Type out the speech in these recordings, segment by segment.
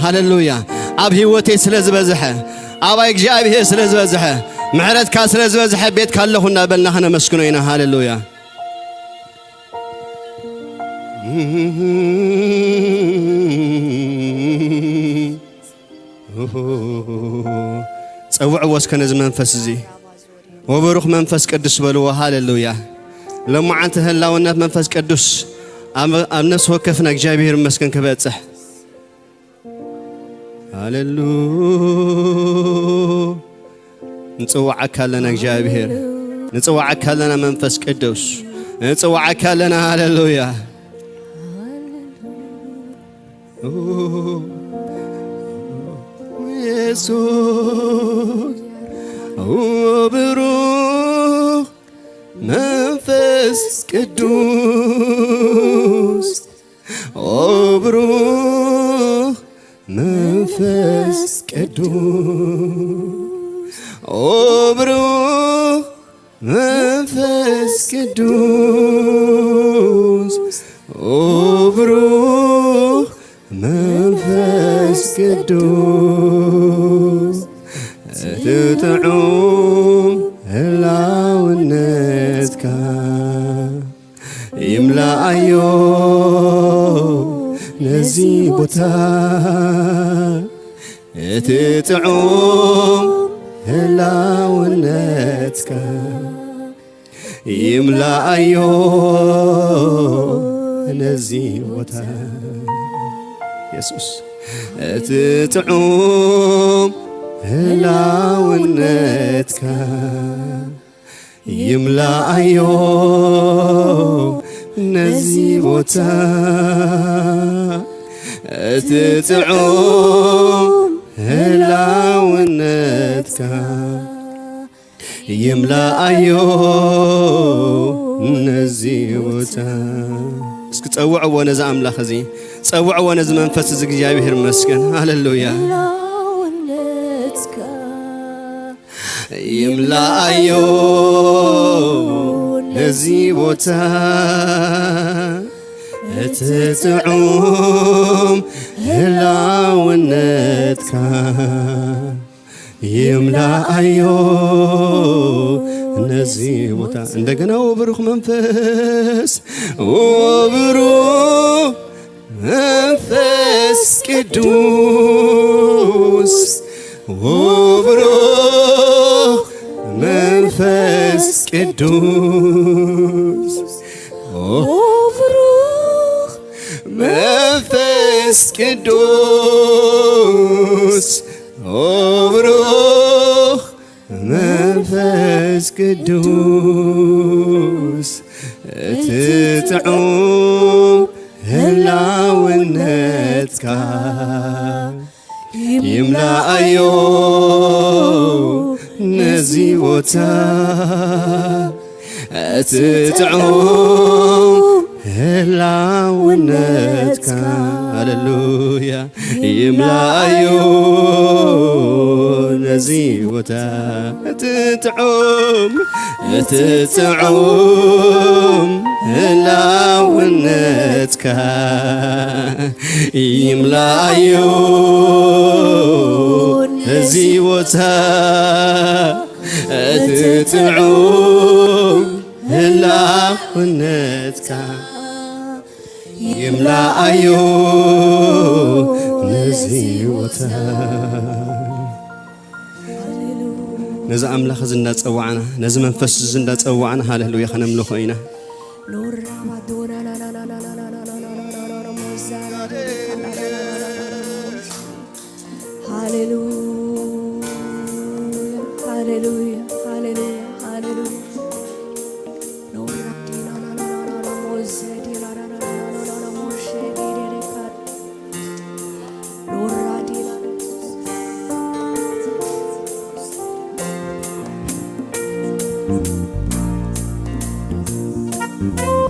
ሃሌሉያ። ኣብ ህይወተይ ስለ ዝበዝሐ፣ ኣባይ እግዚኣብሔር ስለ ዝበዝሐ፣ ምሕረትካ ስለ ዝበዝሐ ቤትካ ኣለኹ እናበልና ከነመስግኖ ኢና። ሃሌሉያ። ጸውዕዎ እስከ ነዚ መንፈስ እዚ፣ ወብሩኽ መንፈስ ቅዱስ በልዎ። ሃሌሉያ። ለማዓንቲ ህላውነት መንፈስ ቅዱስ ኣብ፣ ኣብ ነፍሲ ወከፍና እግዚኣብሔር ይመስገን ክበጽሕ። ሃሌሉ። ንጽውዓካ ኣለና እግዚኣብሔር፣ ንጽውዓካ ኣለና መንፈስ ቅዱስ፣ ንጽውዓካ ኣለና። ሃሌሉያ። የሱስ ብሩኽ መንፈስ ቅዱስ፣ ኦ ብሩኽ መንፈስ ቅዱስ፣ ኦ ብሩኽ መንፈስ ቅዱስ፣ ኦ ብሩኽ መንፈስ ቅዱስ፣ እቲ ጥዑም ህላውነትካ ይምላኣዮ ነዚ ቦታ፣ እቲ ጥዑም ህላውነትካ ይምላኣዮ ነዚ ቦታ። የሱስ፣ እቲ ጥዑም ህላውነትካ ይምላኣዮ ነዚ ቦታ፣ እቲ ጥዑም ህላውነትካ ይምላኣዮ ነዚ ቦታ። እስኪ ጸውዕዎ ነዚ ኣምላኽ እዚ፣ ጸውዕዎ ነዚ መንፈስ እዚ። እግዚኣብሔር ይመስገን። ሃሌሉያ። ህላውነትካ ይምላኣዮ ነዚ ቦታ፣ እቲ ጥዑም ህላውነትካ ይምላኣዮ ነዚ ቦታ። እንደገና ወብሩኽ መንፈስ፣ ወብሩኽ መንፈስ ቅዱስ፣ ወብሩኽ መንፈስ ቅዱስ፣ ወብሩኽ መንፈስ ቅዱስ፣ ወብሩኽ መንፈስ ቅዱስ፣ እቲ ጥዑም ህላውነትካ ይምላኣዮ ነዚ ቦታ፣ እቲ ጥዑም ህላውነትካ፣ ሃሌሉያ፣ ይምላኣዮ ነዚ ቦታ። እቲ ጥዑም፣ እቲ ጥዑም ህላውነትካ ይምላኣዮ ነዚ ቦታ። እቲ ጥዑም ህላውነትካ ይምላኣዮ ነዚ ቦታ። ነዚ ኣምላኽ እዚ እንዳጸዋዕና፣ ነዚ መንፈስ እዚ እንዳጸዋዕና፣ ሃሌሉያ፣ ከነምልኾ ኢና። ሃሌሉያ፣ ሃሌሉያ፣ ሃሌሉያ፣ ሃሌሉያ።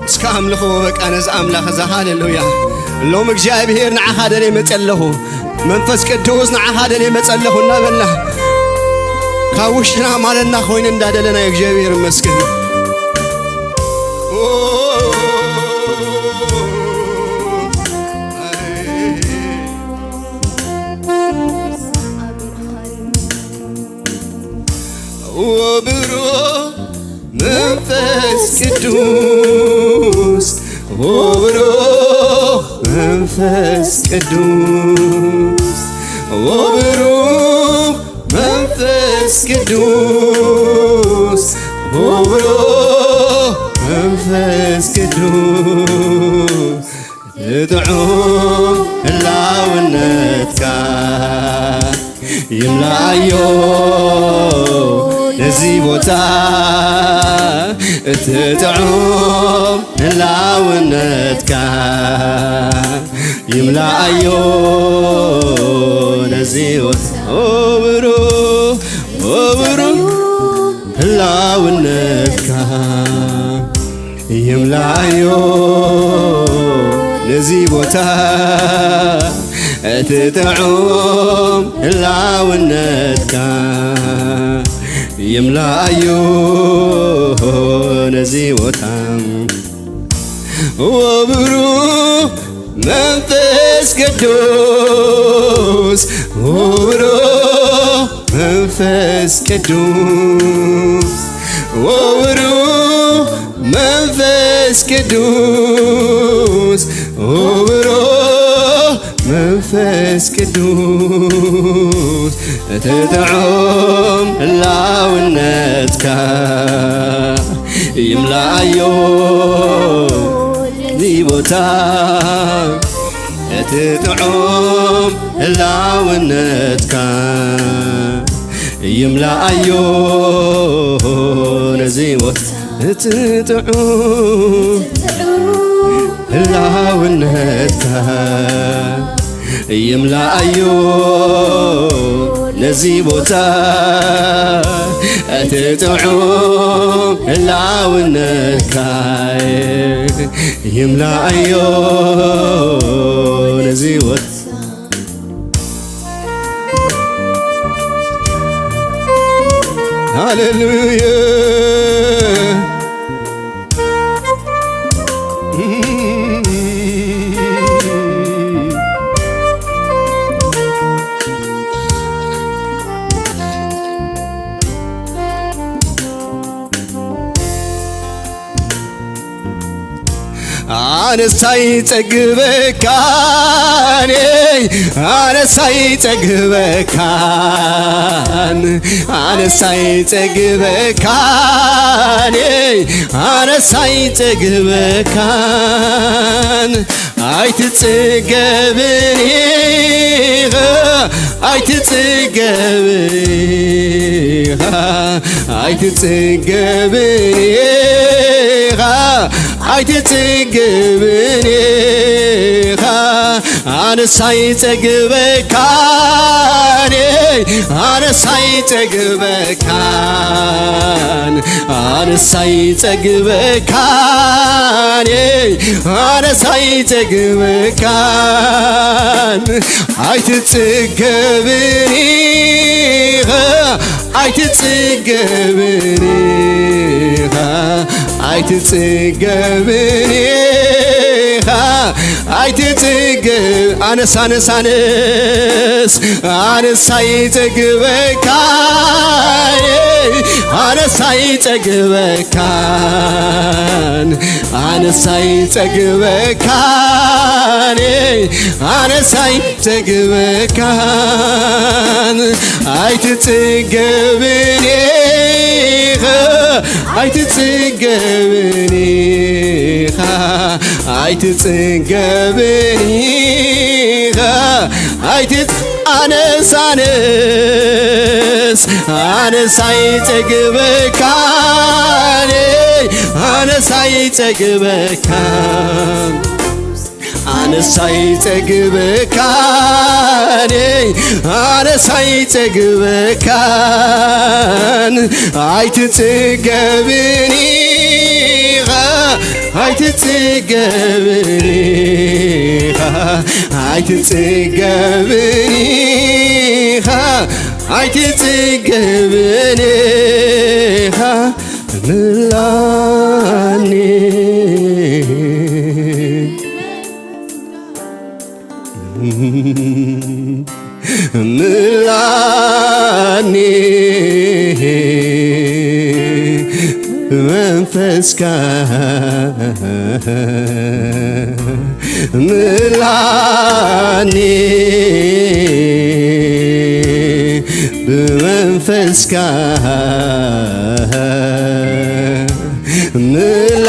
እስከ ኣምልኽዎ በቃ ነዚ ኣምላኽ እዛ። ሃሌሉያ። ሎም እግዚኣብሔር ንዓኻ ደልየ መጸ ኣለኹ፣ መንፈስ ቅዱስ ንዓኻ ደልየ መጸ ኣለኹ እናበልና ካብ ውሽጥና ማለትና ኮይነ እንዳደለና እግዚኣብሔር ይመስገን። ወብሩኽ መንፈስ ቅዱስ፣ ወብሩኽ መንፈስ ቅዱስ፣ ወብሩኽ መንፈስ ቅዱስ፣ ወብሩኽ መንፈስ ቅዱስ፣ እቲ ጥዑም ህላውነትካ ይምላኣዮ ነዚ ቦታ፣ እቲ ጥዑም ህላውነትካ ይምላኣዮ ነዚ ቦታ። ኦ ብሩኽ፣ ኦ ብሩኽ ህላውነትካ ይምላኣዮ ነዚ ቦታ፣ እቲ ጥዑም ህላውነትካ ይምላኣዮ ነዚ ቦታ። ወብሩኽ መንፈስ ቅዱስ፣ ወብሩኽ መንፈስ ቅዱስ፣ ወብሩኽ መንፈስ ቅዱስ፣ ወብሩኽ መንፈስ ቅዱስ፣ እቲ ጥዑም ህላውነትካ ይምላኣዮ እዚ ቦታ፣ እቲ ጥዑም ህላውነትካ ይምላኣዮ ነዚ ቦታ፣ እቲ ጥዑም ህላውነትካ ይምላኣዮ ነዚ ቦታ፣ እቲ ጥዑም ህላውነትካ ይምላኣዮ ነዚ ቦታ። ሃሌሉያ። ኣነስ ኣይጸግበካን፣ ኣነስ ኣይጸግበካን፣ ኣነስ ኣይጸግበካን፣ ኣነስ ኣይጸግበካን። ኣይትጽገብን ኢኻ፣ ኣይትጽገብን ኢኻ፣ ኣይትጽገብን ኢኻ፣ ኣይትጽገብን ኢኻ። ኣነስ ኣይጸግበካን፣ ኣነስ ኣይጸግበካን፣ ኣነስ ኣይጸግበካን፣ ኣነስ ኣይጸግበካን። ኣይትጽገብን ኢኻ፣ ኣይትጽገብን ኢኻ፣ ኣይትጽገብን ኢኻ፣ ኣይትጽገብ-፣ ኣነስ፣ ኣነስ፣ ኣነስ፣ ኣነስ ኣይጸግበካን፣ ኣነስ ኣይጸግበካን፣ ኣነስ ኣይጸግበካን፣ ኣነስ ኣይጸግበካን። ኣይትጽገብን ኢኻ፣ ኣይትጽገብን ኢኻ፣ ኣይትጽገብን ኢኻ፣ ኣይትጽ-፣ ኣነስ፣ ኣነስ፣ ኣነስ ኣይጸግበካን፣ ኣነስ ኣይጸግበካን። ኣነስ ኣይጸግበካን፣ ኣነስ ኣይጸግበካን። ኣይትጽገብን ኢኻ፣ ኣይትጽገብን ኢኻ፣ ኣይትጽገብን ኢኻ፣ ኣይትጽገብን ኢኻ። ምላኒ ምላኒ መንፈስካ ምላኒ ብመንፈስካ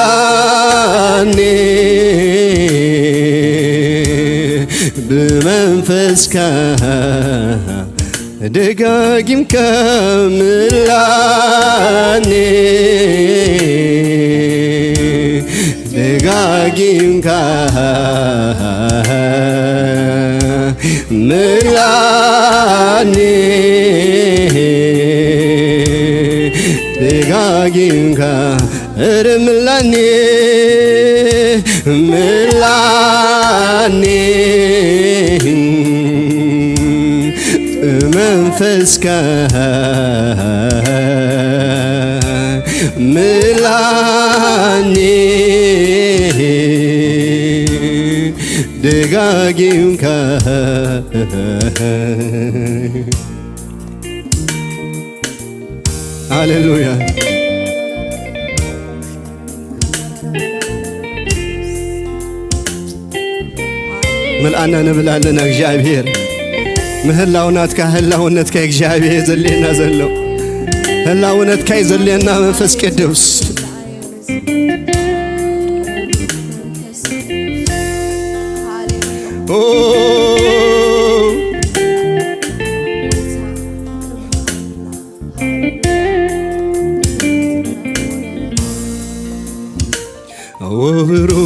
ምላኒ ብመንፈስካ ደጋጊምካ ምላኒ ደጋጊምካ ምላኒ ደጋጊምካ እርምላኒ ምላኒ መንፈስካ ምላኒ ደጋጊምካ ሃሌሉያ። ምልኣና ንብል ኣለና እግዚኣብሔር። ምህላው ናትካ ህላውነትካ እግዚኣብሔር ዘልየና ዘሎ ህላውነትካ እዩ ዘልየና መንፈስ ቅዱስ። ኦ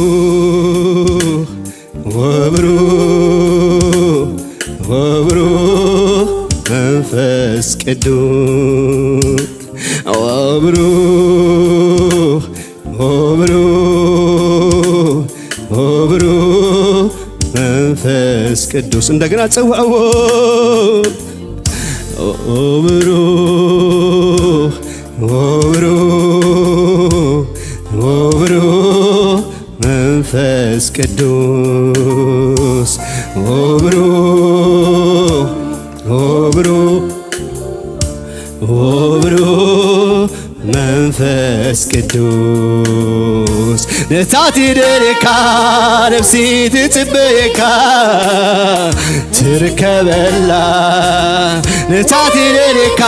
ወብሩኽ ወብሩኽ ወብሩኽ መንፈስ ቅዱስ ወብሩኽ ወብሩኽ ወብሩኽ መንፈስ ቅዱስ እንደገና ጸውዕዎ ወብሩኽ ወብሩኽ ወብሩኽ መንፈስ ቅዱስ ወብሩኽ ወብሩኽ ወብሩኽ መንፈስ ቅዱስ ነታ ትደልየካ ነፍሲ ትጽበየካ ትርከበላ ነታ ትደልየካ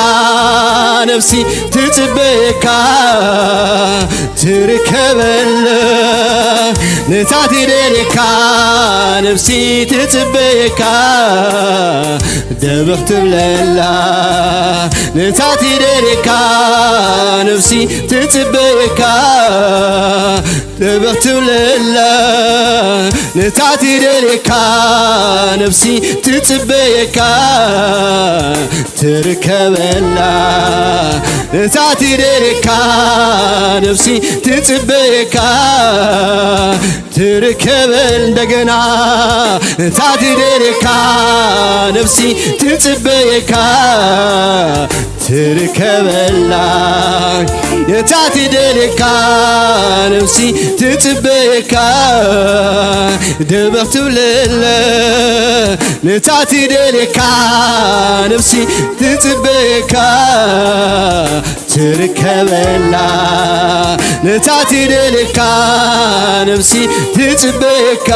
ነፍሲ ትጽበየካ ትርከበላ ነታ ትደልየካ ነፍሲ ትጽበየካ ደበኽ ትብለላ ነታ ትደልየካ ነፍሲ ትጽበየካ ደበኽ ትብለላ ነታ ትደልየካ ነፍሲ ትጽበየካ ትርከበላ ነታ ትደልየካ ነፍሲ ትጽበየካ ትርከበል እንደገና ነታ ትደልየካ ነፍሲ ትጽበየካ ትርከበላ ነታ ትደልየካ ነፍሲ ትጽበየካ ደበኽ ትብለላ ነታ ትደልየካ ነፍሲ ትጽበየካ ትርከበላ ነታ ትደልየካ ነፍሲ ትጽበየካ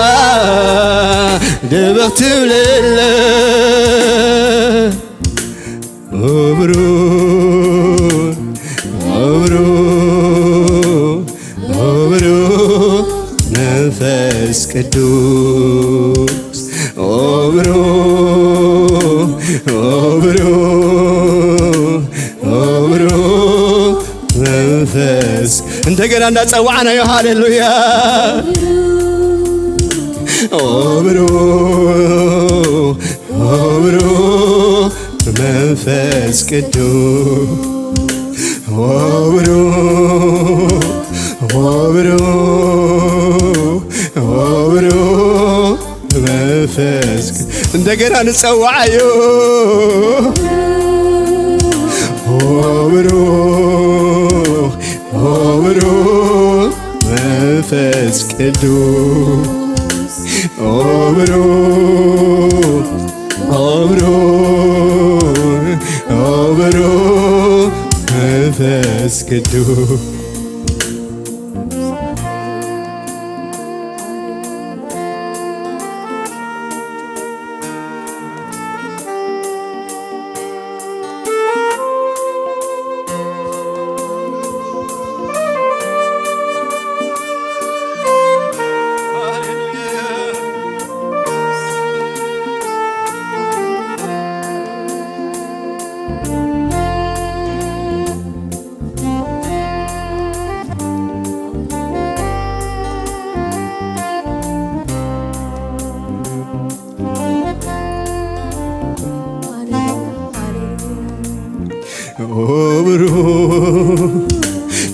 ደበኽ ትብለላ ኦብሩ ኦብሩ ኦብሩ መንፈስ ቅዱስ ኦብሩ ኦብሩ ኦብሩ መንፈስ እንደገና እንዳጸዋዕናዮ ሃሌሉያ ኦብሩ ኦብሩ መንፈስ ቅዱስ ኦብሩ ኦብሩ ኦብሩ መንፈስ እንደገና ንጸዋዓዮ ኦብሩ ኦብሩ መንፈስ ቅዱስ ኦብሩ ኦብሩ ኦብሩ መንፈስ ቅዱስ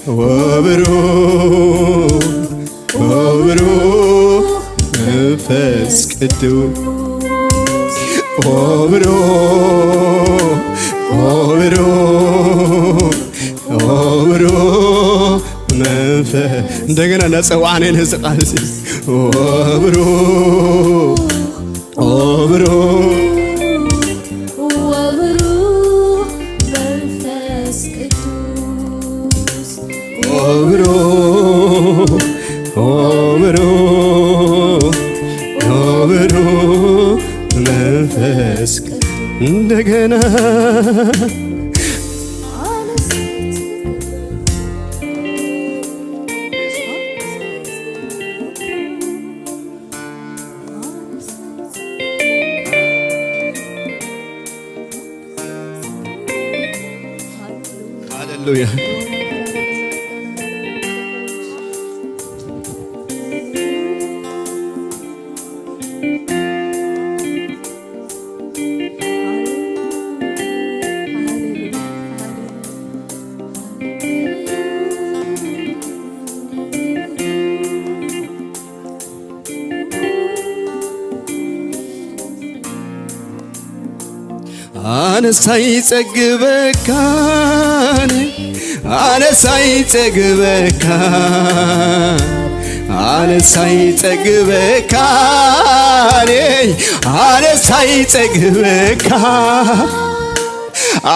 ወብሩኽ ወብሩኽ መንፈስ ቅዱስ ወብሩኽ ወብሩኽ ወብሩኽ መንፈስ እንደገና እናጸዋዕና ኢና እዚ ቃል እዚ ወብሩኽ ወብሩኽ ወብሩኽ መንፈስ ቅዱስ ወብሩኽ ወብሩኽ ወብሩኽ መንፈስ ቅዱስ እንደገና ሃሌሉያ። ኣነስ ኣይጸግበካን ኣነስ ኣይጸግበካን ኣነስ ኣይጸግበካን ኣነስ ኣይጸግበካን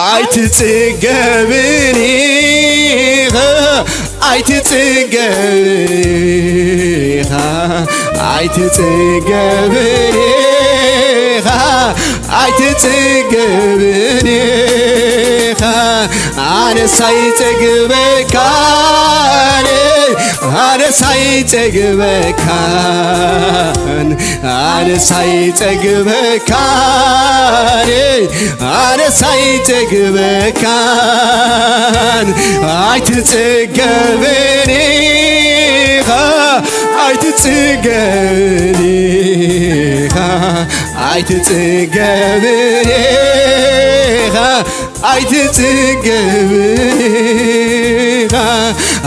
ኣይትጽገብን ኢኻ ኣይትጽገብን ኢኻ ኣይትጽገብን ኢኻ ኣይትጽገብን ኢኻ ኣነስ ኣይጸግበካን ኣነስ ኣይጸግበካን ኣነስ ኣይጸግበካን ኣነስ ኣይጸግበካን ኣይትጽገብን ኢኻ ኣይትጽገብን ኢኻ ኣይትጽገብን ኢኻ ኣይትጽገብን ኢኻ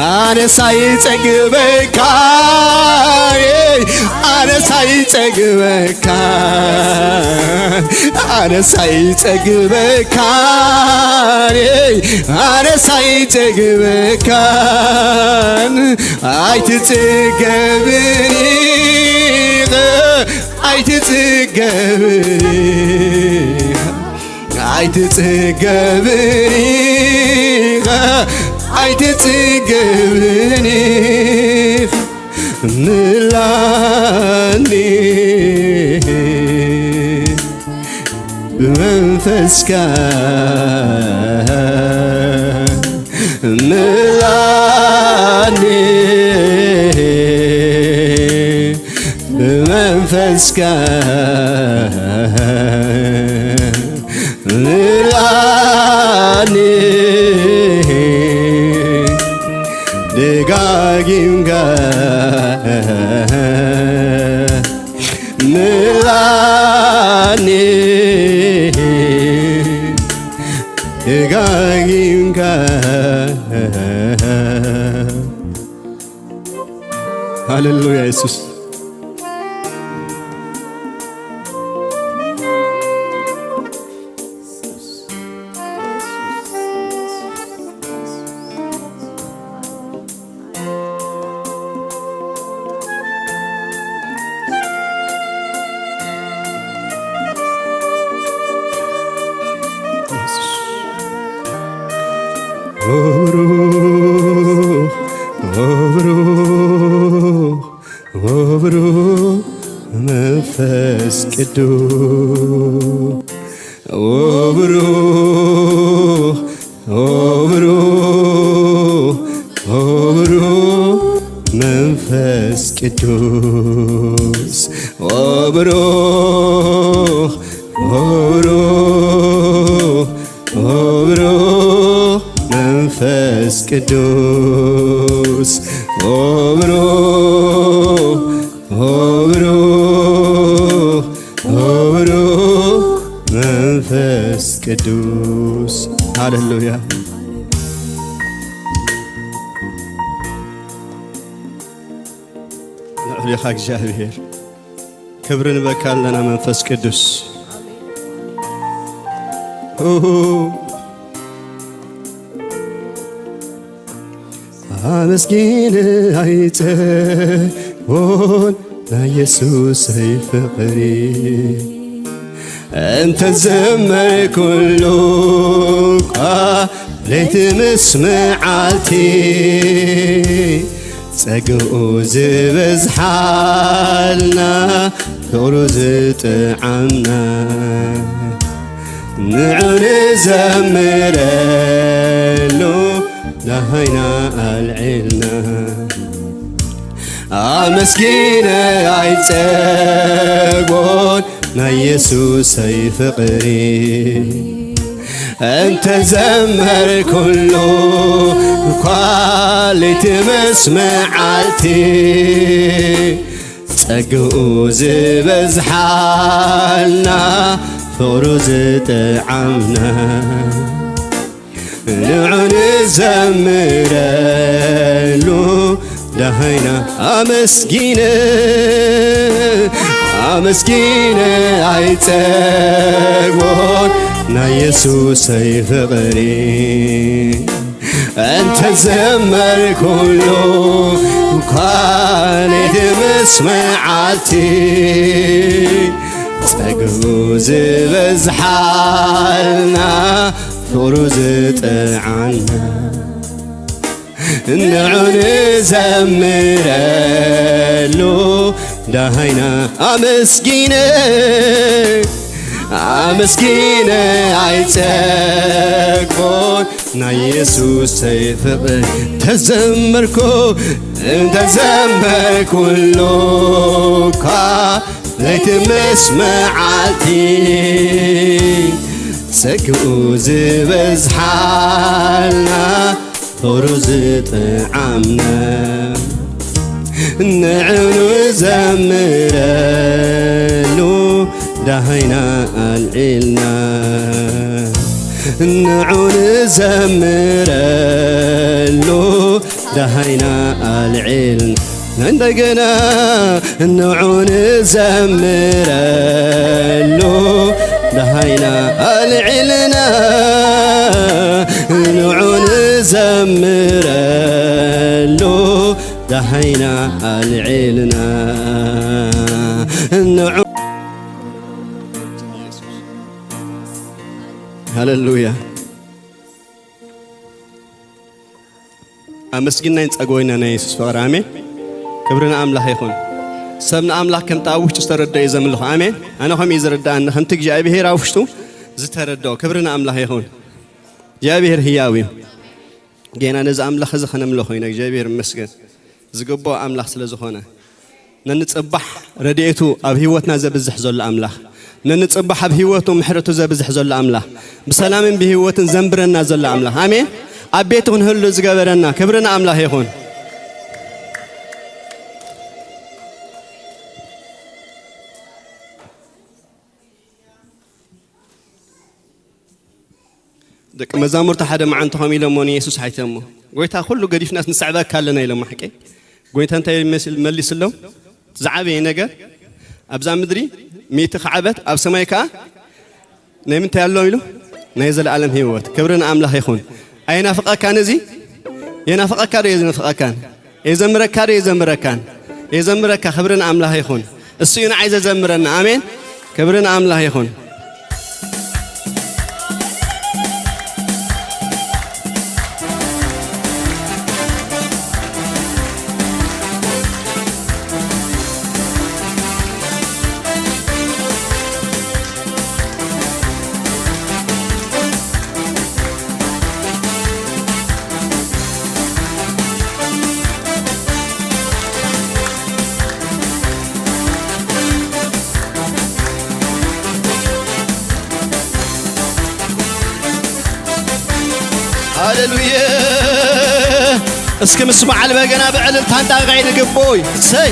ኣነስ ኣይጸግበካን ኣነስ ኣይጸግበካን ኣነስ ኣይጸግበካን ኣነስ ኣይጸግበካን ኣይትጽገብን ኢኻ ኣይትጽገብን ኢኻ ኣይትጽገብን ኢኻ ኣይትጽገብን ኢኻ ምላኒ ብመንፈስካ ምላኒ ብመንፈስካ ምላኒ ደጋጊምካ ምላኒ ደጋጊምካ ሃሌሉያ የሱስ ወብሩኽ መንፈስ ቅዱስ ወብሩኽ ወብሩኽ ወብሩኽ መንፈስ ቅዱስ ወብሩኽ ወብሩኽ ወብሩኽ መንፈስ ቅዱስ ወብሩኽ ወብሩኽ ወብሩኽ መንፈስ ቅዱስ ሃሌሉያ። ኢኻ እግዚኣብሔር። ክብሪ ንበካ ኣለና መንፈስ ቅዱስ። ኣመስጊን ኣይጸግቦን ናይ የሱሰይ ፍቕሪ፣ እንተ ዘመርኩሉ እኳ ለይቲ ምስ መዓልቲ፣ ጸግኡ ዝበዝሓልና ፍቕሩ ዝጥዓምና፣ ንዑ ንዘምረሉ ደሃይና ኣልዒልና። ኣመስጊነ ኣይጸግቦን ናይ የሱሰይ ፍቕሪ፣ እንተ ዘመርኩሉ እኳ ለይቲ ምስ መዓልቲ፣ ጸግኡ ዝበዝሓልና ፍቕሩ ዝጥዓምና፣ ንዑ ንዘምረሉ ደሃይና። ኣመስጊነ ኣመስጊነ ኣይጸግቦን ናይ የሱሰይ ፍቕሪ፣ እንተ ዘመርኩሉ እኳ ለይቲ ምስ መዓልቲ፣ ጸግኡ ዝበዝሓልና ፍቕሩ ዝጥዓና፣ ንዑ ንዘምረሉ ደሃይና። ኣመስጊነ ኣመስጊነ ኣይጸግቦን ናይ የሱሰይ ፍቕሪ፣ ተዘመርኩ እንተ ዘመርኩሉ እኳ ለይቲ ምስ መዓልቲ፣ ጸግኡ ዝበዝሓልና ፍቕሩ ዝጥዓምና፣ ንዑ ንዘምረሉ ደሃይና ኣልዒልና፣ ንዑ ንዘምረሉ ደሃይና ኣልዒልና። እንደገና ንዑ ንዘምረሉ ደሃይና ኣልዒልና፣ ንዑ ንዘምረሉ ደሃይና ኣልዒልና፣ ንዑ። ሃሌሉያ። ኣመስጊናይን ጸጎይና ናይ የሱስ ፍቕሪ። ኣሜን። ክብሪ ንኣምላኽ ይኹን። ሰብ ንኣምላኽ ከምቲ ኣብ ውሽጡ ዝተረድኦ እዩ ዘምልኾ። ኣሜን። ኣነ ከምኡ እዩ ዝርድኣኒ፣ ከምቲ እግዚኣብሄር ኣብ ውሽጡ ዝተረድኦ። ክብሪ ንኣምላኽ ይኹን። እግዚኣብሄር ህያው እዩ። ጌና ነዚ ኣምላኽ እዚ ከነምልኾ ኢና። እግዚኣብሄር ይመስገን። ዝግብኦ ኣምላኽ ስለ ዝኾነ። ነንጽባሕ ረድኤቱ ኣብ ህይወትና ዘብዝሕ ዘሎ ኣምላኽ፣ ነንጽባሕ ኣብ ህይወቱ ምሕረቱ ዘብዝሕ ዘሎ ኣምላኽ፣ ብሰላምን ብህይወትን ዘንብረና ዘሎ ኣምላኽ። ኣሜን። ኣብ ቤቱ ክንህሉ ዝገበረና ክብሪ ንኣምላኽ ይኹን። ደቂ መዛሙርቱ ሓደ መዓልቲ ከምኡ ኢሎሞ ንየሱስ ሓቲቶሞ፣ "ጎይታ፣ ኩሉ ገዲፍናስ ንስዕበካ ኣለና" ኢሎሞ። ሓቂ ጎይታ እንታይ መሲል-፣ መሊስሎም? ዝዓበየ ነገር ኣብዛ ምድሪ ሚእቲ ከዓበት፣ ኣብ ሰማይ ከኣ ናይ ምንታይ ኣሎ ኢሉ? ናይ ዘለኣለም ህይወት። ክብሪ ንኣምላኽ ይኹን። ኣየናፍቐካን እዚ? የናፍቐካ ዶ የናፍቐካን? የዘምረካ ዶ የዘምረካን? የዘምረካ። ክብሪ ንኣምላኽ ይኹን። እሱ እዩ ንዓይ ዘዘምረና። ኣሜን። ክብሪ ንኣምላኽ ይኹን። ሃሌሉያ። እስኪ ምስ በዓል በገና ብዕልልታ እንጣቕዒ ንግቦይ። ሰይ።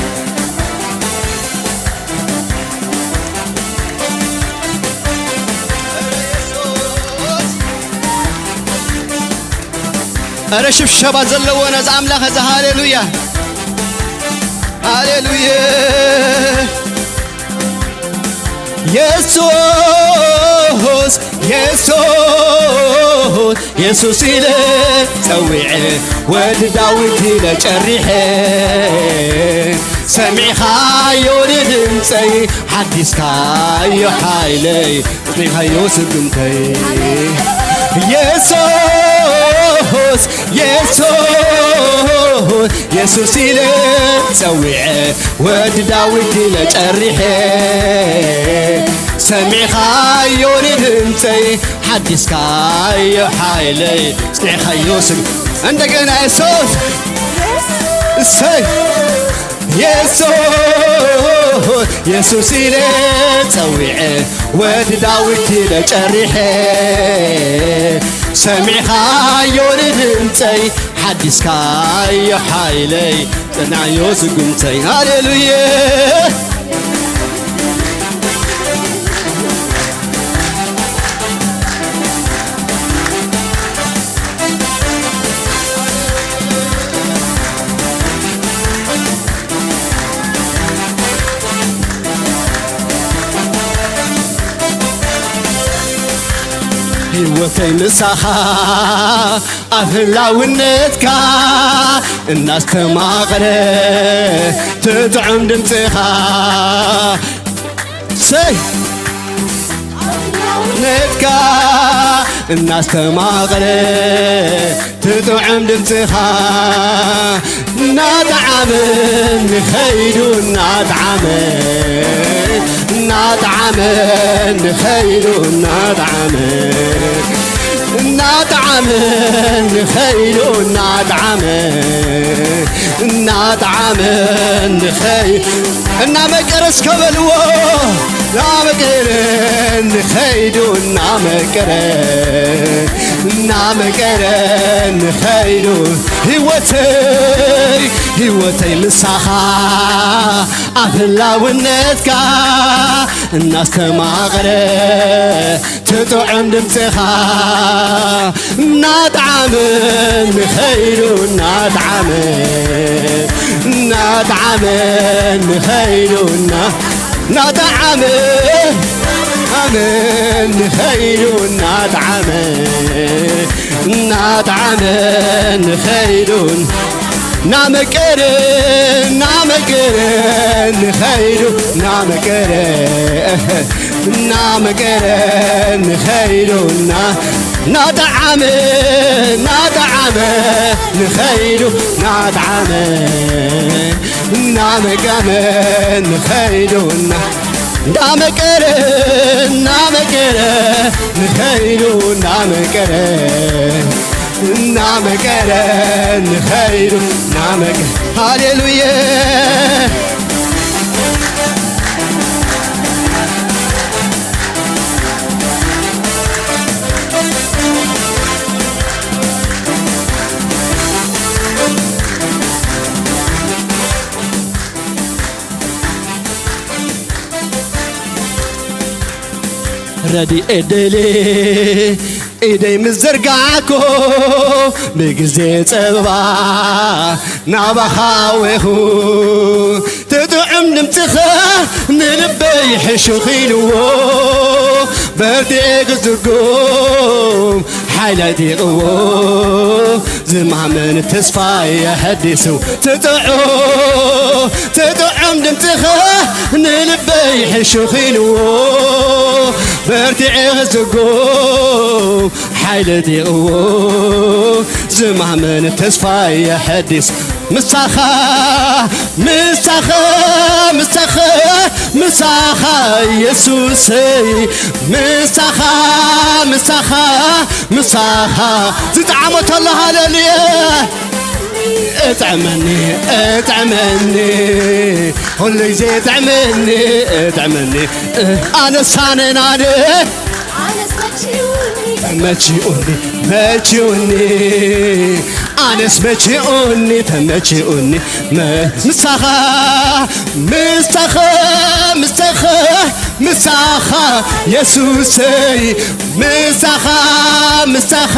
ኧረ ሽብሸባ ዘለዎ ነዚ ኣምላኽ እዚ። ሃሌሉያ። ሃሌሉያ። የሱስ፣ የሱስ፣ የሱስ ኢለ ጸዊዐ፣ ወዲ ዳዊት ኢለ ጨሪሐ። ሰሚዕኻዮ ድምጸይ፣ ሓዲስካዮ ሓይለይ፣ ኣጽኒዕካዮ ስጉምተይ። የሱስ፣ የሱስ፣ የሱስ ኢለ ጸዊዐ፣ ወዲ ዳዊት ኢለ ጨሪሐ። ሰሚዕኻዮ ንድምጸይ፣ ሓዲስካዮ ሓይለይ፣ ኣጽኒዕካዮ ስግ-፣ እንደገና የሱስ፣ እሰይ። የሱስ፣ የሱስ ኢለ ጸዊዐ፣ ወዲ ዳዊት ኢለ ጨሪሐ። ሰሚዕኻዮ ንድምጸይ፣ ሓዲስካዮ ሓይለይ፣ ጽንዓዮ ስጉምተይ። ሃሌሉያ። ህይወተይ ምሳኻ ኣብ ህላውነትካ እናስተማቕረ ትጥዑም ድምፅኻ ሰይ ነትካ እናስተማቕረ ትጥዑም ድምፅኻ እናጠዓመ ንኸይዱ እናጠዓመ እናጠዓመ ንኸይዱ እናጠዓመ እናጠዓመ ንኸይዱ እናጠዓመ እናጠዓመ ንኸይ እናመቀረ እስከ በልዎ እናመቀረ ንኸይዱ እናመቀረ እናመቀረ ንኸይዱ ህይወተይ ህይወተይ ምሳኻ ኣብ ህላውነትካ እናስተማቕረ ትጥዑም ድምፅኻ እናጠዓመ ንኸይዱ እናጠዓመ እናጠዓመ ንኸይዱ እና እናጠዓመ ኣመን ንኸይዱ እናጠዓመ እናጠዓመ ንኸይዱ እናመቀረ እናመቀረ ንኸይዱ እናመቀረ እናመቀረ ንኸይዱ እና እናጠዓመ እናጠዓመ ንኸይዱ እናጠዓመ እናመቀመ ንኸይዱ እና እናመቀረ እናመቀረ ንኸይዱ እናመቀረ እናመቀረ ንኸይዱ እናመቀ ሃሌሉያ ረድኤት ደሌ ኢደይ ምስ ዘርጋዕኩ ብግዜ ጸበባ ናባኻ ኣዌኹ ትጥዑም ድምፅኻ ንልበይ ሕሹኽ ኢልዎ በርቲዐ ክዝጉም ሓይለ ዲቕዎ ዝማመን ተስፋ የሐዲሱ ትጥዑ ትጥዑም ድምፅኻ ንልበይ ሕሹኽ ኢልዎ በርቲዐ ክዝጉም ሓይለ ዲቕዎ ዝማመን ተስፋ የሐዲስ ምሳኻ ምሳኻ ምሳኻ ምሳኻ ኢየሱሰይ ምሳኻ ምሳኻ ምሳኻ ዝጠዓሞ ተሎ ሃለልየ እጥዕመኒ እጥዕመኒ ኩሉ ግዜ እጥዕመኒ እጥዕመኒ ኣነሳነናነ መቺኡኒ መቺኡኒ ኣነስ መቺኡኒ ተመቺኡኒ መ-፣ ምሳኻ፣ ምሳኻ፣ ምሳኻ፣ ምሳኻ የሱሰይ፣ ምሳኻ፣ ምሳኻ፣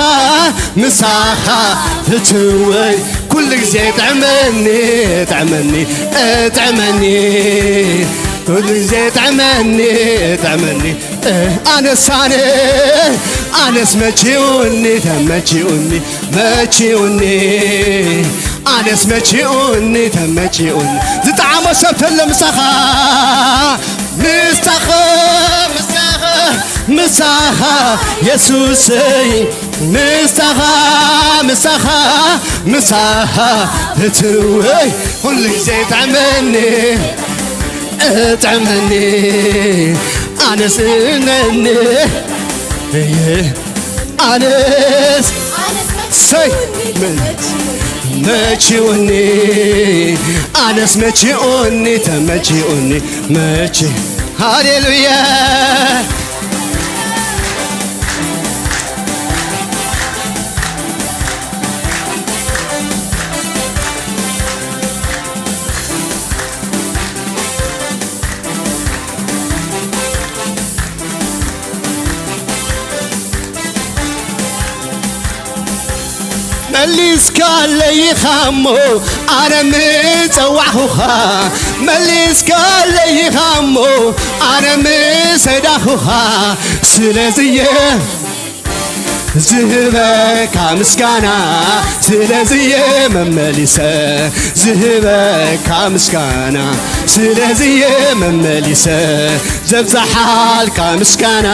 ምሳኻ ፍትወይ፣ ኩሉ ግዜ ጥዕመኒ፣ ጥዕመኒ፣ ጥዕመኒ፣ ኩሉ ግዜ ጥዕመኒ፣ ጥዕመኒ። ኣነስ ኣነ፣ ኣነስ መቺኡኒ ተመቺኡኒ መቺኡኒ፣ ኣነስ መቺኡኒ ተመቺኡኒ። ዝጠዓሞ ሰብ ተሎ ምሳኻ፣ ምሳኻ፣ ምሳኻ፣ ምሳኻ የሱሰይ፣ ምሳኻ፣ ምሳኻ፣ ምሳኻ ፍትወይ፣ ኩሉ ግዜ ጥዕመኒ፣ ጥዕመኒ፣ ኣነስ እነኒ፣ ኣነስ ሰይ ምን መቺኡኒ፣ ኣነስ መቺኡኒ ተመቺኡኒ መቺ፣ ሃሌሉያ። መሊስካለይ ኢኻ እሞ ኣነ ምጸዋዕኹኻ፣ መሊስካለይ ኢኻ እሞ ኣነ ምሰዳኹኻ፣ ስለዚየ ዝህበካ ምስጋና፣ ስለዚየ መመሊሰ ዝህበካ ምስጋና፣ ስለዚየ መመሊሰ ዘብዛሓልካ ምስጋና፣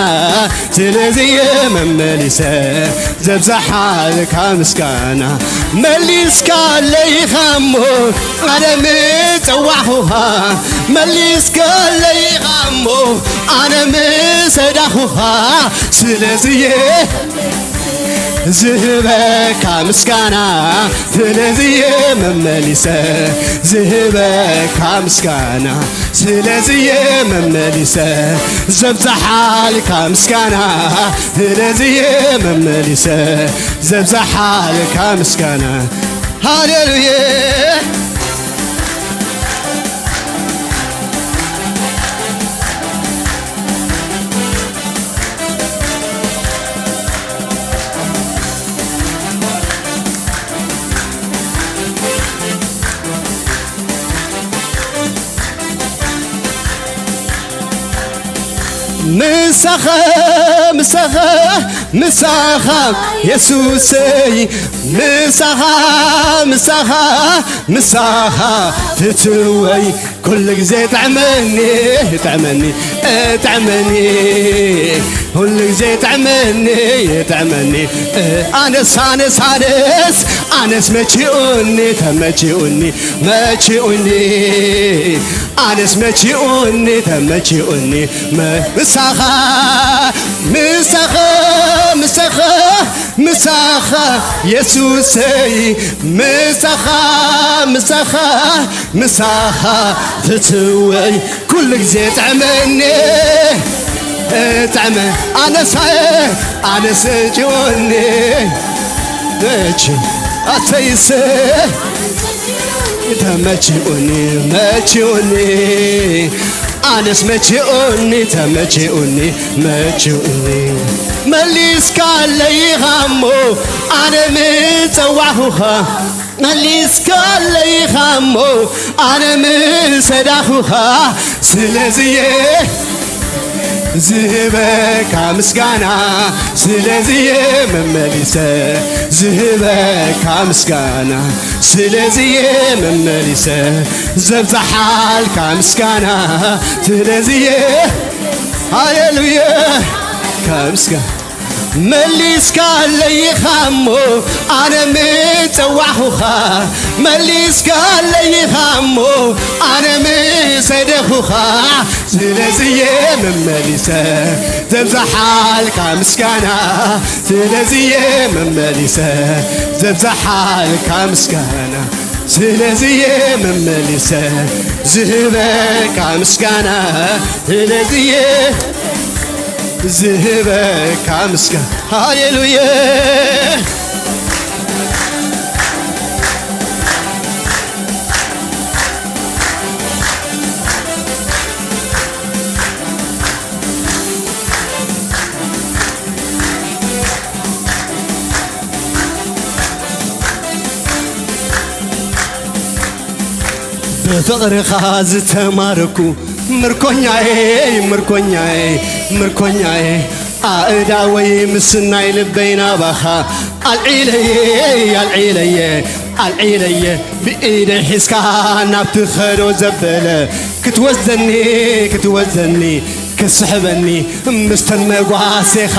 ስለዚየ መመሊሰ ዘብዛሓልካ ምስጋና። መሊስካለይ ኢኻ እሞ ኣነ ምጸዋዕኹኻ፣ መሊስካለይ ኢኻ እሞ ኣነ ምሰዳኹኻ፣ ስለዚየ ዝህበካ ምስጋና፣ ስለዚየ መመሊሰ ዝህበካ ምስጋና፣ ስለዚየ መመሊሰ ዘብዛሓልካ ምስጋና፣ ስለዚየ መመሊሰ ዘብዛሓልካ ምስጋና። ሃሌሉያ። ምሳኻ፣ ምሳኻ፣ ምሳኻ የሱሰይ፣ ምሳኻ፣ ምሳኻ፣ ምሳኻ ፍትወይ፣ ኩሉ ግዜ ጥዕመኒ፣ ጥዕመኒ፣ ጥዕመኒ፣ ኩሉ ግዜ ጥዕመኒ፣ ጥዕመኒ። ኣነስ፣ ኣነስ፣ ኣነስ፣ ኣነስ መቺኡኒ፣ ተመቺኡኒ፣ መቺኡኒ። ኣነስ መቺኡኒ፣ ተመቺኡኒ፣ መ-፣ ምሳኻ፣ ምሳኻ፣ ምሳኻ፣ ምሳኻ፣ የሱሰይ፣ ምሳኻ፣ ምሳኻ፣ ምሳኻ ፍትወይ፣ ኩሉ ግዜ ጥዕመኒ፣ ጥዕመ-፣ ኣነስ፣ ኣነስ ጭወኒ፣ መቺ፣ ኣሰይሰ፣ ተመቺኡኒ፣ መቺኡኒ፣ ኣነስ መቺኡኒ፣ ተመቺኡኒ፣ መቺኡኒ። መሊስካለይ ኢኻ እሞ ኣነ ምጸዋዕኹኻ፣ መሊስካለይ ኢኻ እሞ ኣነ ምሰዳኹኻ፣ ስለዚየ ዝህበካ ምስጋና፣ ስለዚየ መመሊሰ ዝህበካ ምስጋና፣ ስለዚየ መመሊሰ ዘብዝሓልካ ምስጋና፣ ስለዚየ ሃሌሉያ ከምስጋ መሊስካለይ ኢኻ እሞ ኣነ ምጸዋዕኹኻ፣ መሊስካለይ ኢኻ እሞ ኣነ ምሰደኹኻ፣ ስለዚየ መመሊሰ ዘብዝሓልካ ምስጋና፣ ስለዚየ መመሊሰ ዘብዝሓልካ ምስጋና፣ ስለዚየ መመሊሰ ዝህበካ ምስጋና፣ ስለዚየ ዝህበካ ምስጋና። ሃሌሉያ። ፍቕርኻ ዝተማረኩ ምርኮኛዬ፣ ምርኮኛዬ፣ ምርኮኛዬ፣ ኣእዳወይ ምስናይ ልበይ ናባኻ ኣልዒለየ፣ ኣልዒለየ፣ ኣልዒለየ፣ ብኢደይ ሒዝካ ናብ ትኸዶ ዘበለ ክትወስደኒ፣ ክትወስደኒ፣ ክስሕበኒ ምስተን መጓሴኻ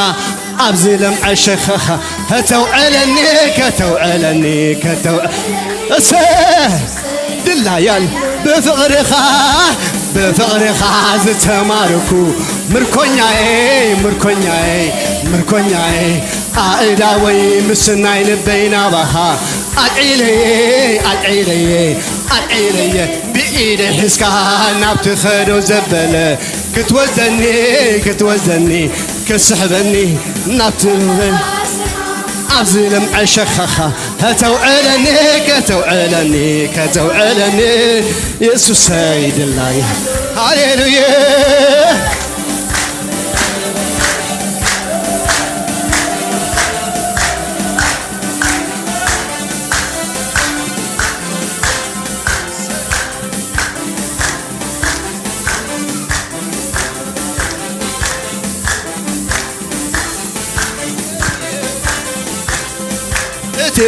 ኣብዚ ለምዐ ሸኸኻ ከተውዕለኒ፣ ከተውዕለኒ፣ ከተው-፣ እሰ ድላያል ብፍቕርኻ፣ ብፍቕርኻ ዝተማረኩ ምርኮኛዬ፣ ምርኮኛዬ፣ ምርኮኛዬ፣ ኣእዳወይ ምስናይ ልበይ ናባኻ ኣልዒለየ፣ ኣልዒለየ፣ ኣልዒለየ፣ ብኢደይ ሒዝካ ናብ ትኸዶ ዘበለ ክትወስደኒ፣ ክትወስደኒ፣ ክስሕበኒ ናብ ትብል ኣብዚ ለምዐ ሸኸኻ ከተውዕለኒ፣ ከተውዕለኒ፣ ከተውዕለኒ የሱሰይ ድላይ። ሃሌሉያ። እቲ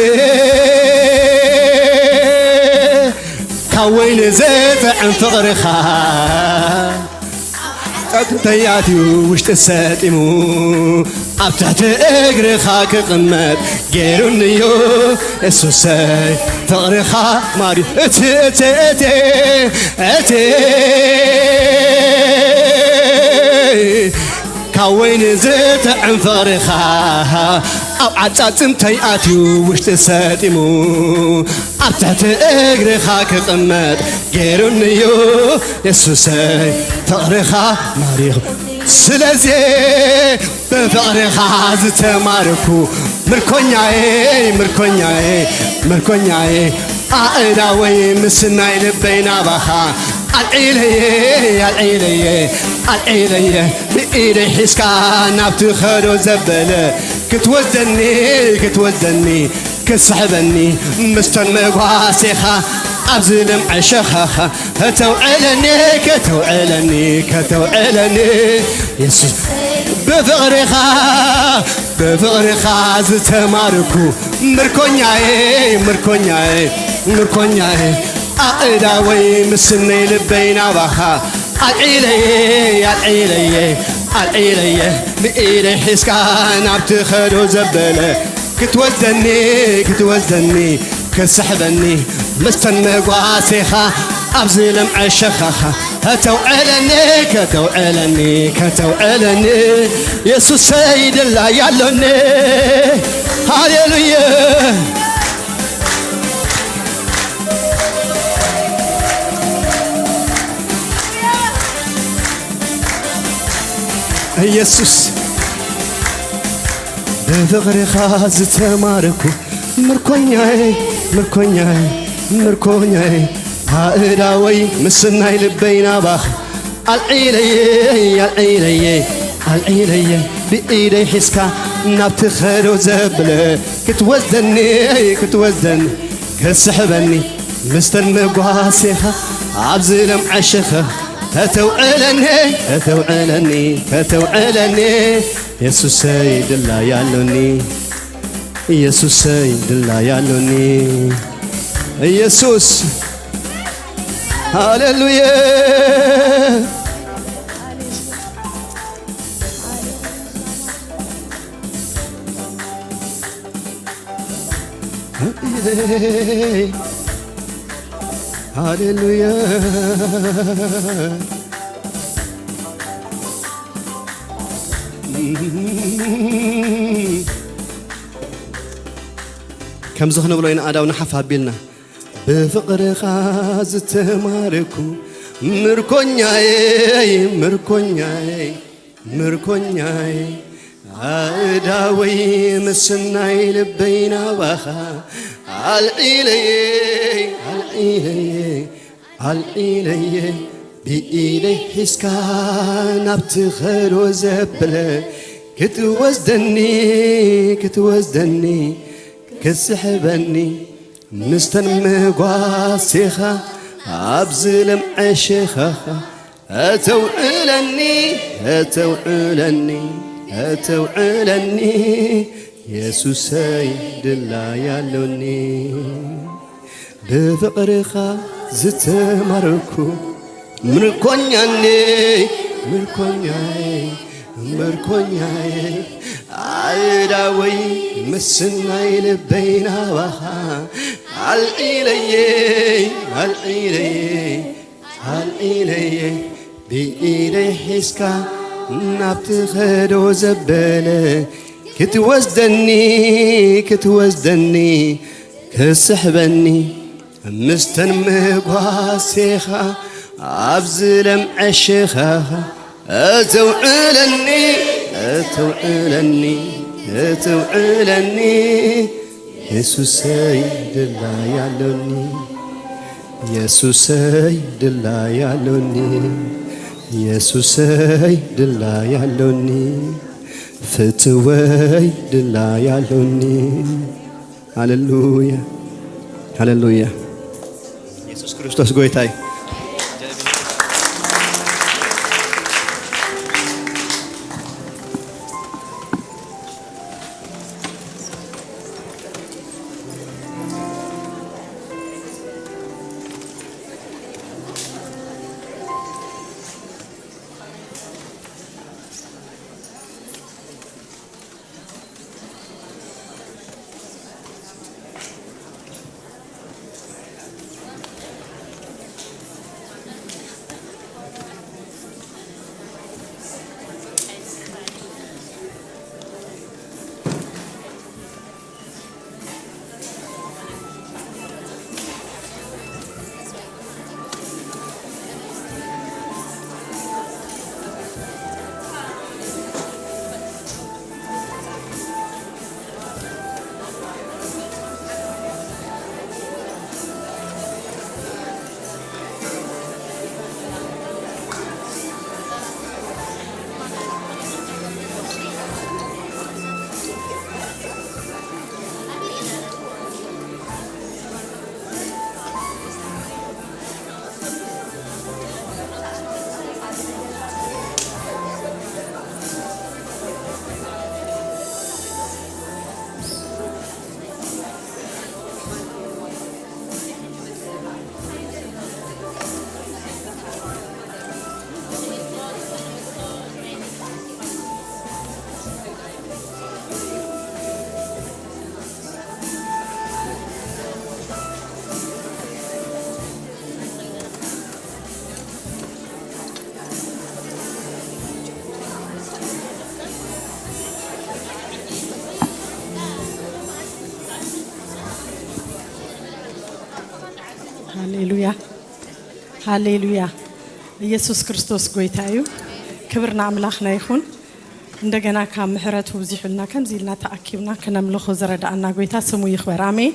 ካብ ወይኒ ዝጥዕም ፍቕርኻ ጸጥንተይ ኣትዩ ውሽጢ ሰጢሙ ኣብ ትሕቲ እግርኻ ክቕመጥ ገይሩኒዮ የሱሰይ ፍቕርኻ ማሪ እቲ እቲ እቲ እቲ ካብ ወይኒ ዝጥዕም ፍቕርኻ ኣብ ዓጻጽምተይ ኣትዩ ውሽጢ ሰጢሙ ኣብ ትሕቲ እግርኻ ክቕመጥ ገይሩኒዩ የሱሰይ ፍቕርኻ ማሪኹ ስለዚ ብፍቕርኻ ዝተማረኩ ምርኮኛዬ ምርኮኛዬ ምርኮኛዬ ኣእዳወይ ምስናይ ልበይ ናባኻ ኣልዒለየ ኣልዒለየ ኣልዒለየ ብኢደይ ሒዝካ ናብቲ ኸዶ ዘበለ ክትወስደኒ ክትወስደኒ ክስሕበኒ ምስተን መጓሴኻ ኣብዚ ለምዐ ሸኸኻ ከተውዕለኒ ከተውዕለኒ ከተውዕለኒ የሱስ ብፍቕርኻ ብፍቕርኻ ዝተማርኩ ምርኮኛዬ ምርኮኛዬ ምርኮኛዬ ኣእዳወይ ምስነይ ልበይ ናባኻ ኣልዒለየ ኣልዒለየ ኣልዒለየ ብኢደይ ሒዝካ ናብቲ ኸዶ ዘበለ ክትወስደኒ ክትወስደኒ ክስሕበኒ ምስተን መጓሴኻ ኣብዚ ለምዐ ሸኻኻ ከተውዕለኒ ከተውዕለኒ ከተውዕለኒ የሱሰይ ድላይ ኣሎኒ ሃሌሉያ ኢየሱስ ብፍቕርኻ ዝተማረኩ ምርኮኛይ ምርኮኛይ ምርኮኛይ ኣእዳወይ ምስናይ ልበይ ናባኻ ኣልዒለየ ኣልዒለየ ኣልዒለየ ብኢደይ ሒዝካ ናብቲ ኸዶ ዘብለ ክትወስደኒ ክትወስደኒ ክስሕበኒ ምስተን መጓሴኻ ኣብዚ ለምዐ ሸኸኻ ከተውዕለኒ ከተውዕለኒ ከተውዕለኒ የሱሰይ ድላይ ኣሎኒ የሱሰይ ድላይ ኣሎኒ ኢየሱስ ሃሌሉያ ሃሌሉያ ከምዚ ክንብሎ ኢና ኣዳውና ሓፍ ኣቢልና ብፍቕርኻ ዝተማረኩ ምርኮኛይ ምርኮኛይ ምርኮኛይ ኣእዳወይ ምስናይ ልበይ ናባኻ ኣልዒለየ ኣልዒለየ ኣልዒለየ ብኢደይ ሒዝካ ናብቲ ኸዶ ዘብለ ክትወስደኒ ክትወስደኒ ክትስሕበኒ ምስተን መጓሴኻ ኣብዚ ለምዐ ሸኻኻ እተውዕለኒ፣ እተውዕለኒ፣ እተውዕለኒ፣ የሱሰይ ድላይ ኣሎኒ። ብፍቕርኻ ዝተማረኩ ምርኮኛኒ፣ ምርኮኛይ፣ ምርኮኛይ፣ ኣእዳወይ ምስናይ ልበይ ናባኻ ኣልዒለየ፣ ኣልዒለየ፣ ኣልዒለየ። ብኢደይ ሒዝካ ናብቲ ኸዶ ዘበለ ክትወስደኒ፣ ክትወስደኒ፣ ክስሕበኒ ምስተን መጓሴኻ ኣብዚ ለምዐ ሸኻኻ እተውዕለኒ፣ እተውዕለኒ፣ እተውዕለኒ። የሱሰይ ድላይ ኣሎኒ፣ የሱሰይ ድላይ ኣሎኒ፣ የሱሰይ ድላይ ኣሎኒ፣ ፍትወይ ድላይ ኣሎኒ። ሃሌሉያ፣ ሃሌሉያ። የሱስ ክርስቶስ ጎይታ እዩ። ሃሌሉያ፣ ሃሌሉያ። ኢየሱስ ክርስቶስ ጎይታ እዩ። ክብር ንኣምላኽና ይኹን። እንደገና ካብ ምሕረቱ ብዚሑልና ከምዚ ኢልና ተኣኪብና ክነምልኾ ዝረዳእና ጎይታ ስሙ ይኽበር። ኣሜን።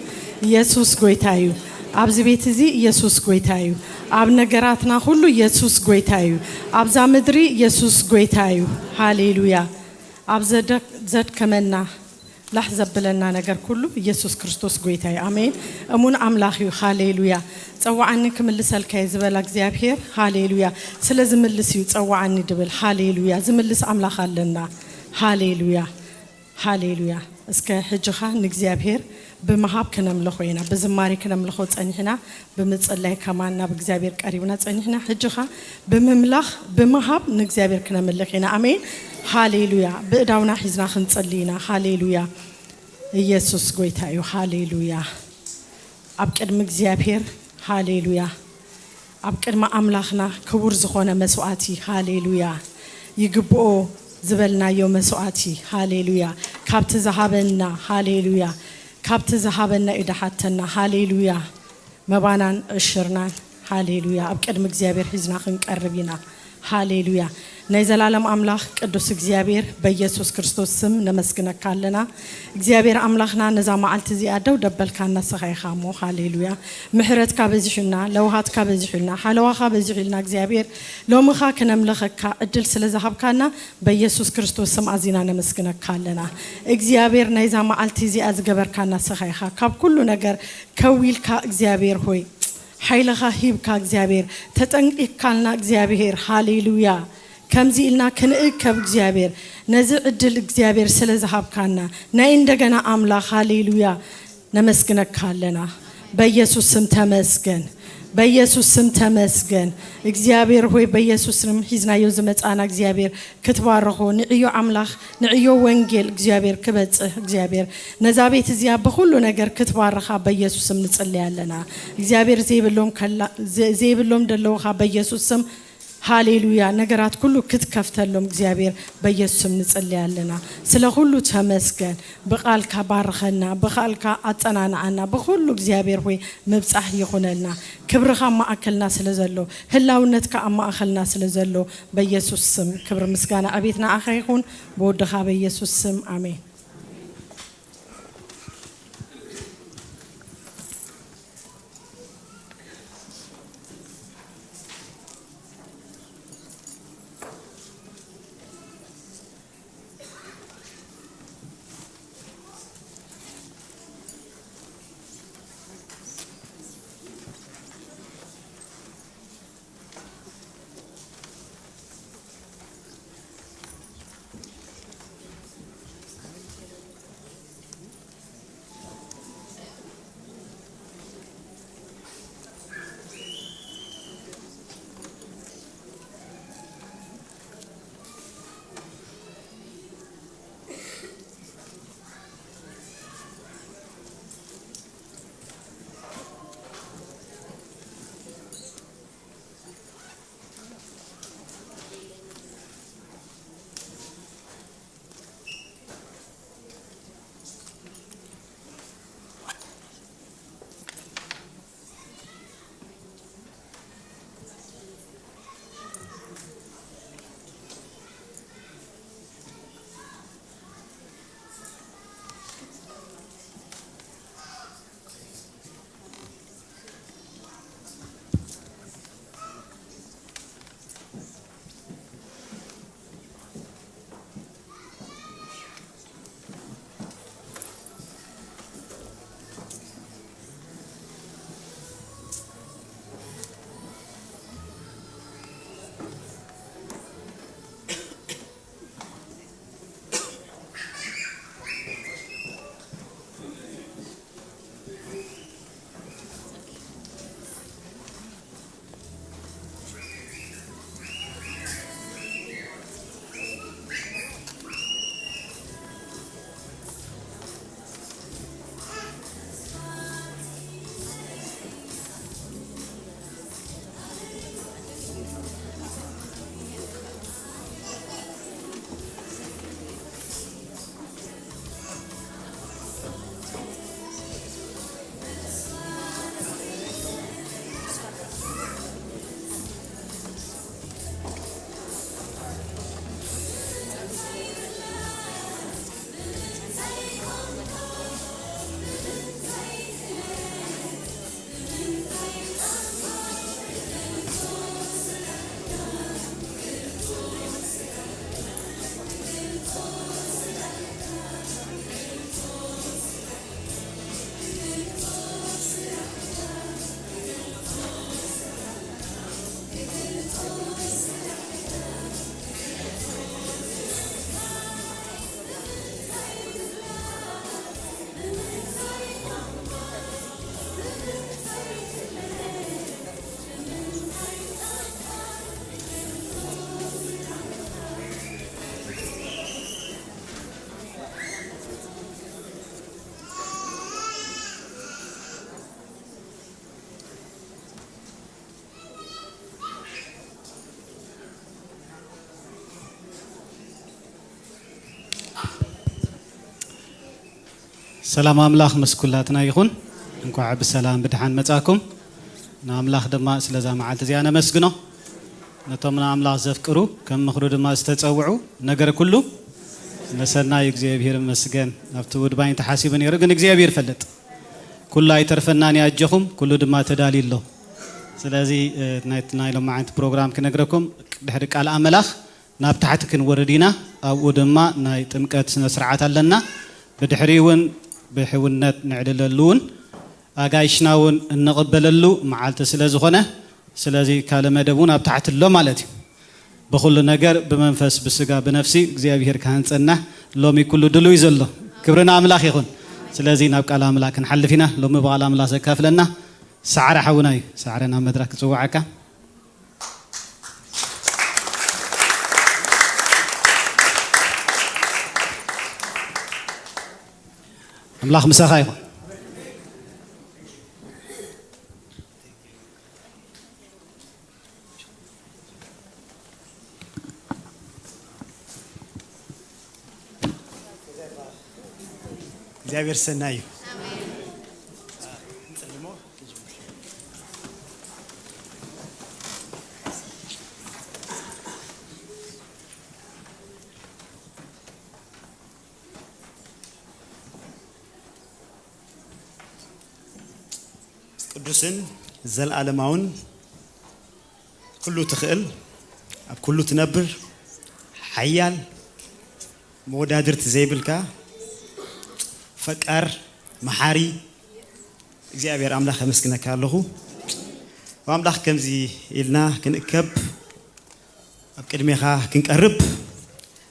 ኢየሱስ ጎይታ እዩ። ኣብዚ ቤት እዚ ኢየሱስ ጎይታ እዩ። ኣብ ነገራትና ኩሉ ኢየሱስ ጎይታ እዩ። ኣብዛ ምድሪ ኢየሱስ ጎይታ እዩ። ሃሌሉያ። ኣብ ዘደ-፣ ዘድከመና ላሕ ዘብለና ነገር ኩሉ ኢየሱስ ክርስቶስ ጎይታ እዩ። ኣሜን። እሙን ኣምላኽ እዩ። ሃሌሉያ። ጸውዓኒ ክምልሰልካ እየ ዝበላ እግዚኣብሔር። ሃሌሉያ። ስለ ዝምልስ እዩ ጸውዓኒ ድብል። ሃሌሉያ። ዝምልስ ኣምላኽ ኣለና። ሃሌሉያ። ሃሌሉያ። እስከ ሕጂ ኸኣ ንእግዚኣብሔር ብምሃብ ክነምልኾ ኢና። ብዝማሬ ክነምልኾ ጸኒሕና፣ ብምጽላይ ከማን ናብ እግዚኣብሔር ቀሪብና ጸኒሕና። ሕጂ ኸኣ ብምምላኽ፣ ብምሃብ ንእግዚኣብሔር ክነምልኽ ኢና። ኣሜን። ሃሌሉያ። ብእዳውና ሒዝና ክንጽሊ ኢና። ሃሌሉያ። ኢየሱስ ጎይታ እዩ። ሃሌሉያ። ኣብ ቅድሚ እግዚኣብሔር፣ ሃሌሉያ። ኣብ ቅድሚ ኣምላኽና ክቡር ዝኾነ መስዋእቲ፣ ሃሌሉያ፣ ይግብኦ ዝበልናዮ መስዋእቲ፣ ሃሌሉያ፣ ካብቲ ዝሃበና፣ ሃሌሉያ፣ ካብቲ ዝሃበና እዩ ድሓተና፣ ሃሌሉያ። መባናን ዕሽርናን፣ ሃሌሉያ፣ ኣብ ቅድሚ እግዚኣብሔር ሒዝና ክንቀርብ ኢና። ሃሌሉያ። ናይ ዘላለም ኣምላኽ ቅዱስ እግዚኣብሔር፣ በኢየሱስ ክርስቶስ ስም ነመስግነካ ኣለና። እግዚኣብሔር ኣምላኽና፣ ነዛ መዓልቲ እዚኣ ደው ደበልካ ንስኻ ኢኻ እሞ፣ ሃሌሉያ። ምሕረትካ በዚሑልና፣ ለውሃትካ በዚሑልና፣ ሓለዋኻ በዚሑልና እግዚኣብሔር፣ ሎምኻ ክነምልኸካ ዕድል ስለ ዝሃብካና፣ በኢየሱስ ክርስቶስ ስም ኣዚና ነመስግነካ ኣለና። እግዚኣብሔር፣ ናይዛ መዓልቲ እዚኣ ዝገበርካ ንስኻ ኢኻ። ካብ ኩሉ ነገር ከዊልካ እግዚኣብሔር ሆይ፣ ሓይልኻ ሂብካ እግዚኣብሔር፣ ተጠንቂቕካልና እግዚኣብሔር። ሃሌሉያ። ከምዚ ኢልና ክንእከብ እግዚኣብሔር፣ ነዚ ዕድል እግዚኣብሔር ስለ ዝሃብካና፣ ናይ እንደገና ኣምላኽ፣ ሃሌሉያ፣ ነመስግነካ ኣለና። በኢየሱስ ስም ተመስገን። በኢየሱስ ስም ተመስገን። እግዚኣብሔር ሆይ፣ በኢየሱስ ስም ሒዝናዮ ዝመጻና እግዚኣብሔር ክትባርኾ፣ ንዕዮ ኣምላኽ፣ ንዕዮ ወንጌል እግዚኣብሔር ክበጽሕ፣ እግዚኣብሔር ነዛ ቤት እዚኣ ብኹሉ ነገር ክትባርኻ በኢየሱስ ስም ንጽሊ ኣለና። እግዚኣብሔር ዘይብሎም ከላ-፣ ዘ-፣ ዘይብሎም ደለዉ ኻ በኢየሱስ ስም፣ ሃሌሉያ፣ ነገራት ኩሉ ክትከፍተሎም እግዚኣብሔር በኢየሱስ ስም ንጽሊ ኣለና። ስለ ኩሉ ተመስገን። ብቓልካ ባርኸና፣ ብቓልካ ኣጸናንዓና። ብኹሉ እግዚኣብሔር ሆይ ምብጻሕ ይኹነልና። ክብርኻ ኣብ ማእከልና ስለ ዘሎ፣ ህላውነትካ ኣብ ማእከልና ስለ ዘሎ በኢየሱስ ስም ክብሪ ምስጋና ዕቤት ንዓኻ ይኹን። ብወድኻ በኢየሱስ ስም ኣሜን። ሰላም ኣምላኽ ምስ ኩላትና ይኹን። እንኳዕ ብሰላም ብድሓን መጻኩም። ንኣምላኽ ድማ ስለዛ መዓልቲ እዚኣ ነመስግኖ። ነቶም ንኣምላኽ ዘፍቅሩ፣ ከም ምኽሩ ድማ ዝተጸውዑ፣ ነገር ኩሉ ንሰናይ እግዚኣብሔር ይመስገን። ኣብቲ ውድባይ እንተሓሲቡ ነይሩ፣ ግን እግዚኣብሔር ይፈልጥ። ኩሉ ኣይተርፈናን እዩ ኣጀኹም፣ ኩሉ ድማ ተዳልዩ ኣሎ። ስለዚ፣ እ፣ ናይ፣ ናይ ሎማዓንቲ ፕሮግራም ክነግረኩም፣ ድሕሪ ቃል ኣመላኽ ናብ ታሕቲ ክንወርድ ኢና። ኣብኡ ድማ ናይ ጥምቀት ስነ ስርዓት ኣለና። ብድሕሪኡ እውን ብሕውነት ነዕልለሉ እውን ኣጋይሽና እውን እንቕበለሉ መዓልቲ ስለ ዝኾነ፣ ስለዚ ካልእ መደብ እውን ኣብ ታሕቲ ኣሎ ማለት እዩ። ብኹሉ ነገር ብመንፈስ፣ ብስጋ፣ ብነፍሲ እግዚኣብሔር ክሃንጸና ሎሚ ኩሉ ድሉው እዩ ዘሎ። ክብሪ ንኣምላኽ ይኹን። ስለዚ ናብ ቃል ኣምላኽ ክንሓልፍ ኢና። ሎሚ ብቓል ኣምላኽ ዘካፍለና ሰዓረ ሓውና እዩ። ሰዓረ ናብ መድረኽ ክጽውዓካ። ኣምላኽ ምሳኻ ይኹን። እግዚኣብሔር ሰናይ እዩ። ቅዱስን ዘለዓለማውን፣ ኩሉ ትኽእል፣ ኣብ ኩሉ ትነብር፣ ሓያል፣ መወዳድርቲ ዘይብልካ፣ ፈቃር፣ መሓሪ እግዚኣብሔር ኣምላኽ ከመስግነካ ኣለኹ። ኣምላኽ ከምዚ ኢልና ክንእከብ ኣብ ቅድሜኻ ክንቀርብ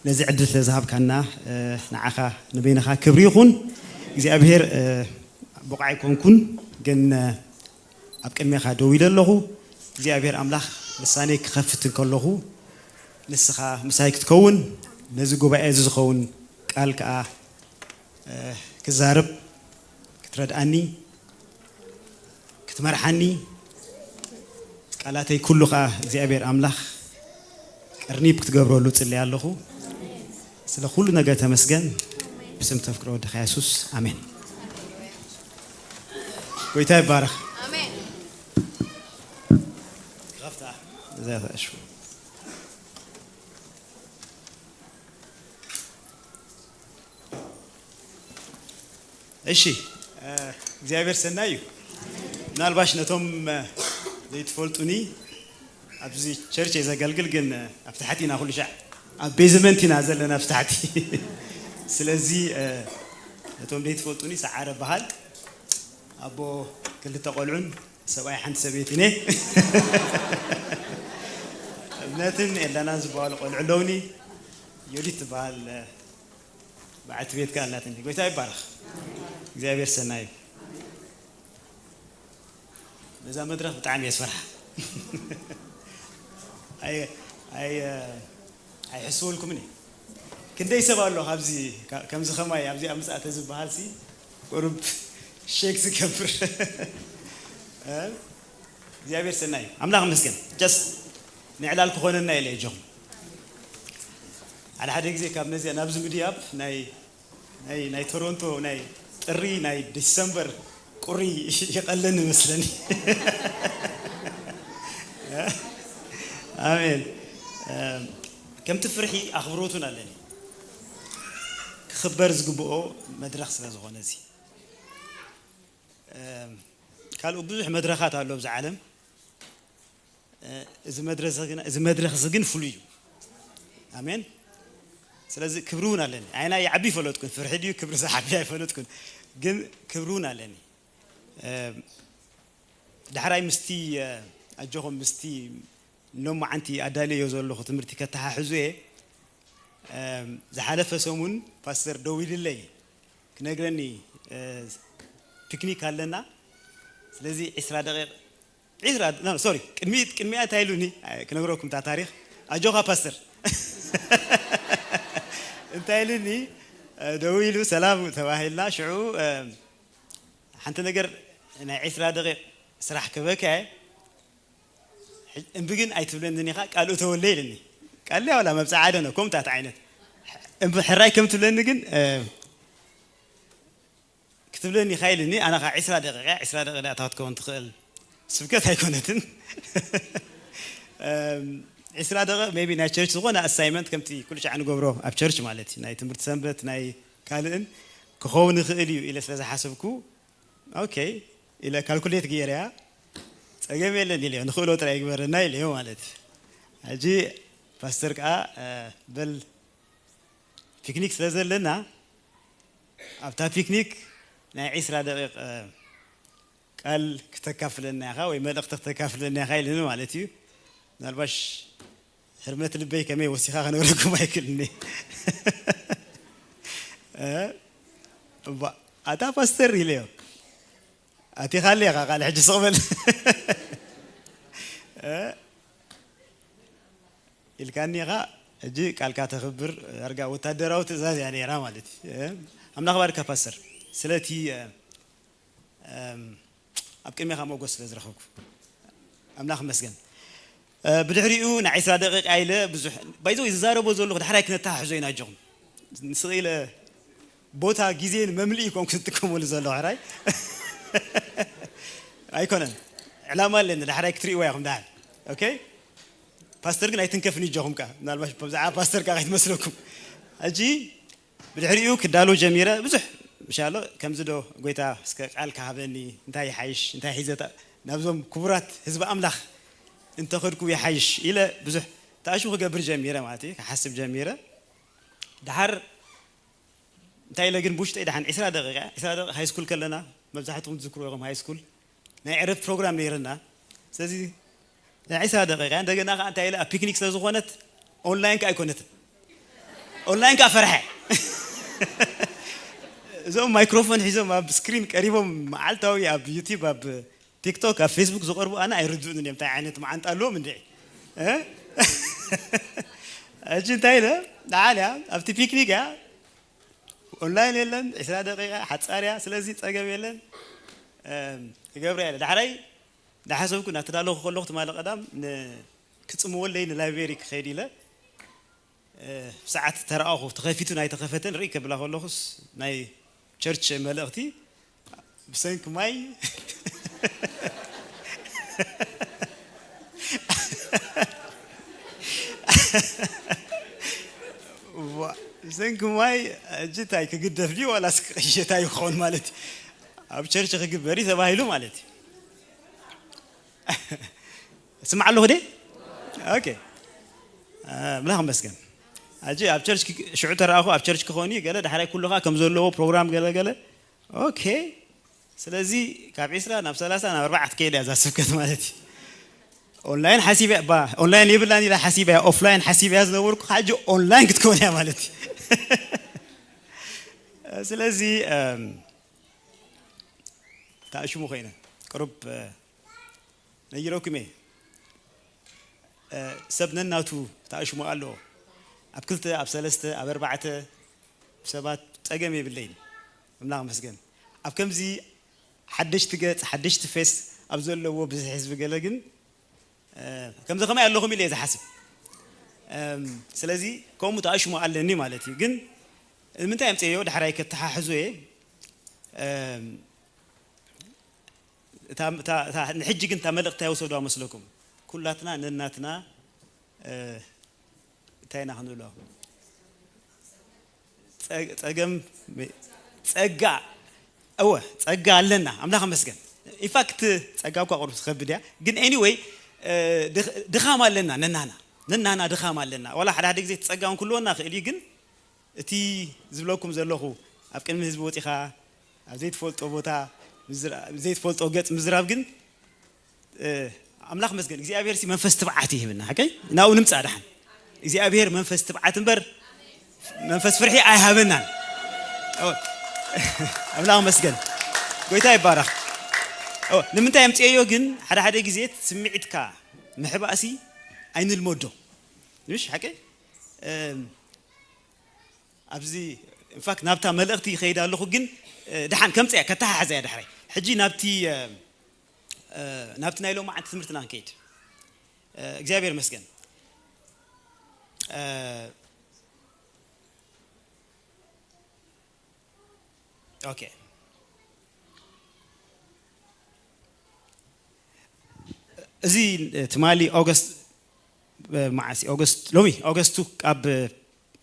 ነዚ ዕድል ስለ ዝሃብካና፣ እ፣ ንዓኻ ንበይንኻ ክብሪ ይኹን። እግዚኣብሔር፣ እ፣ ብቑዕ ኣይኮንኩን፣ ግን፣ እ፣ ኣብ ቅድሜኻ ደው ኢለ ኣለኹ። እግዚኣብሔር ኣምላኽ ልሳነይ ክኸፍት እንከለኹ ንስኻ ምሳይ ክትከውን፣ ነዚ ጉባኤ እዚ ዝኸውን ቃል ከኣ፣ እ፣ ክዛረብ ክትረድኣኒ ክትመርሓኒ ቃላተይ ኩሉ ኸኣ እግዚኣብሔር ኣምላኽ ቀርኒብ ክትገብረሉ ጽልየ ኣለኹ። ስለ ኩሉ ነገር ተመስገን። ብስም ተፍቅሮ ወድኻ የሱስ፣ ኣሜን። ጎይታ ይባረኽ። ኣሜን። ክኸፍታ እዛ ተኣሽፉ። እሺ፣ እ፣ እግዚኣብሔር ሰናይ እዩ። ምናልባሽ ነቶም፣ እ፣ ዘይትፈልጡኒ፣ ኣብዚ ቸርች እየ ዘገልግል፣ ግን፣ እ፣ ኣብ ታሕቲ ኢና ኩሉ ሻዕ፣ ኣብ ቤዝመንት ኢና ዘለና ኣብዚ ታሕቲ። ስለዚ፣ እ፣ ነቶም ዘይትፈልጡኒ ሰዓረ በሃል፣ ኣቦ ክልተ ቆልዑን ሰብኣይ ሓንቲ ሰበይትን እየ። እምነትን ኤለናን ዝበሃሉ ቆልዑ ኣለውኒ። ዮዲት ትበሃል፣ እ፣ በዓልቲ ቤት ከኣ ኣላትኒ። ጎይታ ይባረኽ። እግዚኣብሔር ሰናይ እዩ። ነዛ መድረኽ ብጣዕሚ እየ ዝፈርሓ። ኣይ-፣ ኣይ-፣ ኣይሕስበልኩምን እየ። ክንደይ ሰብ ኣሎ ካብዚ፣ ካ-፣ ከምዚ ኸማይ ኣብዚኣ ምጽኣተ ዝበሃል ሲ ቁሩብ ሼክ ዝገብር። እ? እግዚኣብሔር ሰናይ እዩ። ኣምላኽ ይመስገን። ጀስት ንዕላል ክኾነና ኢለ እየ ጆም። ሓደ ሓደ ግዜ ካብ ነዚኣ ናብዚ ምድያብ ናይ፣ ናይ፣ ናይ ቶሮንቶ ናይ ጥሪ ናይ ዲሰምበር ቁሪ ይቐለኒ መስለኒ። ኣሜን። እም፣ ከምቲ ፍርሒ ኣኽብሮቱን ኣለኒ። ክኽበር ዝግብኦ መድረኽ ስለ ዝኾነ እዚ። እም፣ ካልኡ ብዙሕ መድረኻት ኣሎ ኣብዚ ዓለም። እ፣ እዚ መድረኽ እዚ ግን፣ እዚ መድረኽ እዚ ግን ፍሉይ እዩ። ኣሜን። ስለዚ ክብሪ እውን ኣለኒ። ኣየናይ ይዓቢ ይፈለጥኩን፣ ፍርሒ ድዩ ክብሪ ዝዓቢ ኣይፈለጥኩን፣ ግን ክብሪ እውን ኣለኒ። እ፣ ዳሕራይ ምስቲ፣ እ፣ ኣጆኹም ምስቲ ሎማዓንቲ ኣዳልየዮ ዘለኹ ትምህርቲ ከተሓሕዞ እየ። እ፣ ዝሓለፈ ሰሙን ፓስተር ደዊሉለይ ክነግረኒ፣ እ፣ ፒክኒክ ኣለና። ስለዚ ዒስራ ደቂቕ ዒስራ፣ ኖ፣ ሶሪ፣ ቅድሚ-፣ ቅድሚኣ እንታይ ኢሉኒ? ኣይ፣ ክነግረኩም እታ ታሪኽ። ኣጆኻ ፓስተር። እንታይ ኢሉኒ? እ፣ ደው ኢሉ፣ ሰላም ተባሂልና። ሽዑ፣ እ፣ ሓንቲ ነገር ናይ ዒስራ ደቂቕ ስራሕ ክበካ እየ። ሕጅ-፣ እምቢ ግን ኣይትብለንን ኢኻ፣ ቃል እተወለይ ኢልኒ። ቃል ዋላ መብጽዓ ኣይደነ፣ ከምታት ዓይነት። እምቢ ሕራይ ከም ትብለኒ ግን፣ እ፣ ክትብለኒ ኢኻ ኢልኒ፣ ኣነ ኸዓ ዒስራ ደቂቕ እያ፣ ዒስራ ደቂቕ እያ እታ ክትከውን ትኽእል፣ ስብከት ኣይኮነትን። እም፣ ዒስራ ደቂቕ ሜቢ ናይ ቸርች ዝኾነ ኣሳይመንት ከምቲ ኩሉ ሻዕ ንገብሮ ኣብ ቸርች ማለት እዩ፣ ናይ ትምህርቲ ሰንበት፣ ናይ ካልእን ክኸውን ይኽእል እዩ ኢለ ስለ ዝሓሰብኩ፣ ኦኬ ኢለ ካልኩሌት ገይረያ፣ ጸገም የለን ኢለዮ፣ ንኽእሎ ጥራይ ይግበረና ኢለዮ ማለት እዩ። ሕጂ ፓስተር ከኣ፣ እ፣ በል ፒክኒክ ስለ ዘለና፣ ኣብታ ፒክኒክ ናይ ዒስራ ደቂቕ፣ እ፣ ቃል ክተካፍለና ኢኻ ወይ መልእኽቲ ክተካፍለና ኢኻ ኢልኒ ማለት እዩ። ምናልባሽ ህርመት ልበይ ከመይ ወሲኻ ከነግረኩም ኣይክእልኒ። እ፣ እባ፣ ኣታ ፓስተር ኢለዮ። ኣቲኻለይ ኢኻ ቃል ሕጂ ስቕ በል። እ፣ ኢልካኒ ኢኻ። ሕጂ ቃልካ ተኽብር፣ ዳርጋ ወታደራዊ ትእዛዝ እያ ነይራ ማለት እዩ። ኣምላኽ ባርካ ፓስተር፣ ስለቲ፣ እ፣ እም፣ ኣብ ቅድሜኻ ሞገስ ስለ ዝረኸብኩ ኣምላኽ ይመስገን። እ፣ ብድሕሪኡ ንዒስራ ደቂቃ ኢለ ብዙሕ፣ ባይዘው ዝዛረቦ ዘለኹ ዳሕራይ ክነተሓሕዞ ኢና ኣጆኹም። ንስቕ ኢለ ቦታ ግዜን መምልኢ ኮንኩ ዝጥቀመሉ ዘለኹ ሕራይ ኣይኮነን። ዕላማ ኣለኒ፣ ዳሕራይ ክትርእይዋ ኢኹም ዳሕር። ኦኬ? ፓስተር ግን ኣይትንከፍኒ እጆኹም ከ፣ ምናልባት ብዛዕባ ፓስተር ከ ከይትመስለኩም። ሕጂ ብድሕሪኡ ክዳሎ ጀሚረ፣ ብዙሕ ምሻሎ ከምዚ ዶ ጎይታ እስከ ቃል ክሃበኒ፣ እንታይ ይሓይሽ፣ እንታይ ሒዘ ታ-፣ ናብዞም ክቡራት ህዝቢ ኣምላኽ እንተኸድኩ ይሓይሽ ኢለ ብዙሕ ተኣሽቡ ክገብር ጀሚረ ማለት እዩ፣ ክሓስብ ጀሚረ። ደሓር እንታይ ኢለ ግን ብውሽጠይ ደሓን ዒስራ ደቂቃ፣ ዒስራ ደቂቃ ሃይ ስኩል ከለና መብዛሕትኹም ትዝክሩ ኢኹም ሃይ ስኩል ናይ ዕረፍቲ ፕሮግራም ነይርና። ስለዚ ናይ ዒስራ ደቂቃ እንደገና ከኣ እንታይ ኢለ ኣብ ፒክኒክ ስለ ዝኾነት ኦንላይን ከኣ ኣይኮነትን። ኦንላይን ከኣ ፈርሐ። እዞም ማይክሮፎን ሒዞም ኣብ ስክሪን ቀሪቦም መዓልታዊ ኣብ ዩቲዩብ ኣብ ቲክቶክ ኣብ ፌስቡክ ዝቐርቡ ኣነ ኣይርድኡንን እዮም። እንታይ ዓይነት መዓንጣ ኣለዎም እንድዒ? እ? ሕጂ እንታይ ኢለ ደሓን እያ ኣብቲ ፒክኒክ እያ ኦንላይን የለን፣ ዒስራ ደቂቃ ሓጻር እያ፣ ስለዚ ጸገም የለን። እም፣ ክገብራ እየ። ዳሕራይ ዳሓሰብኩ እናተዳለኹ ከለኹ ትማሊ ቀዳም ን-፣ ክጽምወለይ ንላይብሬሪ ክኸይድ ኢለ፣ እ፣ ብሰዓት ተረኣኹ፣ ተኸፊቱ ናይ ተኸፈተን ርኢ ከብላ ከለኹስ ናይ ቸርች መልእኽቲ ብሰንኪ ማይ ዋ፣ ብሰንኪ ማይ ሕጂ እንታይ ክግደፍ ድዩ ዋላስ ክቕየት እዩ ክኸውን ማለት እዩ? ኣብ ቸርች ክግበር እዩ ተባሂሉ ማለት እዩ። ስማዕ ኣለኹ ደ? ኦኬ። ኣምላኽ ይመስገን። ሕጂ ኣብ ቸርች ክግ-፣ ሽዑ ተረኣኹ ኣብ ቸርች ክኸውን እዩ ገለ፣ ዳሕራይ ኩሉ ኸኣ ከም ዘለዎ ፕሮግራም ገለ ገለ። ኦኬ። ስለዚ ካብ ዒስራ ናብ ሰላሳ ናብ ኣርባዓ ትከይድ እያ እዛ ስብከት ማለት እዩ። ኦንላይን ሓሲበ፣ ባ፣ ኦንላይን የብላን ኢላ ሓሲበ እያ፣ ኦፍላይን ሓሲበ እያ ዝነበርኩ፣ ሕጂ ኦንላይን ክትከውን እያ ማለት እዩ። ስለዚ፣ እም፣ ተኣሽሙ ኮይነ፣ ቅሩብ፣ እ፣ ነጊረኩም እየ። እ፣ ሰብ ነናቱ ተኣሽሙ ኣለዎ። ኣብ ክልተ፣ ኣብ ሰለስተ፣ ኣብ ኣርባዕተ ሰባት ጸገም የብለይን። ኣምላኽ ይመስገን። ኣብ ከምዚ ሓደሽቲ ገጽ፣ ሓደሽቲ ፌስ ኣብ ዘለዎ ብዝሒ ህዝቢ ገለ ግን፣ እ፣ ከምዚ ከማይ ኣለኹም ኢለ እየ ዝሓስብ። እም፣ ስለዚ ከምኡ ተኣሽሙ ኣለኒ ማለት እዩ። ግን ንምንታይ ኣምጽኤዮ? ዳሕራይ ከተሓሕዞ እየ። እም፣ እታ፣ እታ፣ እታ፣ ንሕጂ ግን እታ መልእኽቲ እንታይ ወሰዱዋ መስለኩም? ኩላትና ነናትና፣ እ፣ እንታይ ኢና ክንብሎ? ጸ-፣ ጸገም፣ ጸጋ፣ እወ፣ ጸጋ ኣለና። ኣምላኽ ይመስገን። ኢንፋክት ጸጋ እኳ ቁሩብ ትኸብድ እያ። ግን ኤኒወይ፣ እ፣ ድኽ-፣ ድኻም ኣለና፣ ነናና። ነናና ድኻም ኣለና። ዋላ ሓደ ሓደ ግዜ እቲ ጸጋ እውን ክህልወና ይኽእል እዩ፣ ግን እቲ ዝብለኩም ዘለኹ ኣብ ቅድሚ ህዝቢ ወጺኻ ኣብ ዘይትፈልጦ ቦታ ምዝራ-፣ ዘይትፈልጦ ገጽ ምዝራብ ግን፣ እ፣ ኣምላኽ መስገን እግዚኣብሔር ሲ መንፈስ ትብዓት ይህብና። ሓቀይ ናብኡ ንምጻእ ደሓን እግዚኣብሔር መንፈስ ትብዓት እምበር መንፈስ ፍርሒ ኣይሃበናን። ኦ፣ ኣምላኽ መስገን። ጎይታ ይባረኽ። ኦ፣ ንምንታይ ኣምጽኤዮ ግን ሓደ ሓደ ግዜ ስምዒትካ ምሕባእሲ ኣይንልመዶ። ምሽ ሓቀይ? እም፣ ኣብዚ ኢንፋክት ናብታ መልእኽቲ ይኸይድ ኣለኹ፣ ግን፣ እ፣ ደሓን ከምጽእ እያ፣ ከተሓሕዛ እያ ዳሕራይ። ሕጂ ናብቲ፣ እ፣ እ፣ ናብቲ ናይ ሎማዓንቲ ትምህርትና ክንከይድ። እ፣ እግዚኣብሔር ይመስገን። እ፣ ኦኬ። እዚ፣ እ፣ ትማሊ ኦገስት፣ እ፣ መዓስ እዩ? ኦገስት፣ ሎሚ ኦገስቱ ኣብ፣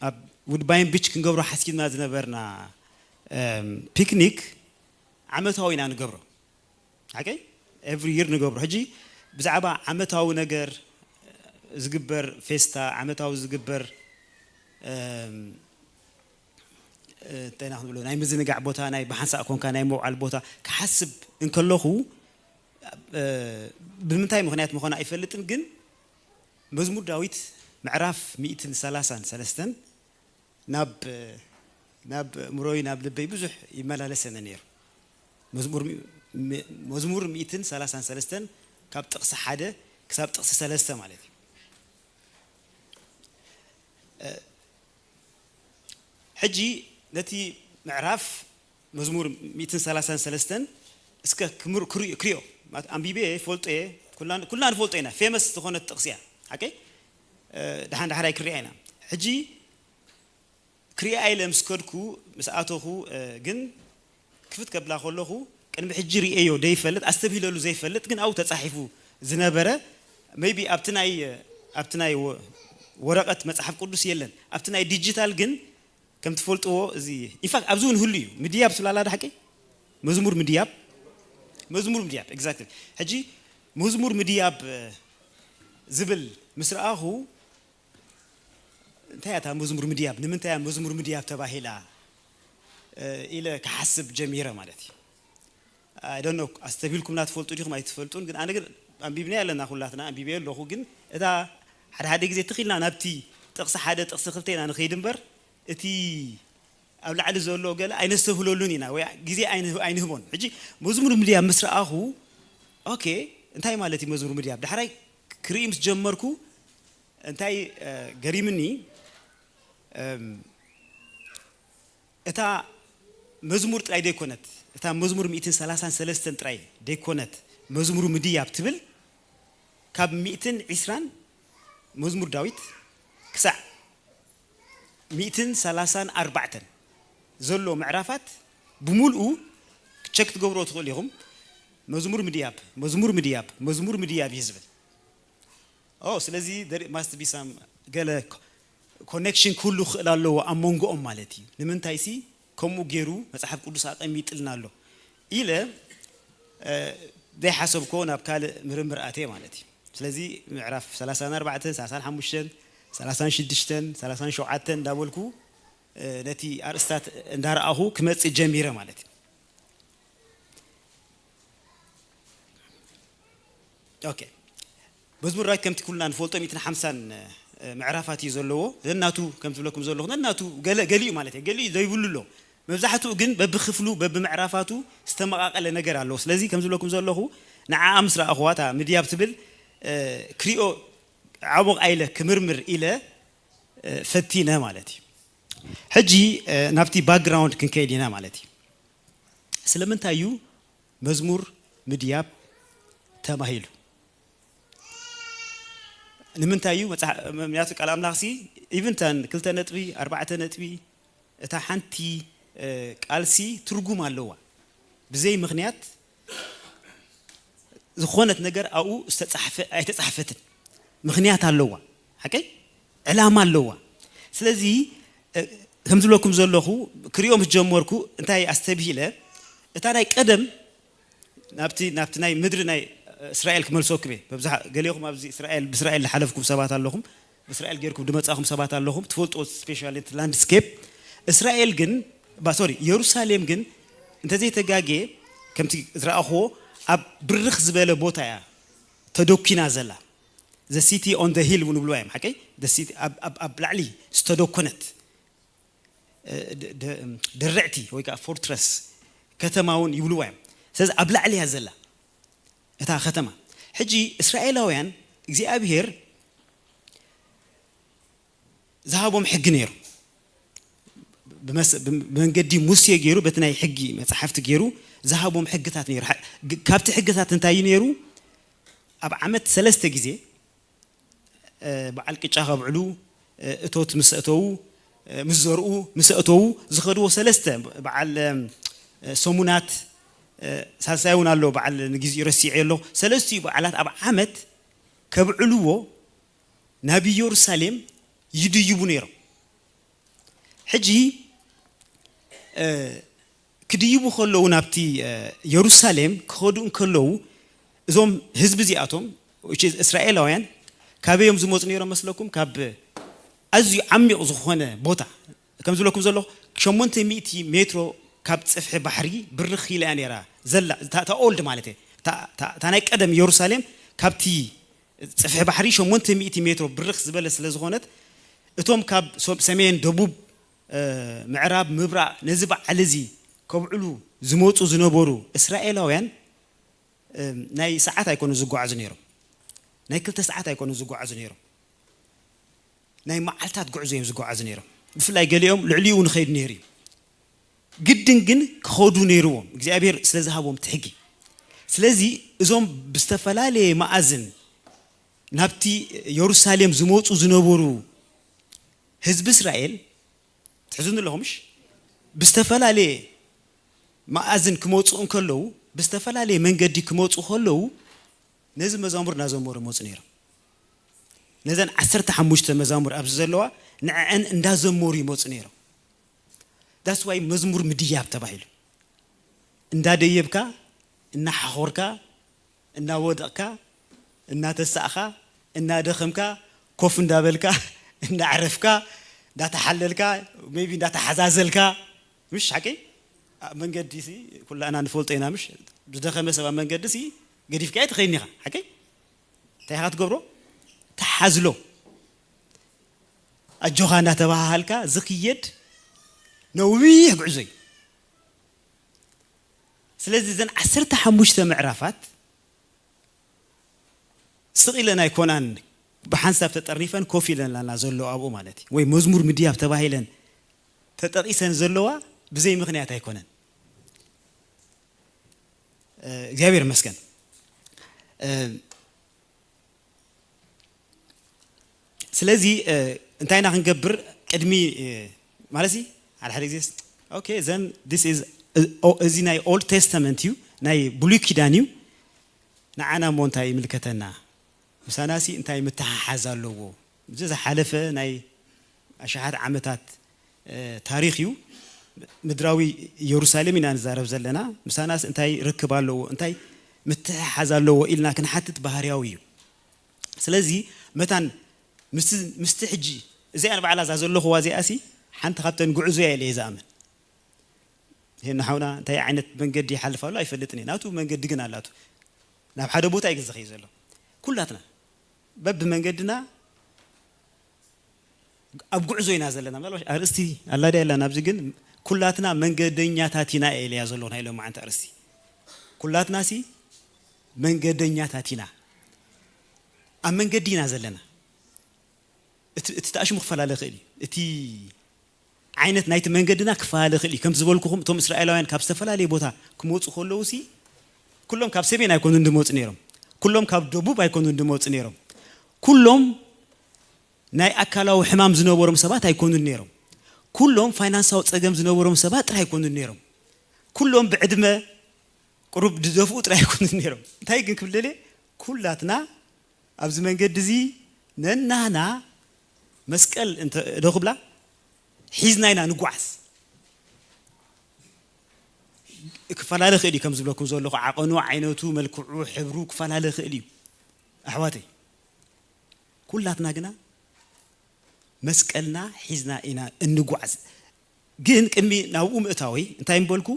ኣብ ውድባይን ቢች ክንገብሮ ሓሲብና ዝነበርና፣ እም፣ ፒክኒክ ዓመታዊ ኢና ንገብሮ። ሓቀይ? ኤቭሪ ይር ንገብሮ። ሕጂ ብዛዕባ ዓመታዊ ነገር ዝግበር ፌስታ፣ ዓመታዊ ዝግበር፣ እም፣ እ፣ እንታይ ኢና ክንብሎ፣ ናይ ምዝንጋዕ ቦታ፣ ናይ ብሓንሳእ ኮንካ ናይ ምውዓል ቦታ ክሓስብ እንከለኹ፣ ብምንታይ ምኽንያት ምኾነ ኣይፈልጥን፣ ግን መዝሙር ዳዊት ምዕራፍ ሚእትን ሰላሳን ሰለስተን ናብ ናብ ምሮይ ናብ ልበይ ብዙሕ ይመላለሰኒ ነይሩ። መዝሙር ሚ- ሚ- መዝሙር ሚእትን ሰላሳን ሰለስተን ካብ ጥቕሲ ሓደ ክሳብ ጥቕሲ ሰለስተ ማለት እዩ። ሕጂ ነቲ ምዕራፍ መዝሙር ሚእትን ሰላሳን ሰለስተን እስከ ክምር- ክሪ- ክሪኦ ማለት ኣንቢበ ይፈልጦ እየ። ኩልና ኩልና ንፈልጦ ኢና። ፌመስ ዝኾነት ጥቕሲ እያ። ሓቀይ? ደሓን ዳሕራይ ክሪኣ ኢና። ሕጂ ክሪኣ ኢለ ምስ ከድኩ ምስ ኣተኹ ግን ክፍት ከብላ ከለኹ ቅድሚ ሕጂ ርእየዮ ዘይፈልጥ ኣስተብሂለሉ ዘይፈልጥ ግን ኣብኡ ተፃሒፉ ዝነበረ maybe ኣብቲ ናይ ኣብቲ ናይ ወረቐት መፅሓፍ ቅዱስ የለን። ኣብቲ ናይ ዲጂታል ግን ከም ትፈልጥዎ እዚ ኢንፋክት ኣብዚ እውን ህሉ እዩ። ምድያብ ትብላላ ዶ ሓቂ? መዝሙር ምድያብ መዝሙር ምድያብ exactly። ሕጂ መዝሙር ምድያብ ዝብል ምስ ረኣኹ እንታይ እያ እታ መዝሙር ምድያብ? ንምንታይ እያ መዝሙር ምድያብ ተባሂላ ኢለ ክሓስብ ጀሚረ ማለት እዩ። I don't know ኣስተብሂልኩምላ ትፈልጡ ዲኹም ኣይትፈልጡን፣ ግን ኣነ ግን ኣንቢብና ኣለና ኩላትና ኣንቢበ ኣለኹ። ግን እታ ሓደ ሓደ ግዜ ትኺልና ናብቲ ጥቕሲ ሓደ ጥቕሲ ክልተ ኢና ንኸይድ እምበር እቲ ኣብ ላዕሊ ዘሎ ገለ ኣይነስተብህለሉን ኢና ወይ ግዜ ኣይንህቦን። ሕጂ መዝሙር ምድያብ ምስ ረኣኹ ኦኬ እንታይ ማለት እዩ መዝሙር ምድያብ ዳሕራይ ክርኢ ምስ ጀመርኩ እንታይ ገሪምኒ እታ መዝሙር ጥራይ ደይኮነት እታ መዝሙር ሚእትን ሰላሳን ሰለስተን ጥራይ ደይኮነት መዝሙር ምድያብ ትብል ካብ ሚእትን ዕስራን መዝሙር ዳዊት ክሳዕ ሚእትን ሰላሳን ኣርባዕተን ዘሎ ምዕራፋት ብምልኡ ቸክ ትገብሮ ትኽእሉ ኢኹም። መዝሙር ምድያብ መዝሙር ምድያብ መዝሙር ምድያብ እዩ ዝብል። ስለዚ ማስት ቢ ሳም ገለ ኮኔክሽን ክህሉ ክኽእል ኣለዎ ኣብ መንጎኦም ማለት እዩ። ንምንታይ ሲ ከምኡ ገይሩ መፅሓፍ ቅዱስ ኣቐሚጥልና ኣሎ ኢለ ዘይሓሰብኮ ናብ ካልእ ምርምር ኣትየ ማለት እዩ። ስለዚ ምዕራፍ ሰላሳን ኣርባዕተን ሰላሳን ሓሙሽተን ሰላሳን ሽዱሽተን ሰላሳን ሸውዓተን እንዳበልኩ ነቲ ኣርእስታት እንዳረኣኹ ክመፅእ ጀሚረ ማለት እዩ። ኦኬ መዝሙር ዳዊት ከምቲ ኩልና ንፈልጦ ሚእትን ሓምሳን ምዕራፋት እዩ ዘለዎ። ነናቱ ከም ዝብለኩም ዘለኹ ነናቱ ገለ ገሊኡ ማለት እየ ገሊኡ ዘይብሉ ኣሎ። መብዛሕትኡ ግን በብክፍሉ በብምዕራፋቱ ዝተመቓቐለ ነገር ኣለዎ። ስለዚ ከም ዝብለኩም ዘለኹ ንዓኣ ምስ ረኣኹዋ እታ ምድያብ ትብል ክሪኦ ዓሙቕ ኣይለ ክምርምር ኢለ ፈቲነ ማለት እዩ። ሕጂ ናብቲ ባክግራውንድ ክንከይድ ኢና ማለት እዩ። ስለምንታይ እዩ መዝሙር ምድያብ ተባሂሉ? ንምንታይ እዩ ምክንያቱ ቃል ኣምላኽ ሲ ኢቭን ተን ክልተ ነጥቢ ኣርባዕተ ነጥቢ እታ ሓንቲ ቃልሲ ትርጉም ኣለዋ። ብዘይ ምክንያት ዝኾነት ነገር ኣብኡ ዝተፃሕፈ ኣይተፃሕፈትን። ምክንያት ኣለዋ። ሓቀይ ዕላማ ኣለዋ። ስለዚ ከም ዝብለኩም ዘለኹ ክሪኦ ምስ ጀመርኩ እንታይ ኣስተብሂለ እታ ናይ ቀደም ናብቲ ናብቲ ናይ ምድሪ ናይ እስራኤል ክመልሰኩም እየ። መብዛሕ ገሊኹም ኣብዚ እስራኤል ብእስራኤል ዝሓለፍኩም ሰባት ኣለኹም፣ ብእስራኤል ጌርኩም ዝመጻኹም ሰባት ኣለኹም ትፈልጥዎ ስፔሻሊ እቲ ላንድስኬፕ እስራኤል ግን ባ ሶሪ የሩሳሌም ግን እንተዘይተጋጌ ከምቲ ዝረኣኽዎ ኣብ ብርኽ ዝበለ ቦታ እያ ተደኪና ዘላ። The city on the hill እውን ይብልዋ እዮም ሓቀይ? The city ኣብ ላዕሊ ዝተደኮነት ድርዕቲ ወይ ከዓ ፎርትረስ ከተማ እውን ይብልዋ እዮም። ስለዚ ኣብ ላዕሊ እያ ዘላ እታ ከተማ። ሕጂ እስራኤላውያን እግዚኣብሄር ዝሃቦም ሕጊ ነይሩ። ብመንገዲ ሙሴ ገይሩ በቲ ናይ ሕጊ መፅሓፍቲ ገይሩ ዝሃቦም ሕግታት ነይሩ። ካብቲ ሕግታት እንታይ እዩ ነይሩ? ኣብ ዓመት ሰለስተ ግዜ በዓል ቅጫ ከብዕሉ እቶት ምስ ኣእተዉ ምስ ዘርኡ ምስ ኣእተዉ ዝኸድዎ ሰለስተ በዓል ሰሙናት ሳልሳይ እውን ኣሎ በዓል ንግዜኡ ረሲዐ ኣለኹ። ሰለስቲኡ በዓላት ኣብ ዓመት ከብዕልዎ ናብ ኢየሩሳሌም ይድይቡ ነይሮም። ሕጂ ክድይቡ ከለዉ ናብቲ የሩሳሌም ክኸዱ እንከለዉ እዞም ህዝቢ እዚኣቶም እስራኤላውያን ካበይ እዮም ዝመፁ ነይሮም መስለኩም? ካብ ኣዝዩ ዓሚቕ ዝኾነ ቦታ ከም ዝብለኩም ዘለኹ ሸሞንተ ሚእቲ ሜትሮ ካብ ፅፍሒ ባሕሪ ብርኽ ኢላ እያ ነይራ ዘላ እታ ኦልድ ማለት እየ። እታ እታ ናይ ቀደም ኢየሩሳሌም ካብቲ ጽፍሒ ባሕሪ ሸሞንተ ሚእቲ ሜትሮ ብርኽ ዝበለ ስለ ዝኾነት፣ እቶም ካብ ሶ-፣ ሰሜን፣ ደቡብ፣ እ፣ ምዕራብ፣ ምብራቕ ነዚ በዓል እዚ ከብዕሉ ዝመጹ ዝነበሩ እስራኤላውያን፣ እ፣ ናይ ሰዓት ኣይኮኑ ዝጓዓዙ ነይሮም። ናይ ክልተ ሰዓት ኣይኮኑ ዝጓዓዙ ነይሮም። ናይ መዓልታት ጉዕዞ እዮም ዝጓዓዙ ነይሮም። ብፍላይ ገሊኦም ልዕሊኡ ንኸይድ ነይሩ እዩ። ግድን ግን ክኸዱ ነይርዎም፣ እግዚኣብሔር ስለ ዝሃቦም ትሕጊ። ስለዚ እዞም ብዝተፈላለየ መኣዝን ናብቲ የሩሳሌም ዝመጹ ዝነበሩ ህዝቢ እስራኤል፣ ትሕዙኒ ኣለኹም፣ ምሽ? ብዝተፈላለየ መኣዝን ክመጹ እንከለዉ፣ ብዝተፈላለየ መንገዲ ክመጹ ከለዉ፣ ነዚ መዛሙር እናዘመሩ ይመጹ ነይሮም። ነዘን ዓሰርተ ሓሙሽተ መዛሙር ኣብዚ ዘለዋ፣ ንዐዐን እንዳዘመሩ ይመጹ ነይሮም። That's why መዝሙር ምድያብ ተባሂሉ። እንዳደየብካ፣ እናሓኾርካ፣ እናወደቕካ፣ እናተሳእኻ፣ እናደኸምካ፣ ኮፍ እንዳበልካ፣ እናዕረፍካ፣ እንዳተሓለልካ፣ maybe እንዳተሓዛዘልካ፣ ምሽ ሓቀይ? ኣብ መንገዲ ሲ ኩላና ንፈልጦ ኢና፣ ምሽ? ዝደኸመ ሰብ ኣብ መንገዲ ሲ ገዲፍካዮ ትኸይድ ኢኻ፣ ሓቀይ? እንታይ ኢኻ ትገብሮ? ተሓዝሎ። ኣጆኻ እናተባሃሃልካ ዝኽየድ ነዊሕ ጉዕዞ እዩ። ስለዚ እዘን ዓሰርተ ሓሙሽተ ምዕራፋት ስቕ ኢለን ኣይኮናን ብሓንሳብ ተጠርኒፈን ኮፍ ኢለናና ዘሎ ኣብኡ ማለት እዩ። ወይ መዝሙር ምድያብ ተባሂለን ተጠቒሰን ዘለዋ ብዘይ ምኽንያት ኣይኮነን። እ፣ እግዚኣብሔር ይመስገን። እ፣ ስለዚ፣ እ፣ እንታይ ኢና ክንገብር? ቅድሚ፣ እ፣ ማለት ሲ፣ ሓደ ሓደ ግዜ ስ-፣ ኦኬ፣ ዘን this is፣ እ፣ ኦ-፣ እዚ ናይ ኦልድ ቴስተመንት እዩ፣ ናይ ብሉይ ኪዳን እዩ። ንዓና እሞ እንታይ ይምልከተና? ምሳናሲ እንታይ ምትሓሓዝ ኣለዎ? እዚ ዝሓለፈ ናይ ኣሽሓት ዓመታት፣ እ፣ ታሪኽ እዩ። ምድራዊ ኢየሩሳሌም ኢና ንዛረብ ዘለና። ምሳናስ እንታይ ርክብ ኣለዎ? እንታይ ምትሕሓዝ ኣለዎ? ኢልና ክንሓትት ባህርያዊ እዩ። ስለዚ መታን ምስቲ፣ ምስቲ ሕጂ እዚኣ ንባዕላ እዛ ዘለኹዋ እዚኣሲ ሓንቲ ካብተን ጉዕዞ እያ ኢለ እየ ዝኣምን። ይሄን ሓውና እንታይ ዓይነት መንገዲ ይሓልፍ ኣሎ ኣይፈልጥን እየ። ናቱ መንገዲ ግን ኣላቱ። ናብ ሓደ ቦታ እዩ ግን ዝኸይ ዘሎ። ኩላትና በብመንገድና ኣብ ጉዕዞ ኢና ዘለና። ምናልባት ኣርእስቲ ኣላ ድያ የላን ኣብዚ፣ ግን ኩላትና መንገደኛታት ኢና እየ ኢለያ ዘለኹ ናይ ሎማዓንቲ ኣርእስቲ። ኩላትናሲ መንገደኛታት ኢና። ኣብ መንገዲ ኢና ዘለና። እቲ፣ እቲ ተኣሽሙ ክፈላለ ይኽእል እዩ። እቲ ዓይነት ናይቲ መንገድና ክፈላለ ይኽእል እዩ። ከምቲ ዝበልኩኹም እቶም እስራኤላውያን ካብ ዝተፈላለየ ቦታ ክመጹ ከለዉ ሲ ኩሎም ካብ ሰሜን ኣይኮኑን ዝመጹ ነይሮም። ኩሎም ካብ ደቡብ ኣይኮኑን ዝመጹ ነይሮም። ኩሎም ናይ ኣካላዊ ሕማም ዝነበሮም ሰባት ኣይኮኑን ነይሮም። ኩሎም ፋይናንሳዊ ጸገም ዝነበሮም ሰባት ጥራይ ኣይኮኑን ነይሮም። ኩሎም ብዕድመ ቁሩብ ዝደፍኡ ጥራይ ኣይኮኑን ነይሮም። እንታይ ግን ክብል ደልየ፣ ኩላትና ኣብዚ መንገዲ እዚ ነናና መስቀል እንተ ዶ ክብላ ሒዝና ኢና ንጓዓዝ። ክፈላለ ይኽእል እዩ፣ ከም ዝብለኩም ዘለኹ ዓቐኑ፣ ዓይነቱ፣ መልክዑ፣ ሕብሩ ክፈላለ ይኽእል እዩ ኣሕዋተይ። ኩላትና ግና መስቀልና ሒዝና ኢና እንጓዓዝ። ግን ቅድሚ ናብኡ ምእታወይ እንታይ ምበልኩ?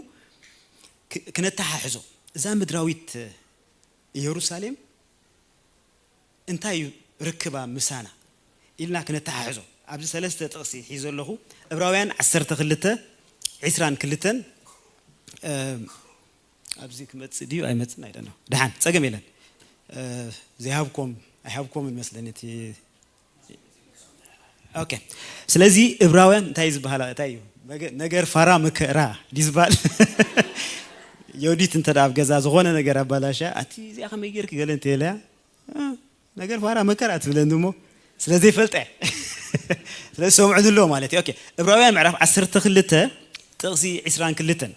ክ-፣ ክነተሓሕዞ። እዛ ምድራዊት ኢየሩሳሌም እንታይ እዩ ርክባ ምሳና ኢልና ክነተሓሕዞ። ኣብዚ ሰለስተ ጥቕሲ ሒዘ ኣለኹ። ዕብራውያን ዓሰርተ ክልተ፣ ዕስራን ክልተን፣ እ፣ ኣብዚ ክመጽእ ድዩ ኣይመጽእን ኣይደለኹ። ደሓን፣ ጸገም የለን። እ፣ ዘይሃብኮም፣ ኣይሃብኮምን መስለኒ እቲ፣ ኦኬ። ስለዚ ዕብራውያን እንታይ ዝበሃላ፣ እንታይ እዩ? መገ-፣ ነገር ፋራ መከራ ድዩ ዝበሃል? ዮዲት እንተ ደኣ ኣብ ገዛ ዝኾነ ነገር ኣባላሻ፣ ኣቲ እዚኣ ከመይ ጌርኪ ገለ እንተ ኢለያ፣ እ፣ ነገር ፋራ መከራ ትብለኒ እሞ፣ ስለ ዘይፈልጠ። ስለዚ ሰምዑኒ ኣሎ ማለት እዩ። ኦኬ። ዕብራውያን ምዕራፍ ዓሰርተ ክልተ ጥቕሲ ዕስራን ክልተን።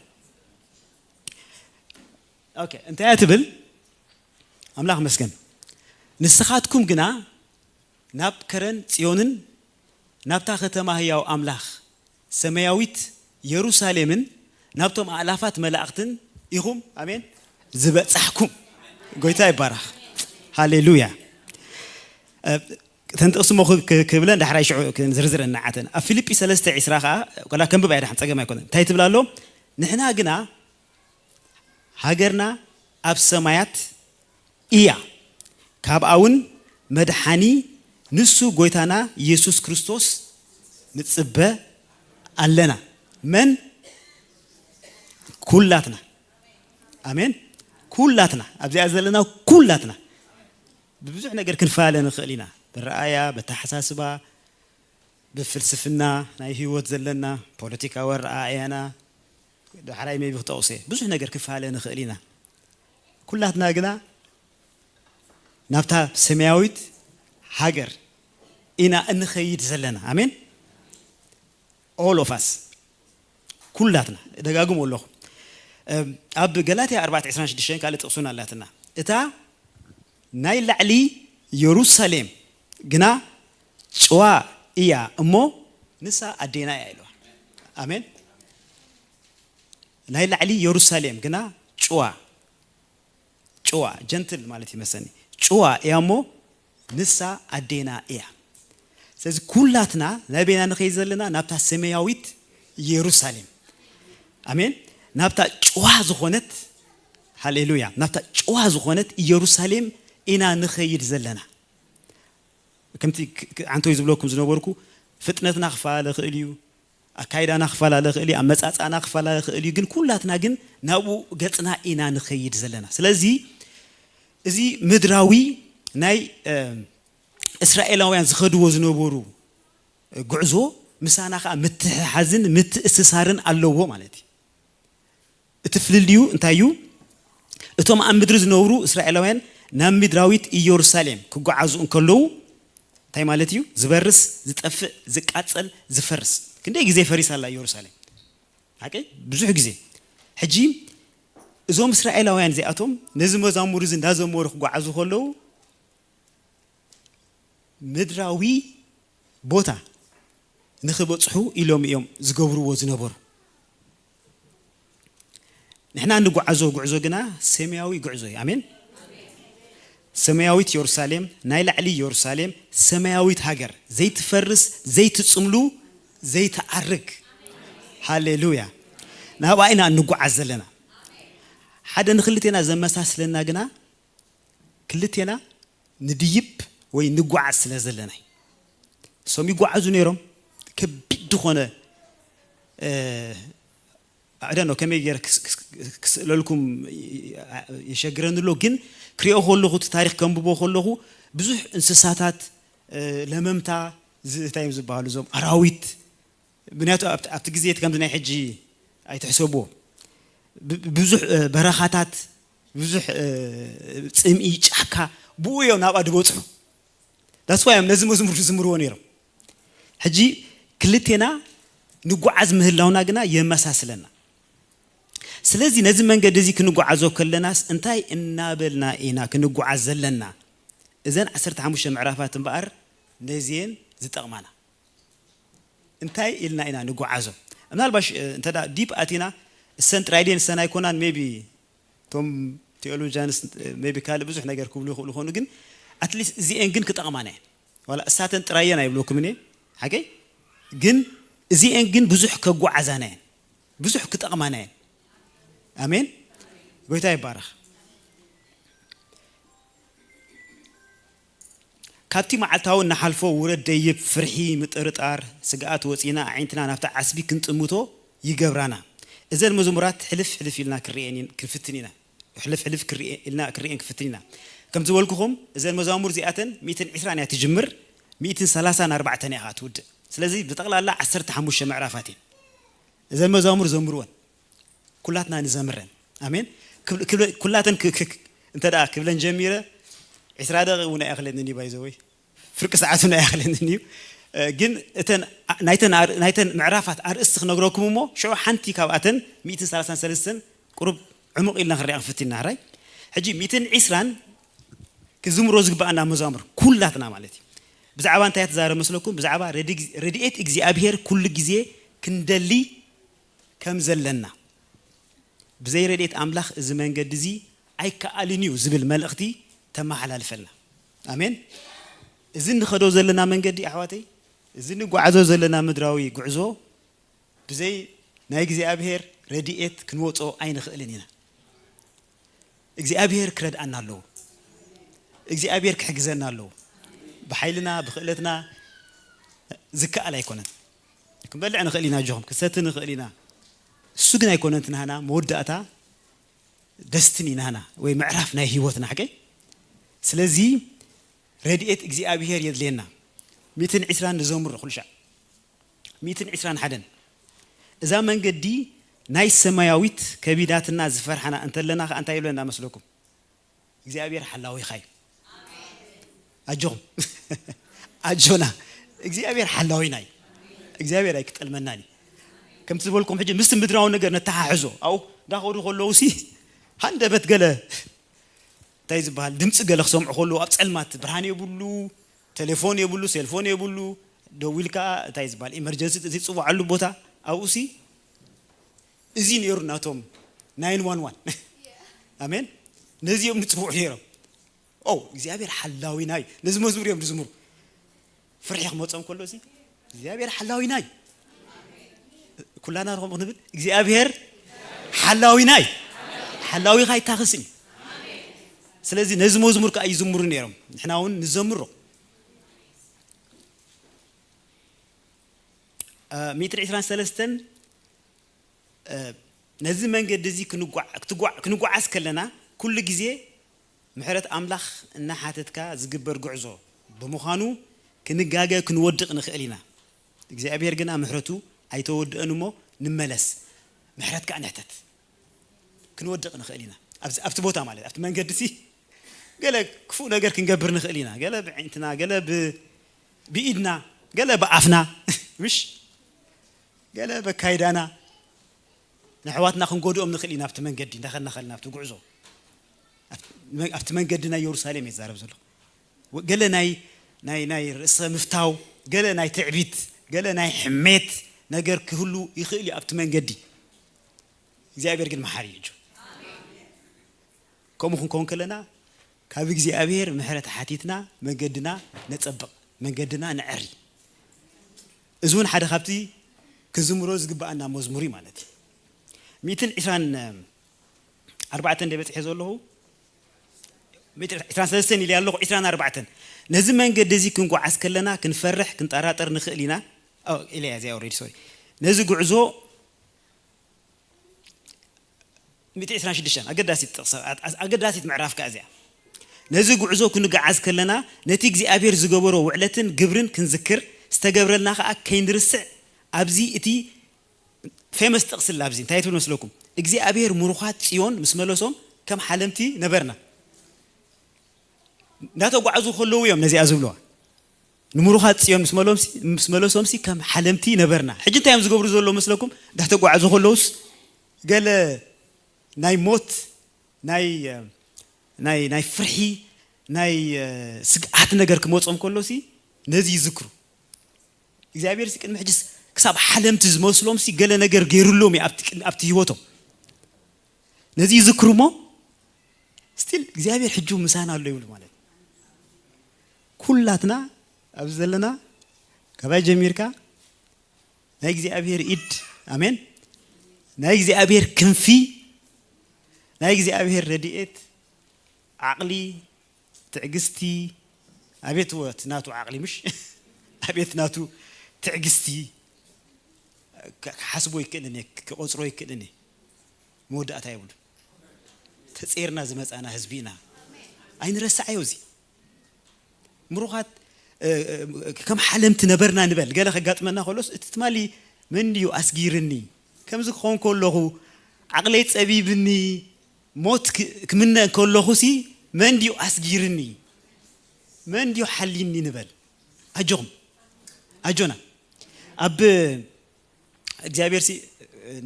ኦኬ። እንታይ እያ ትብል? ኣምላኽ መስገን። ንስኻትኩም ግና ናብ ከረን ጽዮንን ናብታ ከተማ ህያው ኣምላኽ ሰማያዊት የሩሳሌምን ናብቶም ኣእላፋት መላእኽትን ኢኹም፣ ኣሜን፣ ዝበጻሕኩም። ጎይታ ይባረኽ። ሃሌሉያ። እ፣ እተን ጥቕሲ እሞ ክ-፣ ክ-፣ ክብለን ዳሕራይ ሽዑ ክንዝርዝረን ንዓተን። ኣብ ፊልጲ ሰለስተ ዕስራ ከኣ፣ ወላ ከንብብ ኣየ ደሓን ጸገም ኣይኮነን። እንታይ ትብል ኣሎ? ንሕና ግና ሃገርና ኣብ ሰማያት እያ። ካብኣ እውን መድሓኒ ንሱ ጎይታና ኢየሱስ ክርስቶስ ንጽበ ኣለና። መን? ኩላትና። ኣሜን። ኩላትና ኣብዚኣ ዘለና ኩላትና ብብዙሕ ነገር ክንፈላለ ንኽእል ኢና። ብረኣያ፣ በተሓሳስባ፣ ብፍልስፍና ናይ ህይወት ዘለና ፖለቲካዊ ኣረኣእያና ዳሕራይ ሜቢ ክጠቕሶ እየ። ብዙሕ ነገር ክፈላለ ንኽእል ኢና። ኩላትና ግና ናብታ ሰማያዊት ሃገር ኢና እንኸይድ ዘለና። ኣሜን። All of us፣ ኩላትና። ደጋግሞ ኣለኹ። ኣብ ገላትያ ኣርባዕተ ዕስራን ሽዱሽተን ካልእ ጥቕሱን ኣላትና። እታ ናይ ላዕሊ የሩሳሌም ግና ጭዋ እያ እሞ ንሳ ኣዴና እያ ኢልዋ። ኣሜን። ናይ ላዕሊ የሩሳሌም ግና ጭዋ፣ ጭዋ፣ ጀንትል ማለት ይመስለኒ። ጭዋ እያ እሞ ንሳ ኣዴና እያ። ስለዚ ኩላትና ናበይና ንኸይድ ዘለና? ናብታ ሰማያዊት ኢየሩሳሌም። ኣሜን። ናብታ ጭዋ ዝኾነት፣ ሃሌሉያ፣ ናብታ ጭዋ ዝኾነት ኢየሩሳሌም ኢና ንኸይድ ዘለና። ከምቲ ክ- ክ- ዓንቶይ ዝብለኩም ዝነበርኩ፣ ፍጥነትና ክፈላለ ይኽእል እዩ፣ ኣካይዳና ክፈላለ ይኽእል እዩ፣ ኣመጻጽኣና ክፈላለ ይኽእል እዩ። ግን ኩላትና ግን ናብኡ ገጽና ኢና ንኸይድ ዘለና። ስለዚ እዚ ምድራዊ ናይ እስራኤላውያን ዝኸድዎ ዝነበሩ ጉዕዞ ምሳና ከዓ ምትሕሓዝን ምትእስሳርን ኣለዎ ማለት እዩ። እቲ ፍልልዩ እንታይ እዩ? እቶም ኣብ ምድሪ ዝነብሩ እስራኤላውያን ናብ ምድራዊት ኢየሩሳሌም ክጓዓዙ እንከለዉ እንታይ ማለት እዩ? ዝበርስ፣ ዝጠፍእ፣ ዝቃጸል፣ ዝፈርስ። ክንደይ ግዜ ፈሪሳ ኣላ ኢየሩሳሌም? ሓቂ ብዙሕ ግዜ። ሕጂ እዞም እስራኤላውያን እዚኣቶም ነዚ መዛሙር እዚ እንዳዘመሩ ክጓዓዙ ከለዉ ምድራዊ ቦታ ንኽበጽሑ ኢሎም እዮም ዝገብርዎ ዝነበሩ። ንሕና እንጓዓዞ ጉዕዞ ግና ሰማያዊ ጉዕዞ እዩ። ኣሜን። ሰማያዊት የሩሳሌም፣ ናይ ላዕሊ የሩሳሌም፣ ሰማያዊት ሃገር ዘይትፈርስ፣ ዘይትጽምሉ፣ ዘይትዓርግ። ሃሌሉያ። ናብኣ ኢና እንጓዓዝ ዘለና። ሓደ ንክልቴና ዘመሳስለና ግና ክልቴና ንድይብ ወይ ንጓዓዝ ስለ ዘለና እዩ። እሶም ይጓዓዙ ነይሮም። ከቢድ ዝኾነ ኣደ ነው ከመይ ገይረ ክስ- ክስ- ክስእለልኩም ይሸግረኒ ኣሎ። ግን ክሪኦ ከለኹ እቲ ታሪክ ከንብቦ ከለኹ ብዙሕ እንስሳታት ለመምታ እንታይ እዮም ዝበሃሉ እዞም ኣራዊት ምክንያቱ ኣብቲ ግዜ እቲ ከምዚ ናይ ሕጂ ኣይትሕሰብዎ ብዙሕ በረኻታት ብዙሕ ፅምኢ ጫካ ብኡ እዮም ናብኣ ዝበፅሑ that's why እዮም ነዚ መዝሙር ዝዝምርዎ ነይሮም ሕጂ ክልቴና ንጓዓዝ ምህላውና ግና የመሳስለና ስለዚ ነዚ መንገዲ እዚ ክንጓዓዞ ከለናስ እንታይ እናበልና ኢና ክንጓዓዝ ዘለና እዘን ዓሰርተ ሓሙሽተ ምዕራፋት እምበኣር ነዚየን ዝጠቕማና እንታይ ኢልና ኢና ንጓዓዞ ምናልባሽ እንተ deep ኣቲና እሰን ጥራይ ድየን እሰን ኣይኮናን maybe እቶም theologians maybe ካልእ ብዙሕ ነገር ክብሉ ይኽእሉ ይኾኑ ግን at least እዚኤን ግን ክጠቕማና እየን ዋላ እሳተን ጥራየን ኣይብለኩምን እየ ሓቀይ ግን እዚኤን ግን ብዙሕ ከጓዓዛና እየን ብዙሕ ክጠቕማና እየን ኣሜን ጎይታ ይባረኽ ካብቲ መዓልታዊ እንሓልፎ ውረድ ደይብ፣ ፍርሒ፣ ምጥርጣር፣ ስግኣት ወጺና ኣዒንትና ናብቲ ዓስቢ ክንጥምቶ ይገብራና። እዘን መዝሙራት ሕልፍ ሕልፍ ኢልና ክንፍትን ኢና። ሕልፍ ሕልፍ ኢልና ክንርእየን ክንፍትን ኢና። ከም ዝበልኩኹም እዘን መዛሙር እዚኣተን ሚእትን ዕስራን እያ ትጅምር፣ ሚእትን ሰላሳን ኣርባዕተን እያ ትውድእ። ስለዚ ብጠቕላላ ዓሰርተ ሓሙሽተ ምዕራፋት እየን። እዘን መዛሙር ዘምርወን። ኩላትና ንዘምረን ኣሜን ኩላተን እንተ ደኣ ክብለን ጀሚረ ዕስራ ደቂ እውን ኣይኣኽለንን እዩ ባይዘወይ ፍርቂ ሰዓት እውን ኣይኣኽለንን እዩ ግን ናይተን ምዕራፋት ኣርእስቲ ክነግረኩም እሞ ሽዑ ሓንቲ ካብኣተን ሚእትን ሰላሳን ሰለስተን ቁሩብ ዕሙቕ ኢልና ክንሪኣ ክንፍትን ኢና ሕራይ ሕጂ ሚእትን ዕስራን ክዝምሮ ዝግባኣና መዛሙር ኩላትና ማለት እዩ ብዛዕባ እንታይ ትዛረብ መስለኩም ብዛዕባ ረድኤት እግዚኣብሄር ኩሉ ግዜ ክንደሊ ከም ዘለና ብዘይ ረድኤት ኣምላኽ እዚ መንገዲ እዚ ኣይከኣልን እዩ ዝብል መልእኽቲ ተመሓላልፈልና ኣሜን እዚ እንኸዶ ዘለና መንገዲ ኣሕዋተይ እዚ ንጓዓዞ ዘለና ምድራዊ ጉዕዞ ብዘይ ናይ እግዚኣብሔር ረድኤት ክንወፅኦ ኣይንኽእልን ኢና እግዚኣብሔር ክረድኣና ኣለዎ። እግዚኣብሔር ክሕግዘና ኣለዎ። ብሓይልና ብኽእለትና ዝከኣል ኣይኮነን። ክንበልዕ ንኽእል ኢና፣ ኣጆኹም፣ ክሰቲ ንኽእል ኢና። እሱ ግን ኣይኮነን እቲ ናህና መወዳእታ ደስትኒ ናህና ወይ ምዕራፍ ናይ ህይወትና፣ ሓቀይ። ስለዚ ረድኤት እግዚኣብሔር የድልየና። ሚእትን ዕስራን ንዘምሮ ኩሉ ሻዕ፣ ሚእትን ዕስራን ሓደን። እዛ መንገዲ ናይ ሰማያዊት ከቢዳትና ዝፈርሓና እንተለና ከኣ እንታይ ይብለና መስለኩም? እግዚኣብሔር ሓላዊኻ እዩ። ኣጆኹም። ኣጆና። እግዚኣብሔር ሓላዊና እዩ። እግዚኣብሔር ኣይክጠልመናን እዩ። ከምቲ ዝበልኩም ሕጂ ምስቲ ምድራዊ ነገር ነተሓሕዞ። ኣብኡ እንዳኸዱ ከለዉ ሲ ሃንደበት ገለ እንታይ ዝበሃል ድምፂ ገለ ክሰምዑ ከለዉ ኣብ ፀልማት ብርሃን የብሉ፣ ቴሌፎን የብሉ፣ ሴልፎን የብሉ፣ ደዊልካ እንታይ ዝበሃል ኢመርጀንሲ ዝፅዋዓሉ ቦታ ኣብኡ ሲ እዚ ነይሩ ናቶም ናይን ዋን ዋን። ኣሜን። ነዚ እዮም ዝፅውዑ ነይሮም። ኦ እግዚኣብሔር ሓላዊና እዩ። ነዚ መዝሙር እዮም ዝዝምሩ። ፍርሒ ክመጾም ከሎ እዚ እግዚኣብሔር ሓላዊና እዩ። ኩላና ርኹም ክንብል እግዚኣብሔር ሓላዊና እዩ። ሓላዊኻ ኣይታኸስን እዩ። ስለዚ ነዚ መዝሙር ከዓ ይዝምሩ ነይሮም። ንሕና እውን ንዘምሮ። አ፣ ሚእትን ዕስራን ሰለስተን፣ እ፣ ነዚ መንገዲ እዚ ክንጓ-፣ ክትጓ-፣ ክንጓዓዝ ከለና ኩሉ ግዜ ምሕረት ኣምላኽ እናሓተትካ ዝግበር ጉዕዞ ብምዃኑ ክንጋገ ክንወድቕ ንኽእል ኢና። እግዚኣብሔር ግና ምሕረቱ ኣይተወድአን እሞ ንመለስ። ምሕረት ከኣ ንሕተት። ክንወድቕ ንኽእል ኢና። ኣብዚ፣ ኣብቲ ቦታ ማለት ኣብቲ መንገዲ ሲ ገለ ክፉእ ነገር ክንገብር ንኽእል ኢና። ገለ ብዕንትና፣ ገለ ብ-፣ ብኢድና፣ ገለ ብኣፍና፣ ምሽ? ገለ በካይዳና ንኣሕዋትና ክንጎድኦም ንኽእል ኢና። ኣብቲ መንገዲ እንዳኸድና ከለና ኣብቲ ጉዕዞ፣ ኣብቲ መ-፣ ኣብቲ መንገዲ ናይ የሩሳሌም እየ ዝዛረብ ዘለኹ። ወ-፣ ገለ ናይ፣ ናይ፣ ናይ ርእሰ ምፍታው፣ ገለ ናይ ትዕቢት፣ ገለ ናይ ሕሜት ነገር ክህሉ ይኽእል እዩ ኣብቲ መንገዲ። እግዚኣብሔር ግን መሓሪ እዩ። ከምኡ ክንከውን ከለና ካብ እግዚኣብሔር ምሕረት ሓቲትና መንገድና ነጸብቕ፣ መንገድና ነዐሪ። እዚ እውን ሓደ ካብቲ ክዝምሮ ዝግብኣና መዝሙር እዩ ማለት እዩ። ሚእትን ዕስራን ኣርባዕተን እንደ በጽሐ ዘለኹ፣ ሚእትን ዕስራን ሰለስተን ኢለ ኣለኹ፣ ዕስራን ኣርባዕተን። ነዚ መንገዲ እዚ ክንጓዓዝ ከለና ክንፈርሕ፣ ክንጠራጠር ንኽእል ኢና። ኦ፣ ኢለ እያ እዚኣ ኦልሬዲ፣ ሶሪ። ነዚ ጉዕዞ ሚእቲ ዕስራን ሽዱሽተን ኣገዳሲት ጥቕሲ፣ ኣ-፣ ኣ-፣ ኣገዳሲት ምዕራፍ ከኣ እዚኣ። ነዚ ጉዕዞ ክንገዓዝ ከለና ነቲ እግዚኣብሔር ዝገበሮ ውዕለትን ግብርን ክንዝክር፣ ዝተገብረልና ከኣ ከይንርስዕ ኣብዚ እቲ ፌመስ ጥቕሲ ኣላ ኣብዚ እንታይ ትብል መስለኩም? እግዚኣብሔር ምሩኻት ጽዮን ምስ መለሶም ከም ሓለምቲ ነበርና። እንዳተጓዕዙ ከለዉ እዮም ነዚኣ ዝብልዋ። ንምሩኻት ጽዮን ምስ መሎም-፣ ምስ መለሶምሲ ከም ሓለምቲ ነበርና። ሕጂ እንታይ እዮም ዝገብሩ ዘለዉ መስለኩም? እንዳተጓዕዙ ከለዉስ ገለ ናይ ሞት፣ ናይ፣ ናይ፣ ናይ ፍርሒ፣ ናይ፣ ስግኣት ነገር ክመጾም ከሎሲ ነዚ ይዝክሩ። እግዚኣብሔርሲ ቅድሚ ሕጂስ ክሳብ ሓለምቲ ዝመስሎምሲ ገለ ነገር ገይሩሎም እዩ ኣብቲ ቅድ-፣ ኣብቲ ህይወቶም። ነዚ ይዝክሩ እሞ ስቲል እግዚኣብሔር ሕጂ ምሳና ኣሎ ይብሉ ማለት እዩ። ኩላትና ኣብዚ ዘለና ካባይ ጀሚርካ ናይ እግዚኣብሔር ኢድ፣ ኣሜን፣ ናይ እግዚኣብሔር ክንፊ፣ ናይ እግዚኣብሔር ረድኤት፣ ዓቕሊ፣ ትዕግስቲ፣ ኣቤት ወ-፣ እቲ ናቱ ዓቕሊ ምሽ ኣቤት ናቱ ትዕግስቲ፣ ክ-፣ ክሓስቦ ይክእልን እየ፣ ክቆጽሮ ይክእልን እየ። መወዳእታ የብሉ። ተጸይርና ዝመጻና ህዝቢ ኢና። ኣይንረስዓዮ እዚ። ምሩኻት፣ እ፣ እ፣ ከም ሓለምቲ ነበርና ንበል። ገለ ከጋጥመና ከሎስ፣ እቲ ትማሊ መን ድዩ ኣስጊርኒ? ከምዚ ክኸውን ከለኹ፣ ዓቕለይ ጸቢብኒ፣ ሞት ክ-፣ ክምነ ከለኹሲ፣ መን ድዩ ኣስጊርኒ? መን ድዩ ሓልይኒ ንበል። ኣጆኹም። ኣጆና። ኣብ እግዚኣብሔር ሲ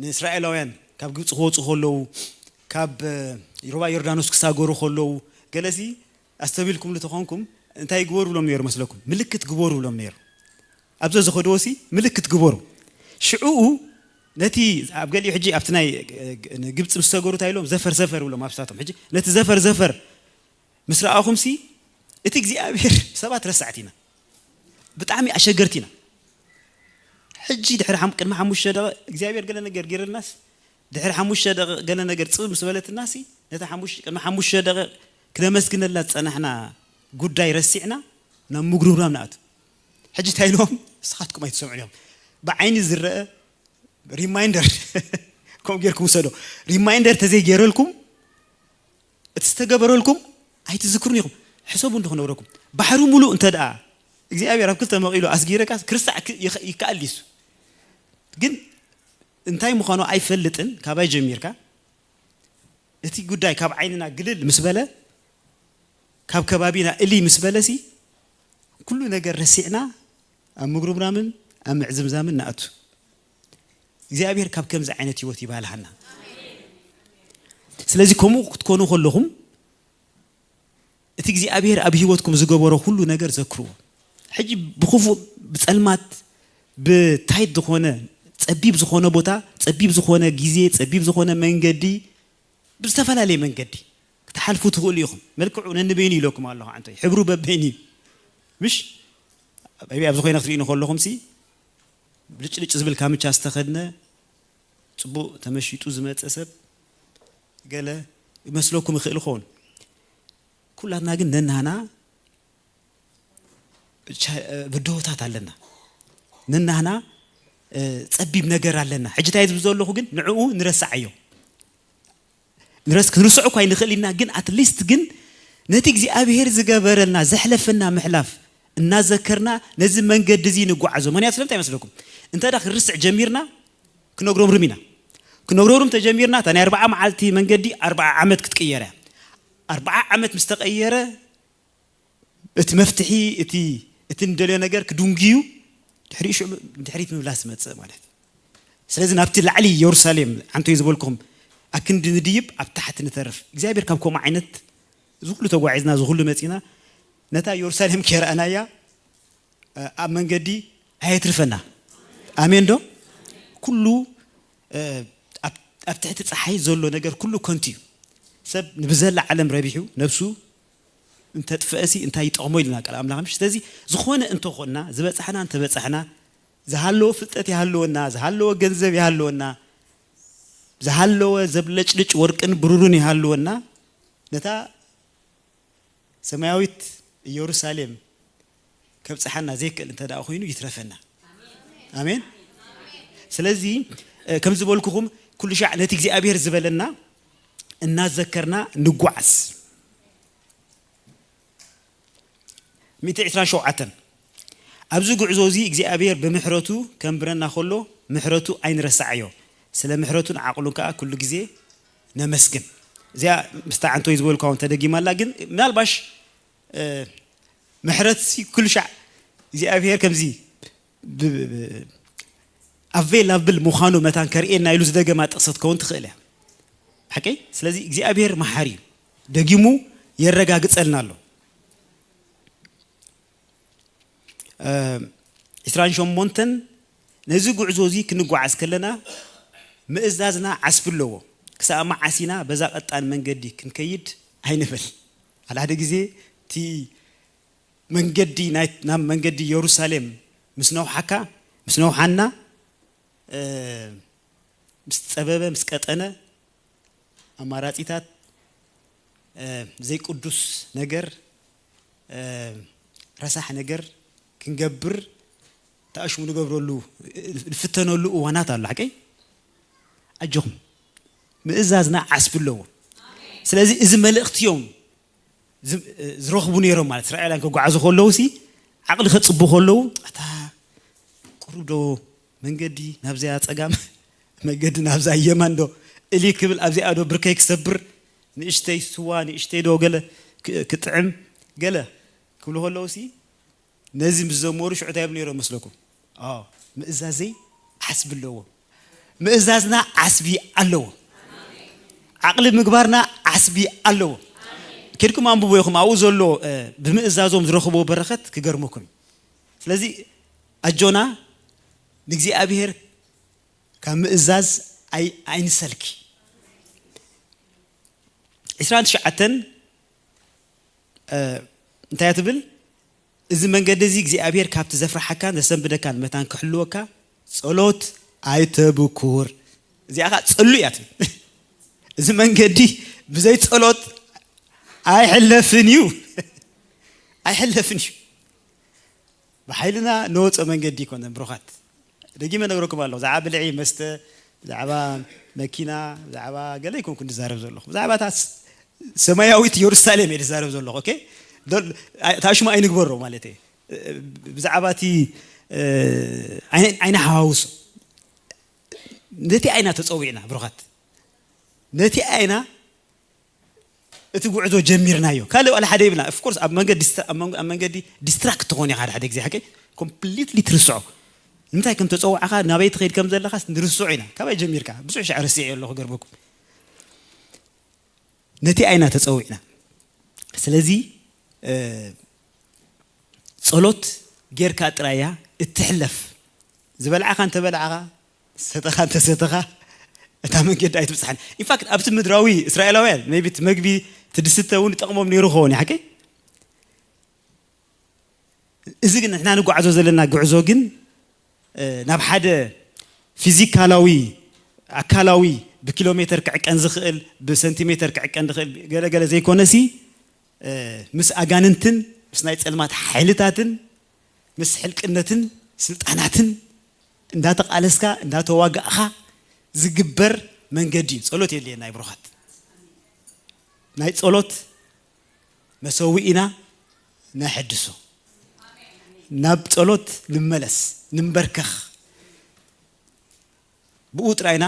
ንእስራኤላውያን ካብ ግብፂ ክወፁ ከለዉ፣ ካብ ሩባ ዮርዳኖስ ክሳገሩ ከለዉ፣ ገለሲ ኣስተቢልኩምሉ ተኾንኩም እንታይ ግበሩ ብሎም ነይሩ መስለኩም? ምልክት ግበሩ ብሎም ነይሩ። ኣብዞ ዝኸድዎ ሲ ምልክት ግበሩ። ሽዕኡ ነቲ ኣብ ገሊኡ ሕጂ ኣብቲ ናይ ግብፂ ምስ ሰገሩ እንታይ ኢሎም? ዘፈር ዘፈር ብሎም ኣብሳቶም። ሕጂ ነቲ ዘፈር ዘፈር ምስ ረኣኹምሲ እቲ እግዚኣብሔር፣ ሰባት ረሳዕቲ ኢና፣ ብጣዕሚ ኣሸገርቲ ኢና። ሕጂ ድሕሪ ሓም-፣ ቅድሚ ሓሙሽተ ደቂቕ እግዚኣብሔር ገለ ነገር ገይርልናስ ድሕሪ ሓሙሽተ ደቂቕ ገለ ነገር ጽብ ምስ በለትና ሲ፣ ነታ ሓሙሽተ፣ ቅድሚ ሓሙሽተ ደቂቕ ክነመስግነላ ዝጸናሕና ጉዳይ ረሲዕና ናብ ምጉርምራም ንኣቱ። ሕጂ እንታይ ኢሎም? ንስኻትኩም ኣይትሰምዑን እዮም። ብዓይኒ ዝረአ ሪማይንደር፣ ከምኡ ጌርኩም ውሰዶ። ሪማይንደር ተዘይገይረልኩም፣ እቲ ዝተገበረልኩም ኣይትዝክሩን ኢኹም። ሕሰቡ እንዶ ክነብረኩም። ባሕሪ ሙሉእ እንተ ደኣ እግዚኣብሔር ኣብ ክልተ መቒሉ ኣስጊረካ፣ ክርስዕ ክ-፣ ይኸ-፣ ይከኣል ድዩ እሱ? ግን እንታይ ምዃኑ ኣይፈልጥን፣ ካባይ ጀሚርካ። እቲ ጉዳይ ካብ ዓይንና ግልል ምስ በለ፣ ካብ ከባቢና እልይ ምስ በለሲ፣ ኩሉ ነገር ረሲዕና ኣብ ምጉርምራምን ኣብ ምዕዝምዛምን ንኣቱ። እግዚኣብሔር ካብ ከምዚ ዓይነት ህይወት ይባልሃና። ስለዚ ከምኡ ክትኮኑ ከለኹም፣ እቲ እግዚኣብሔር ኣብ ህይወትኩም ዝገበሮ ኩሉ ነገር ዘክርዎ። ሕጂ ብኽፉእ፣ ብጸልማት፣ ብታይት ዝኾነ፣ ጸቢብ ዝኾነ ቦታ፣ ጸቢብ ዝኾነ ግዜ፣ ጸቢብ ዝኾነ መንገዲ፣ ብዝተፈላለየ መንገዲ ክትሓልፉ ትኽእሉ ኢኹም። መልክዑ ነንበይኑ ኢለኩም ኣለኹ፣ ዓንቶይ። ሕብሩ በበይኑ እዩ። ምሽ? ኣብ፣ ኣብዚ ኮይነ ክትርእዩኒ ከለኹም ሲ፣ ብልጭልጭ ዝብል ካምቻ ዝተኸድነ፣ ጽቡቕ ተመሺጡ ዝመጸ ሰብ ገለ ይመስለኩም ይኽእል ይኸውን። ኩላትና ግን ነናህና ቻ-፣ ብድሆታት ኣለና። ነናህና፣ እ፣ ጸቢብ ነገር ኣለና። ሕጂ እንታይ ዝብል ዘለኹ ግን ንዕኡ ንረስዓዮ። ንረስ-፣ ክንርስዖ እኳ ኣይንኽእል ኢና፣ ግን ኣትሊስት ግን ነቲ እግዚኣብሔር ዝገበረልና፣ ዘሕለፈና ምሕላፍ እናዘከርና ነዚ መንገዲ እዚ ንጓዓዞ። ምኽንያቱ ስለምንታይ ይመስለኩም? እንተ ደኣ ክንርስዕ ጀሚርና፣ ክነጉረምርም ኢና። ክነጉረምርም ተጀሚርና፣ እታ ናይ ኣርብዓ መዓልቲ መንገዲ ኣርብዓ ዓመት ክትቅየር እያ። ኣርብዓ ዓመት ምስ ተቐየረ፣ እቲ መፍትሒ፣ እቲ፣ እቲ ንደልዮ ነገር ክድንጉዩ፣ ድሕሪኡ ሽዑ ንድሕሪት ምምላስ ዝመጽእ ማለት እዩ። ስለዚ ናብቲ ላዕሊ ኢየሩሳሌም ዓንቶይ ዝበልኩኹም ኣክንዲ ንድይብ፣ ኣብ ታሕቲ ንተርፍ። እግዚኣብሔር ካብ ከምኡ ዓይነት፣ እዚ ኩሉ ተጓዒዝና፣ እዚ ኩሉ መጺና፣ ነታ ኢየሩሳሌም ከይረኣናያ፣ እ፣ ኣብ መንገዲ ኣየትርፈና። ኣሜን ዶ? ኩሉ፣ እ፣ ኣብ፣ ኣብ ትሕቲ ጸሓይ ዘሎ ነገር ኩሉ ከንቱ እዩ። ሰብ ንብዘላ ዓለም ረቢሑ ነብሱ እንተጥፍአሲ እንታይ ይጠቕሞ ኢልና ቃል ኣምላኽ። ምሽ? ስለዚ ዝኾነ እንተኾንና፣ ዝበጻሕና እንተበጻሕና፣ ዝሃለወ ፍልጠት ይሃለወና፣ ዝሃለወ ገንዘብ ይሃለወና፣ ዝሃለወ ዘብለጭልጭ ወርቅን ብሩርን ይሃለወና፣ ነታ ሰማያዊት ኢየሩሳሌም ከብጽሓና ዘይክእል እንተ ደኣ ኮይኑ ይትረፈና። ኣሜን። ስለዚ፣ እ፣ ከም ዝበልኩኹም ኩሉ ሻዕ ነቲ እግዚኣብሔር ዝበለና እናዘከርና ንጓዓዝ። ሚእቲ ዕስራን ሸውዓተን። ኣብዚ ጉዕዞ እዚ እግዚኣብሔር ብምሕረቱ ከንብረና ከሎ ምሕረቱ ኣይንረሳዓዮ። ስለ ምሕረቱን ዓቕሉን ከኣ ኩሉ ግዜ ነመስግን። እዚኣ ምስታ ዓንቶይ ዝበልኳ እውን ተደጊማ ኣላ፣ ግን ምናልባሽ፣ እ፣ ምሕረትሲ ኩሉ ሻዕ እግዚኣብሔር ከምዚ ብ-፣ ብ-፣ ብ-፣ ኣቬላብል ምዃኑ መታን ከርእየና ኢሉ ዝደገማ ጥቕሲ ክትከውን ትኽእል እያ። ሓቀይ? ስለዚ እግዚኣብሔር መሓሪ እዩ። ደጊሙ የረጋግጸልና ኣሎ። እ፣ ዕስራን ሸሞንተን፣ ነዚ ጉዕዞ እዚ ክንጓዓዝ ከለና ምእዛዝና ዓስቢ ኣለዎ። ክሳብ መዓስ ኢና በዛ ቀጣን መንገዲ ክንከይድ ኣይንበል። ሓደ ሓደ ግዜ እቲ መንገዲ ናይ፣ ናብ መንገዲ የሩሳሌም ምስ ነውሓካ፣ ምስ ነውሓና፣ እ፣ ምስ ጸበበ፣ ምስ ቀጠነ፣ ኣማራጺታት፣ እ፣ ዘይቅዱስ ነገር፣ እ፣ ረሳሕ ነገር ክንገብር ተኣሽሙ ንገብረሉ፣ ንፍተነሉ እዋናት ኣሎ። ሓቀይ? ኣጆኹም። ምእዛዝና ዓስቢ ኣለዎ። ስለዚ እዚ መልእኽቲ እዮም ዝ-፣ ዝረኽቡ ነይሮም ማለት፣ እስራኤላውያን ክጓዓዙ ከለዉ ሲ፣ ዓቕሊ ከጽቡ ከለዉ፣ ኣታ ቁሩብ ዶ መንገዲ ናብዚኣ ጸጋም፣ መንገዲ ናብዛ የማን ዶ እሊ ክብል፣ ኣብዚኣ ዶ ብርከይ ክሰብር፣ ንእሽተይ ስዋ፣ ንእሽተይ ዶ ገለ ክ-፣ ክጥዕም፣ ገለ ክብሉ ከለዉ ሲ፣ ነዚ ምስ ዘመሩ ሽዑ እንታይ ይብሉ ነይሮም መስለኩም? ኣዎ፣ ምእዛዘይ ዓስቢ ኣለዎ። ምእዛዝና ዓስቢ ኣለዎ። ዓቕሊ ምግባርና ዓስቢ ኣለዎ። ኬድኩም ኣንብቡ ኢኹም፣ ኣብኡ ዘሎ፣ እ፣ ብምእዛዞም ዝረኽብዎ በረኸት ክገርመኩም እዩ። ስለዚ ኣጆና ንእግዚኣብሔር ካብ ምእዛዝ ኣይ-፣ ኣይንሰልኪ። ዕስራን ትሽዓተን፣ እ፣ እንታይ እያ ትብል? እዚ መንገዲ እዚ እግዚኣብሔር ካብቲ ዘፍርሓካን ዘሰንብደካን መታን ክሕልወካ ጸሎት ኣይተብኩር። እዚኣ ኸዓ ጸሉ እያ ትብል። እዚ መንገዲ ብዘይ ጸሎት ኣይሕለፍን እዩ። ኣይሕለፍን እዩ። ብሓይልና ንወጾ መንገዲ ይኮነን ብሩኻት። ደጊመ ነግረኩም ኣለኹ። ብዛዕባ ብልዒ መስተ፣ ብዛዕባ መኪና፣ ብዛዕባ ገለ ይኮንኩ ንዛረብ ዘለኹ። ብዛዕባ እታ ስ-፣ ሰማያዊት የሩሳሌም እየ ዝዛረብ ዘለኹ። ኦኬ? ዶ-፣ ኣይ-፣ እታ ሽሙ ኣይንግበሮ ማለት እየ። ብዛዕባ እቲ፣ እ፣ ኣይነ-፣ ኣይነሓዋውሶ። ነቲ ኣይና ተጸዊዕና ብሩኻት። ነቲ ኣይና እቲ ጉዕዞ ጀሚርናዮ። ካልእ ዋላ ሓደ ይብልና። Of course ኣብ መንገዲ ዲስትራ-፣ ኣብ መንገ-፣ ኣብ መንገዲ ዲስትራክት ትኾን ኢኻ ሓደ ሓደ ግዜ ሓቂ ኮምፕሊትሊ ትርስዖ። ንምንታይ ከም ተጸዋዕኻ ናበይ ትኸይድ ከም ዘለኻስ ንርስዖ ኢና። ካባይ ጀሚርካ ብዙሕ ሻዕ ረሲዐ ኣለኹ ገርበኩም። ነቲ ኣይና ተጸዊዕና። ስለዚ፣ እ፣ ጸሎት ጌርካ ጥራይ እያ እትሕለፍ። ዝበልዓኻ እንተበልዓኻ፣ ሰተኻ እንተሰተኻ፣ እታ መንገዲ ኣይትብጽሓን። ኢንፋክት ኣብቲ ምድራዊ እስራኤላውያን ሜቢ እቲ መግቢ እቲ ድስተ እውን ይጠቕሞም ነይሩ ክኸውን እዩ፣ ሓቂ? እዚ ግን ንሕና ንጓዓዞ ዘለና ጉዕዞ ግን፣ እ፣ ናብ ሓደ ፊዚካላዊ፣ ኣካላዊ፣ ብኪሎ ሜተር ክዕቀን ዝኽእል፣ ብሰንቲሜተር ክዕቀን ዝኽእል ገለገለ ዘይኮነሲ፣ እ፣ ምስ ኣጋንንትን ምስ ናይ ጸልማት ሓይልታትን ምስ ሕልቅነትን ስልጣናትን እንዳተቓለስካ እንዳተዋጋእኻ ዝግበር መንገዲ እዩ። ጸሎት የድልየና እዩ ብሩኻት። ናይ ጸሎት መሰውኢና ነሐድሶ። ናብ ጸሎት ንመለስ፣ ንንበርከኽ። ብኡ ጥራይና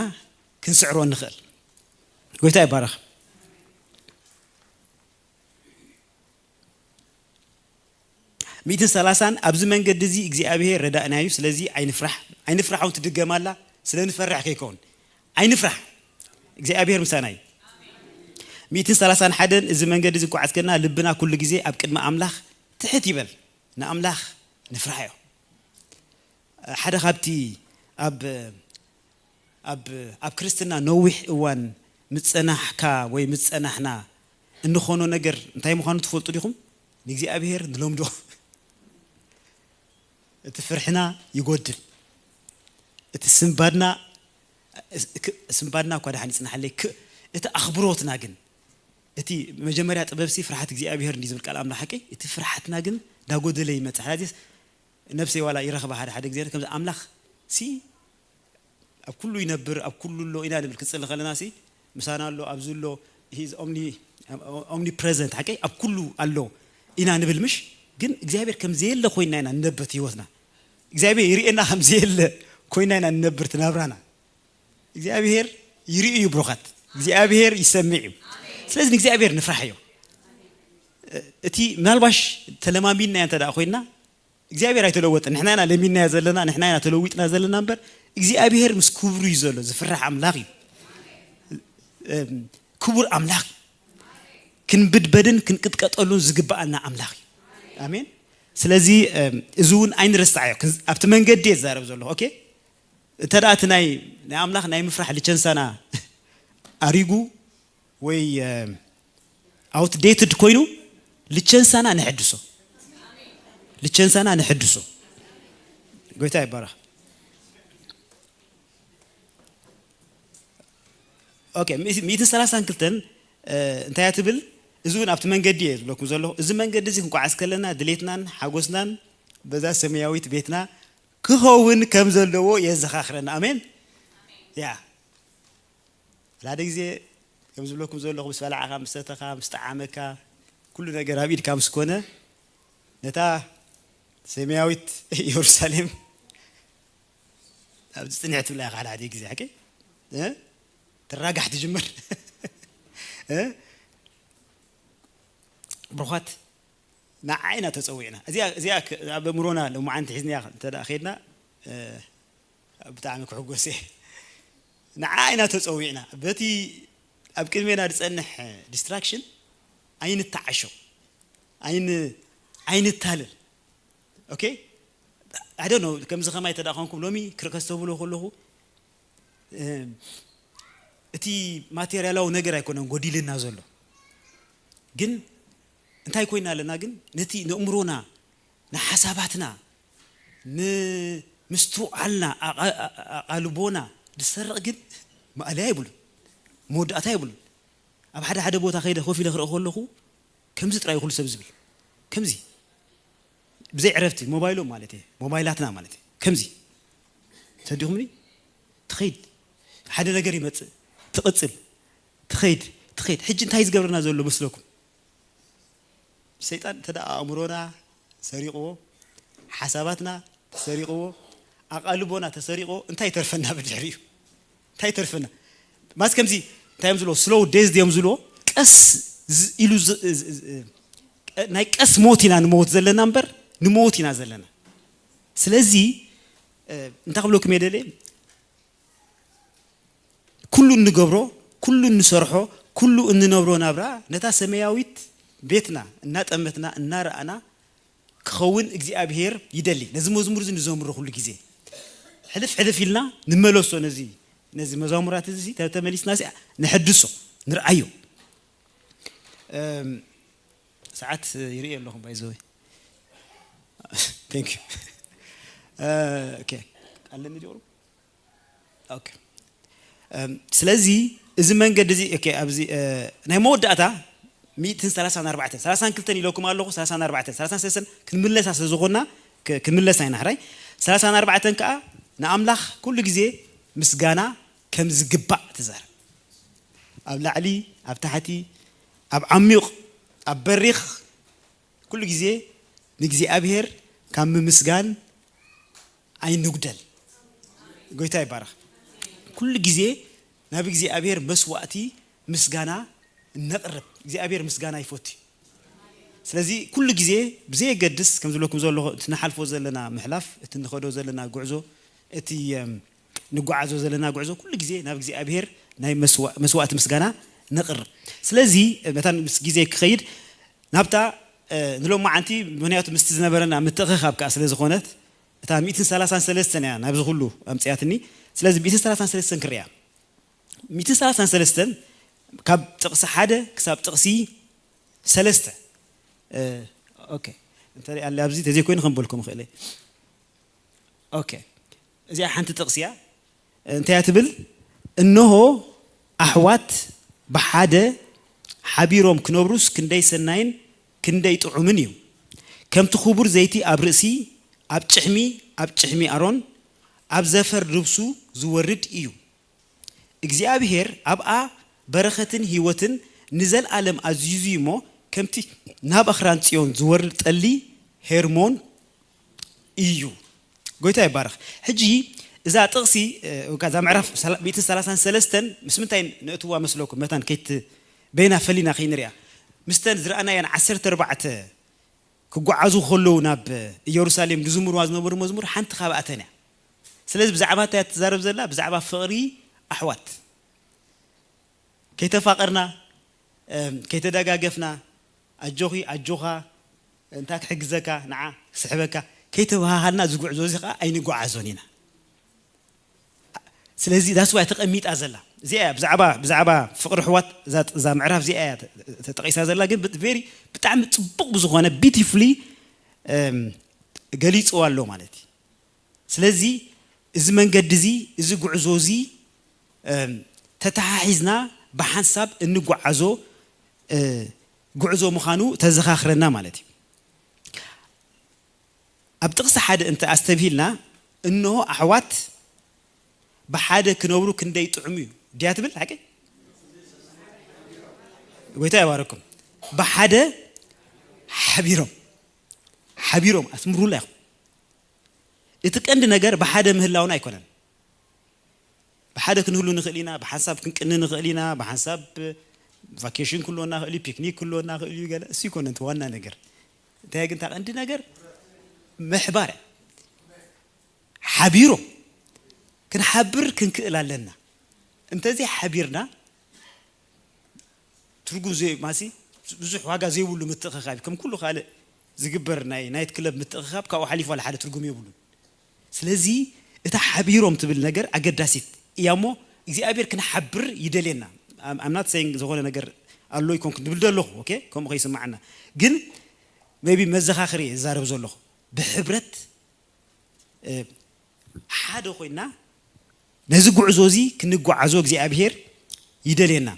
ክንስዕሮ ንኽእል። ጎይታ ይባረኽ። ሚእትን ሰላሳን ኣብዚ መንገዲ እዚ እግዚኣብሄር ረዳእና እዩ፣ ስለዚ ኣይንፍራሕ። ኣይንፍራሕ እውን ትድገም ኣላ፣ ስለ ንፈርሕ ከይከውን። ኣይንፍራሕ፣ እግዚኣብሄር ምሳና እዩ። ሚእትን ሰላሳን ሓደን እዚ መንገዲ እዚ ጓዓዝከና ልብና ኩሉ ግዜ ኣብ ቅድሚ ኣምላኽ ትሕት ይበል፣ ንኣምላኽ ንፍራሕ እዮ። ሓደ ካብቲ ኣብ፣ ኣብ፣ ኣብ ክርስትና ነዊሕ እዋን ምጸናሕካ ወይ ምጸናሕና እንኾኖ ነገር እንታይ ምዃኑ ትፈልጡ ዲኹም? ንእግዚኣብሔር ንለምዶ። እቲ ፍርሕና ይጎድል። እቲ ስንባድና፣ ክ-፣ ስንባድና እኳ ደሓን ይጽናሓለይ፣ ክ-፣ እቲ ኣኽብሮትና ግን፣ እቲ መጀመርያ ጥበብሲ ፍርሃት እግዚኣብሔር እንዲ ዝብል ቃል ኣምላኽ ሓቂ፣ እቲ ፍርሃትና ግን ዳጎደለ ይመጽእ። ሓላዚስ ነብሰይ ዋላ ይረኽባ ሓደ ሓደ ግዜ፣ ከምዚ ኣምላኽ ሲ ኣብ ኩሉ ይነብር፣ ኣብ ኩሉ ኣሎ ኢና ንብል። ክጽሊ ከለና ሲ ምሳና ኣሎ፣ ኣብዚ ኣሎ፣ he is omni-፣ omnipresent፣ ሓቀይ ኣብ ኩሉ ኣሎ ኢና ንብል ምሽ? ግን እግዚኣብሔር ከም ዘየለ ኮይና ኢና ንነብር ህይወትና። እግዚኣብሔር ይርእየና ከም ዘየለ ኮይና ኢና ንነብር እቲ ናብራና። እግዚኣብሔር ይርኢ እዩ ብሩኻት። እግዚኣብሔር ይሰምዕ እዩ። ስለዚ ንእግዚኣብሔር ንፍራሕ እዩ። እቲ ምናልባሽ ተለማሚድና እንተ ደኣ ኮይና እግዚኣብሔር ኣይተለወጥን። ንሕና ኢና ለሚንናዮ ዘለና፣ ንሕና ኢና ተለዊጥና ዘለና እምበር እግዚኣብሔር ምስ ክብሩ እዩ ዘሎ። ዝፍራሕ ኣምላኽ እዩ። እም፣ ክቡር ኣምላኽ እዩ። ክንብድበድን ክንቅጥቀጠሉን ዝግብኣና ኣምላኽ እዩ። ኣሜን። ስለዚ፣ እም፣ እዚ እውን ኣይንረስዓዮ። ክን-፣ ኣብቲ መንገዲ እየ ዝዛረብ ዘለኹ። ኦኬ? እንተ ደኣ እቲ ናይ፣ ናይ ኣምላኽ ናይ ምፍራሕ ልቸንሳና ኣሪጉ ወይ፣ እም፣ ኣውትዴትድ ኮይኑ ልቸንሳና ንሕድሶ። ልቸንሳና ንሕድሶ። ጎይታ ይባረኽ። ኦኬ፣ ሚእቲ፣ ሚእትን ሰላሳን ክልተን፣ እ፣ እንታይ እያ ትብል? እዚ እውን ኣብቲ መንገዲ እየ ዝብለኩም ዘለኹ። እዚ መንገዲ እዚ ክንጓዓዝ ከለና ድሌትናን ሓጎስናን በዛ ሰማያዊት ቤትና ክኸውን ከም ዘለዎ የዘኻኽረና። ኣሜን። ያ። ሓደ ግዜ ከም ዝብለኩም ዘለኹ ምስ በላዕኻ፣ ምስ ሰተኻ፣ ምስ ጠዓመካ፣ ኩሉ ነገር ኣብ ኢድካ ምስ ኮነ፣ ነታ ሰማያዊት ኢየሩሳሌም ኣብዚ ጽንሕ ትብላ ኢኻ ሓደ ሓደ ግዜ፣ ሓቂ? እ? ትራጋሕ ትጅምር። እ? ብሩኻት፣ ንዓ ኢና ተጸዊዕና። እዚኣ፣ እዚኣ ክ-፣ ኣብ ኣእምሮና ሎማዓንቲ ሒዝናያ እንተ ደኣ ኸይድና፣ እ፣ ብጣዕሚ ክሕጎስ እየ። ንዓ ኢና ተጸዊዕና። በቲ ኣብ ቅድሜና ዝጸንሕ ዲስትራክሽን ኣይንተዓሾ። ኣይን-፣ ኣይንታለል። ኦኬ? I don't know፣ ከምዚ ከማይ እንተ ደኣ ኾንኩም ሎሚ ክር-፣ ከስተብህሎ ከለኹ፣ እ፣ እቲ ማቴርያላዊ ነገር ኣይኮነን ጎዲልና ዘሎ። ግን እንታይ ኮይና ኣለና ግን ነቲ ነእምሮና፣ ንሓሳባትና፣ ንምስትውዓልና፣ ኣቓ-፣ ኣቓልቦና ዝሰርቕ ግን ማእለያ የብሉን፣ መወዳእታ የብሉን። ኣብ ሓደ ሓደ ቦታ ከይደ ኮፍ ኢለ ክርኢ ከለኹ ከምዚ ጥራይ ኩሉ ሰብ ዝብል፣ ከምዚ ብዘይ ዕረፍቲ ሞባይሎም ማለት እየ፣ ሞባይላትና ማለት እየ፣ ከምዚ ሰዲኹምኒ ትኸይድ፣ ሓደ ነገር ይመጽእ፣ ትቕጽል፣ ትኸይድ፣ ትኸይድ። ሕጂ እንታይ ዝገብረና ዘሎ መስለኩም? ሰይጣን እንተ ደኣ ኣእምሮና ሰሪቕዎ፣ ሓሳባትና ተሰሪቕዎ፣ ኣቓልቦና ተሰሪቕዎ፣ እንታይ ይተርፈና ብድሕሪኡ? እንታይ ይተርፈና? ማስ ከምዚ እንታይ እዮም ዝብሎ? ስሎው ዴዝ ድዮም ዝብሎ? ቀስ ዝ-፣ ኢሉ ዝ-፣ ዝ-፣ ዝ-፣ ናይ ቀስ ሞት ኢና ንመውት ዘለና እምበር፣ ንመውት ኢና ዘለና። ስለዚ፣ እ፣ እንታይ ክብለኩም እየ ደልየ? ኩሉ እንገብሮ፣ ኩሉ እንሰርሖ፣ ኩሉ እንነብሮ ናብራ ነታ ሰማያዊት ቤትና እናጠመትና፣ እናረኣና ክኸውን እግዚኣብሔር ይደሊ። ነዚ መዝሙር እዚ ንዘምሮ ኩሉ ግዜ። ሕልፍ ሕልፍ ኢልና ንመለሶ ነዚ፣ ነዚ መዛሙራት እዚ ተ-፣ ተመሊስና ሲ ነሐድሶ፣ ንርኣዮ። እም፣ ሰዓት ይርኢ ኣለኹም፣ by the way። Thank you። እ፣ ኦኬ። ኣለኒ ጆሮ? ኦኬ። እም፣ ስለዚ እዚ መንገዲ እዚ፣ ኦኬ፣ ኣብዚ፣ እ፣ ናይ መወዳእታ ሚእትን ሰላሳን ኣርባዕተን፣ ሰላሳን ክልተን ኢለኩም ኣለኹ፣ ሰላሳን ኣርባዕተን፣ ሰላሳን ሰለስተን ክንምለሳ ስለ ዝኾንና፣ ክ-፣ ክንምለሳ ኢና ሕራይ። ሰላሳን ኣርባዕተን ከኣ ንኣምላኽ ኩሉ ግዜ ምስጋና ከም ዝግባእ ትዛረብ። ኣብ ላዕሊ፣ ኣብ ታሕቲ፣ ኣብ ዓሚቕ፣ ኣብ በሪኽ፣ ኩሉ ግዜ ንእግዚኣብሔር ካብ ምምስጋን ኣይንጉደል። ጎይታ ይባረኽ። ኩሉ ግዜ ናብ እግዚኣብሔር መስዋእቲ ምስጋና ነቕርብ። እግዚኣብሔር ምስጋና ይፈቱ። ስለዚ ኩሉ ግዜ ብዘየገድስ፣ ከም ዝብለኩም ዘለኹ፣ እቲ ንሓልፎ ዘለና ምሕላፍ፣ እቲ ንኸዶ ዘለና ጉዕዞ፣ እቲ፣ እም፣ ንጓዓዞ ዘለና ጉዕዞ፣ ኩሉ ግዜ ናብ እግዚኣብሔር ናይ መስዋ-፣ መስዋእቲ ምስጋና ነቕርብ። ስለዚ መታን ምስ ግዜ ክኸይድ ናብታ፣ እ፣ ንሎማዓንቲ፣ ምኽንያቱ ምስቲ ዝነበረና ምትእኽኻብ ከኣ ስለ ዝኾነት፣ እታ ሚእትን ሰላሳን ሰለስተን እያ ናብዚ ኩሉ ኣምጽኣትኒ። ስለዚ ሚእትን ሰላሳን ሰለስተን ክርእያ። ሚእትን ሰላሳን ሰለስተን ካብ ጥቕሲ ሓደ ክሳብ ጥቕሲ ሰለስተ። እ፣ ኦኬ። እንተ ኣብዚ ተዘይኮይኑ ከም በልኩም እኽእል እየ። ኦኬ። እዚኣ ሓንቲ ጥቕሲ እያ። እንታይ እያ ትብል? "እንሆ ኣሕዋት ብሓደ ሓቢሮም ክነብሩስ ክንደይ ሰናይን ክንደይ ጥዑምን እዩ። ከምቲ ክቡር ዘይቲ ኣብ ርእሲ፣ ኣብ ጭሕሚ፣ ኣብ ጭሕሚ ኣሮን፣ ኣብ ዘፈር ልብሱ ዝወርድ እዩ። እግዚኣብሔር ኣብኣ በረኸትን ህይወትን ንዘለኣለም ኣዚዙ እዩ እሞ፣ ከምቲ ናብ ኣኽራን ጽዮን ዝወርድ ጠሊ ሄርሞን እዩ።" ጎይታ ይባረኽ። ሕጂ እዛ ጥቕሲ፣ እ፣ ወይ ከኣ እዛ ምዕራፍ ሰላ-፣ ሚእትን ሰላሳን ሰለስተን ምስ ምንታይ ነእትዋ መስለኩም? መታን ከይት-፣ በይና ፈሊና ከይንሪኣ። ምስተን ዝረኣናየን ዓሰርተ ኣርባዕተ ክጓዓዙ ከለዉ ናብ ኢየሩሳሌም ዝዝምርዋ ዝነበሩ መዝሙር ሓንቲ ካብኣተን እያ። ስለዚ ብዛዕባ እንታይ እያ ትዛረብ ዘላ? ብዛዕባ ፍቕሪ ኣሕዋት። ከይተፋቐርና፣ እም፣ ከይተደጋገፍና፣ ኣጆኺ፣ ኣጆኻ፣ እንታይ ክሕግዘካ፣ ንዓ ክስሕበካ፣ ከይተበሃሃልና እዚ ጉዕዞ እዚ ኸኣ ኣይንጓዓዞን ኢና። ስለዚ that's why ተቐሚጣ ዘላ። እዚኣ እያ ብዛዕባ፣ ብዛዕባ ፍቕሪ ኣሕዋት እዛ፣ እዛ ምዕራፍ እዚኣ እያ ተ-፣ ተጠቒሳ ዘላ፣ ግን ብ-፣ very ብጣዕሚ ጽቡቕ ብዝኾነ beautifully፣ እም፣ ገሊጽዋ ኣሎ ማለት እዩ። ስለዚ እዚ መንገዲ እዚ፣ እዚ ጉዕዞ እዚ፣ እም፣ ተተሓሒዝና ብሓንሳብ እንጓዓዞ፣ እ፣ ጉዕዞ ምዃኑ ተዘኻኽረና ማለት እዩ። ኣብ ጥቕሲ ሓደ እንተ ኣስተብሂልና፣ "እንሆ ኣሕዋት ብሓደ ክነብሩ ክንደይ ጥዑም እዩ" ድያ ትብል ሓቂ? ጎይታ ይባረኩም። ብሓደ ሓቢሮም፣ ሓቢሮም ኣስምሩላ ኢኹም። እቲ ቀንዲ ነገር ብሓደ ምህላውና ኣይኮነን። ብሓደ ክንህሉ ንኽእል ኢና፣ ብሓንሳብ ክንቅኒ ንኽእል ኢና፣ ብሓንሳብ ቫኬሽን ክህልወና ይኽእል እዩ፣ ፒክኒክ ክህልወና ይኽእል እዩ፣ ገለ እሱ ይኮነን እቲ ዋና ነገር። እንታይ ግን እታ ቀንዲ ነገር ምሕባር እያ። ሓቢሮም ክንሓብር ክንክእል ኣለና። እንተዘይ ሓቢርና ትርጉም ዘይ-፣ ማሲ ብዙሕ ዋጋ ዘይብሉ ምትእኽኻብ፣ ከም ኩሉ ካልእ ዝግበር ናይ ናይት ክለብ ምትእኽኻብ ካብኡ ሓሊፉ ዋላ ሓደ ትርጉም የብሉን። ስለዚ እታ ሓቢሮም ትብል ነገር ኣገዳሲት እያ እሞ እግዚኣብሔር ክንሓብር ይደልየና። I'm not saying ዝኾነ ነገር ኣሎ ይኮንኩ ንብል ዶ ኣለኹ፣ ኦኬ፣ ከምኡ ከይስማዓና። ግን maybe መዘኻኸሪ እየ ዝዛረብ ዘለኹ። ብሕብረት፣ እ፣ ሓደ ኮይና ነዚ ጉዕዞ እዚ ክንጓዓዞ እግዚኣብሔር ይደልየና።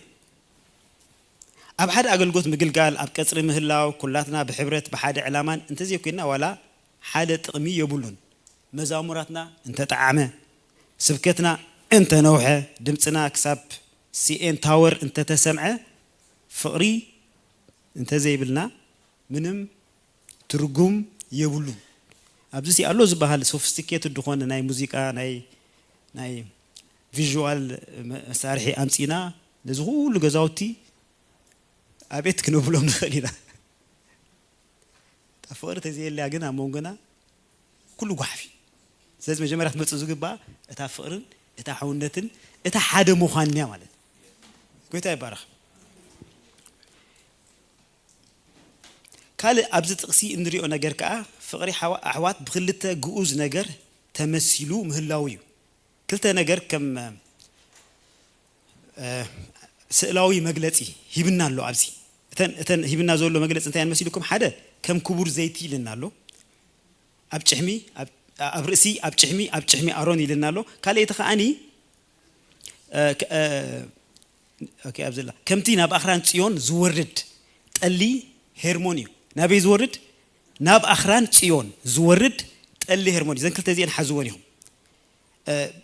ኣብ ሓደ ኣገልግሎት ምግልጋል፣ ኣብ ቀጽሪ ምህላው፣ ኩላትና ብሕብረት ብሓደ ዕላማን እንተዘይኮይንና ዋላ ሓደ ጥቕሚ የብሉን። መዛሙራትና እንተጠዓመ፣ ስብከትና እንተነውሐ፣ ድምፅና ክሳብ ሲኤን ታወር እንተተሰምዐ፣ ፍቕሪ እንተዘይብልና ምንም ትርጉም የብሉን። ኣብዚ ኣሎ ዝበሃል ሶፊስቲኬትድ ዝኾነ ናይ ሙዚቃ ናይ ናይ ቪዥዋል መሳርሒ ኣምፂና ነዚ ኩሉ ገዛውቲ ኣቤት ክነብሎም ንኽእል ኢና። እታ ፍቕሪ ተዘየልያ ግን ኣብ መንጎና ኩሉ ጓሓፍ እዩ። ስለዚ መጀመርያ ክትመፅእ ዝግባእ እታ ፍቕርን እታ ሕውነትን እታ ሓደ ምዃንንያ ማለት እዩ። ጎይታ ይባረኽ። ካልእ ኣብዚ ጥቕሲ እንሪኦ ነገር ከኣ ፍቕሪ ኣሕዋት ብክልተ ግኡዝ ነገር ተመሲሉ ምህላው እዩ። ክልተ ነገር ከም ስእላዊ መግለፂ ሂብና ኣሎ። ኣብዚ እተን ሂብና ዘሎ መግለፂ እንታይ መሲልኩም? ሓደ ከም ክቡር ዘይቲ ኢልና ኣሎ። ኣብ ጭሕሚ ኣብ ርእሲ ኣብ ጭሕሚ ኣብ ጭሕሚ ኣሮን ኢልና ኣሎ። ካልኣይቲ ከዓኒ ኣብዘላ ከምቲ ናብ ኣኽራን ፅዮን ዝወርድ ጠሊ ሄርሞን እዩ። ናበይ ዝወርድ? ናብ ኣኽራን ፅዮን ዝወርድ ጠሊ ሄርሞን እዩ። ዘን ክልተ እዚአን ሓዝወን ኢኹም።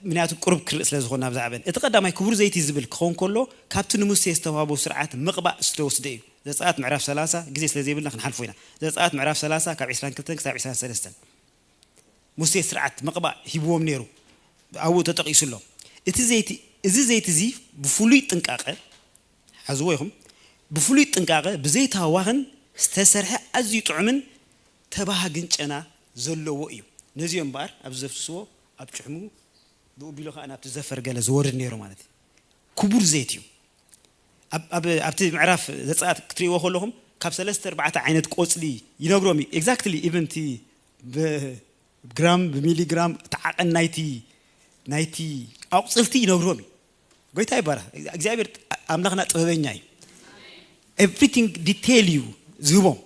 ምክንያቱ ቁሩብ ክርኢ ስለ ዝኾነ ኣብዛ ዕበን እቲ ቀዳማይ ክቡር ዘይቲ ዝብል ክኸውን ከሎ ካብቲ ንሙሴ ዝተዋህቦ ስርዓት ምቕባእ ዝተወስደ እዩ። ዘጸኣት ምዕራፍ ሰላሳ ግዜ ስለ ዘይብልና ክንሓልፎ ኢና። ዘጸኣት ምዕራፍ ሰላሳ ካብ ዕስራን ክልተን ክሳብ ዕስራን ሰለስተን ሙሴ ስርዓት ምቕባእ ሂብዎም ነይሩ። ኣብኡ ተጠቒሱ ኣሎ። እቲ ዘይቲ እዚ ዘይቲ እዚ ብፍሉይ ጥንቃቐ ሓዝዎ ኢኹም። ብፍሉይ ጥንቃቐ ብዘይታዋኽን ዝተሰርሐ ኣዝዩ ጥዑምን ተባሃግን ጨና ዘለዎ እዩ። ነዚኦም እምበኣር ኣብ ዘፍስስዎ ኣብ ጭሕሙ ብኡ ቢሉ ከዓ ናብቲ ዘፈር ገለ ዝወርድ ነይሩ ማለት እዩ። ክቡር ዘይት እዩ። ኣብቲ ምዕራፍ ዘፀኣት ክትሪእዎ ከለኹም ካብ ሰለስተ ኣርባዕተ ዓይነት ቆፅሊ ይነግሮም እዩ። ኤግዛክትሊ ኢቨን እቲ ብግራም ብሚሊግራም እቲ ዓቐን ናይቲ ናይቲ ኣቁፅልቲ ይነግሮም እዩ። ጎይታ ይባረኽ። እግዚኣብሔር ኣምላኽና ጥበበኛ እዩ። ኤቭሪቲንግ ዲቴይል እዩ ዝህቦም።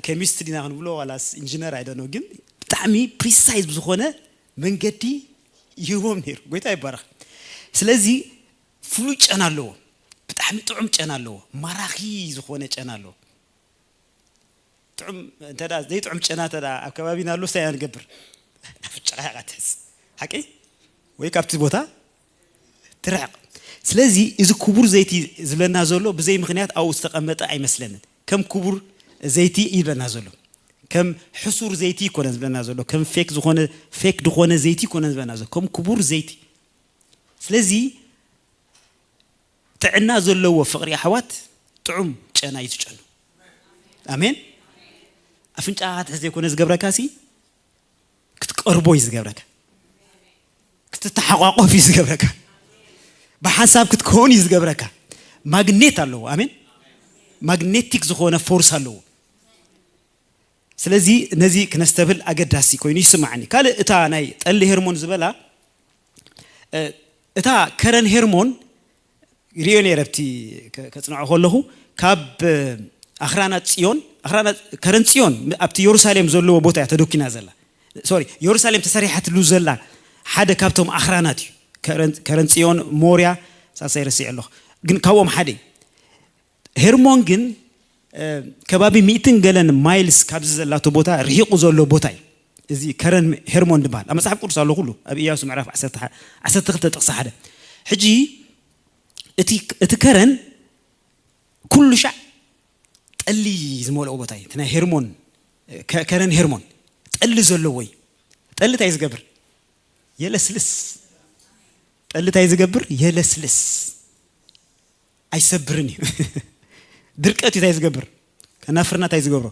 ኬሚስት ዲና ክንብሎ ዋላስ ኢንጂነር ኣይደኖ ግን ብጣዕሚ ፕሪሳይዝ ብዝኾነ መንገዲ ይህቦም ነይሩ። ጎይታ ይባረኽ። ስለዚ ፍሉይ ጨና ኣለዎ። ብጣዕሚ ጥዑም ጨና ኣለዎ። ማራኺ ዝኾነ ጨና ኣለዎ። ጥዑም እንተ ዘይጥዑም ጨና ተ ኣብ ከባቢና ኣሎ ስታይ ኢና ንገብር? ኣፍንጫኻ ኢኻ ትሕዝ። ሓቂ ወይ ካብቲ ቦታ ትርሕቕ። ስለዚ እዚ ክቡር ዘይቲ ዝብለና ዘሎ ብዘይ ምክንያት ኣብኡ ዝተቐመጠ ኣይመስለንን። ከም ክቡር ዘይቲ ይብለና ዘሎ። ከም ሕሱር ዘይቲ ይኮነ ዝብለና ዘሎ። ከም ፌክ ዝኾነ ፌክ ዝኾነ ዘይቲ ይኮነ ዝብለና ዘሎ። ከም ክቡር ዘይቲ። ስለዚ ጥዕና ዘለዎ ፍቕሪ ኣሕዋት ጥዑም ጨና እዩ ዝጨኑ። ኣሜን። ኣፍንጫኻ ትሕዝ ዘይኮነ ዝገብረካ ሲ ክትቀርቦ እዩ ዝገብረካ። ክትተሓቋቆፍ እዩ ዝገብረካ። ብሓንሳብ ክትከውን እዩ ዝገብረካ። ማግኔት ኣለዎ። ኣሜን። ማግኔቲክ ዝኾነ ፎርስ ኣለዎ። ስለዚ ነዚ ክነስተብል ኣገዳሲ ኮይኑ ይስማዓኒ። ካልእ እታ ናይ ጠሊ ሄርሞን ዝበላ እታ ከረን ሄርሞን ሪዮ ነይረ ኣብቲ ከፅንዖ ከለኹ ካብ ኣኽራናት ፅዮን ከረን ፅዮን ኣብቲ የሩሳሌም ዘለዎ ቦታ እያ ተደኪና ዘላ። ሶሪ፣ የሩሳሌም ተሰሪሓትሉ ዘላ ሓደ ካብቶም ኣኽራናት እዩ። ከረን ፅዮን ሞርያ ሳሳይ ረሲዐ ኣለኹ፣ ግን ካብኦም ሓደ እዩ። ሄርሞን ግን ከባቢ ሚእትን ገለን ማይልስ ካብዚ ዘላቶ ቦታ ርሒቑ ዘሎ ቦታ እዩ። እዚ ከረን ሄርሞን ዝበሃል ኣብ መፅሓፍ ቅዱስ ኣሎ ኩሉ ኣብ ኢያሱ ምዕራፍ ዓሰርተ ክልተ ጥቕሲ ሓደ። ሕጂ እቲ ከረን ኩሉ ሻዕ ጠሊ ዝመልኦ ቦታ እዩ። እቲ ናይ ሄርሞን ከረን ሄርሞን ጠሊ ዘለዎ እዩ። ጠሊ እንታይ ዝገብር? የለስልስ። ጠሊ እንታይ ዝገብር? የለስልስ። ኣይሰብርን እዩ። ድርቀት እዩ እንታይ ዝገብር? ከናፍርና እንታይ ዝገብሮ?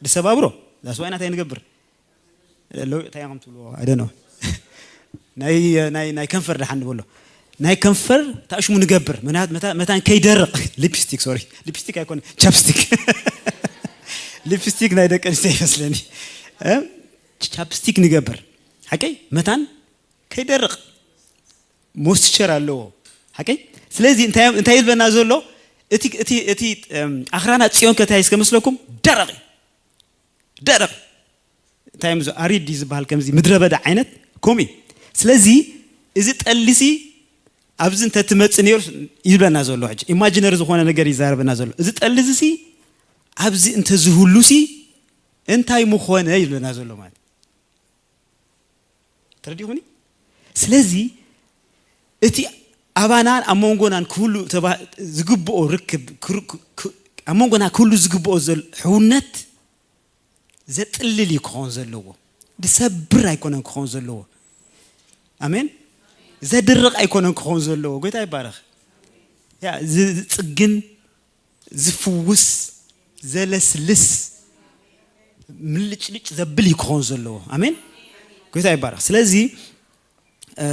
ዝሰባብሮ። ዛስዋይና እንታይ ንገብር? ለው እንታይ ከም ትብልዎ ኣደኖ ናይ ናይ ናይ ከንፈር ደሓን ንበሎ። ናይ ከንፈር ታሽሙ ንገብር። መታን ከይደርቕ ሊፕስቲክ ሶሪ ሊፕስቲክ ኣይኮነ ቻፕስቲክ። ሊፕስቲክ ናይ ደቂ ኣንስትዮ ይመስለኒ። ቻፕስቲክ ንገብር ሓቀይ መታን ከይደርቕ ሞስቸር ኣለዎ። ሓቀይ ስለዚ እንታይ እንታይ ይልበና ዘሎ? እቲ እቲ እቲ ኣኽራናት ጽዮን ከታይ እስከ መስለኩም ደረቕ ደረቕ እንታይ ምዞ ኣሪድ ዝበሃል ከምዚ ምድረ በዳ ዓይነት ኮሚ። ስለዚ እዚ ጠሊ ሲ ኣብዚ እንተትመጽእ ነይሩ ይብለና ዘሎ። ሕጂ ኢማጂነሪ ዝኾነ ነገር ይዛረበና ዘሎ። እዚ ጠሊ እዚ ሲ ኣብዚ እንተዝህሉ ሲ እንታይ ምኾነ ይብለና ዘሎ ማለት። ተረዲኹኒ? ስለዚ እቲ ኣባናን ኣብ መንጎናን ክህሉ ተባ-፣ ዝግብኦ ርክብ ክር-፣ ክ-፣ ክ-፣ ኣብ መንጎና ክህሉ ዝግብኦ ዘል-፣ ሕውነት ዘጥልል እዩ ክኸውን ዘለዎ። ዝሰብር ኣይኮነን ክኸውን ዘለዎ። ኣሜን። ዘድርቕ ኣይኮነን ክኸውን ዘለዎ። ጎይታ ይባረኽ። ያ ዝ-፣ ዝጽግን፣ ዝፍውስ፣ ዘለስልስ፣ ምልጭልጭ ዘብል እዩ ክኸውን ዘለዎ። ኣሜን። ጎይታ ይባረኽ። ስለዚ እ፣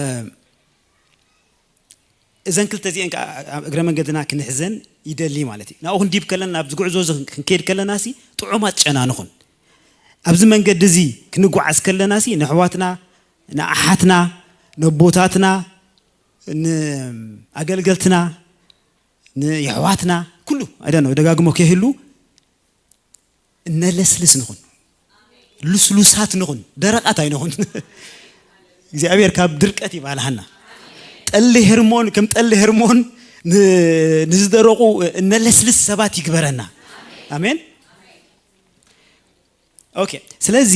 እዘን ክልተ እዚአን ከዓ ኣብ እግረ መንገድና ክንሕዘን ይደሊ ማለት እዩ። ናብኡ ክንዲብ ከለና፣ ናብዚ ጉዕዞ እዚ ክንከይድ ከለና ሲ ጥዑማት ጨና ንኹን። ኣብዚ መንገዲ እዚ ክንጓዓዝ ከለና ሲ ንኣሕዋትና፣ ንኣሓትና፣ ነቦታትና፣ ንኣገልገልትና፣ ንየሕዋትና፣ ኩሉ፣ I don't know፣ ደጋግሞ ከይህሉ እነለስልስ ንኹን። ልስሉሳት ንኹን። ደረቓት ኣይንኹን። እግዚኣብሔር ካብ ድርቀት ይባልሃና። ጠሊ ሄርሞን፣ ከም ጠሊ ሄርሞን ን-፣ ንዝደረቑ እነለስልስ ሰባት ይግበረና። ኣሜን። ኦኬ። ስለዚ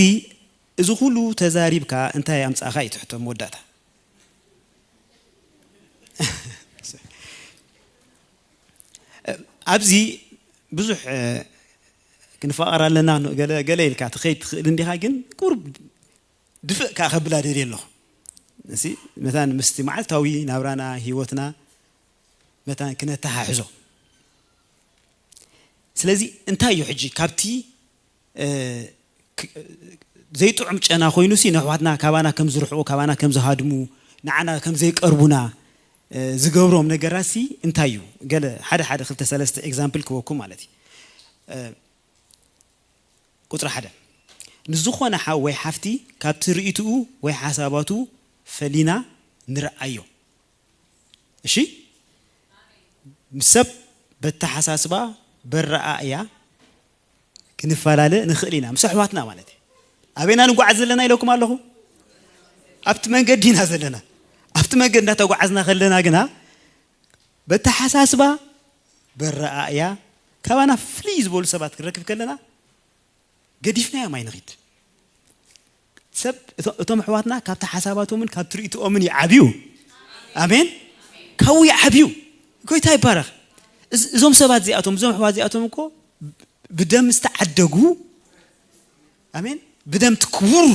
እዚ ኩሉ ተዛሪብካ እንታይ ኣምጻእካ እዩ ትሕቶ መወዳእታ። ኣብዚ ብዙሕ፣ እ፣ ክንፋቐር ኣለና፣ ገለ፣ ገለ ኢልካ ትኸይድ ትኽእል እንዲኻ፣ ግን ቁሩብ ድፍእ ከኣ ከብላ ደልየ ኣለኹ። እሲ መታን ምስቲ መዓልታዊ ናብራና፣ ህይወትና መታን ክነተሓሕዞ። ስለዚ እንታይ እዩ ሕጂ ካብቲ፣ እ፣ ክ-፣ ዘይጥዑም ጨና ኮይኑሲ ንኣሕዋትና ካባና ከም ዝርሕቑ፣ ካባና ከም ዝሃድሙ፣ ንዓና ከም ዘይቀርቡና፣ እ፣ ዝገብሮም ነገራትሲ እንታይ እዩ? ገለ ሓደ ሓደ ክልተ ሰለስተ ኤግዛምፕል ክበኩም ማለት እዩ። እ፣ ቁጽሪ ሓደ፣ ንዝኾነ ሓው ወይ ሓፍቲ ካብቲ ርእይትኡ ወይ ሓሳባቱ ፈሊና ንርኣዮ። እሺ? ምስ ሰብ በተሓሳስባ፣ በረኣእያ ክንፈላለ ንኽእል ኢና። ምስ ኣሕዋትና ማለት እዩ። ኣበይና ንጓዓዝ ዘለና ኢለኩም ኣለኹ? ኣብቲ መንገዲ ኢና ዘለና። ኣብቲ መንገዲ እንዳተጓዓዝና ከለና ግና በተሓሳስባ፣ በረኣእያ ካባና ፍልይ ዝበሉ ሰባት ክንረክብ ከለና ገዲፍናዮም ኣይንኺድ። ሰብ እቶ-፣ እቶም ኣሕዋትና ካብቲ ሓሳባቶምን ካብ ትርኢትኦምን ይዓብዩ። ኣሜን። ካብኡ ይዓብዩ። ጎይታ ይባረኽ። እዚ-፣ እዞም ሰባት እዚኣቶም፣ እዞም ኣሕዋት እዚኣቶም እኮ ብደም ዝተዓደጉ፣ ኣሜን፣ ብደም እቲ ክቡር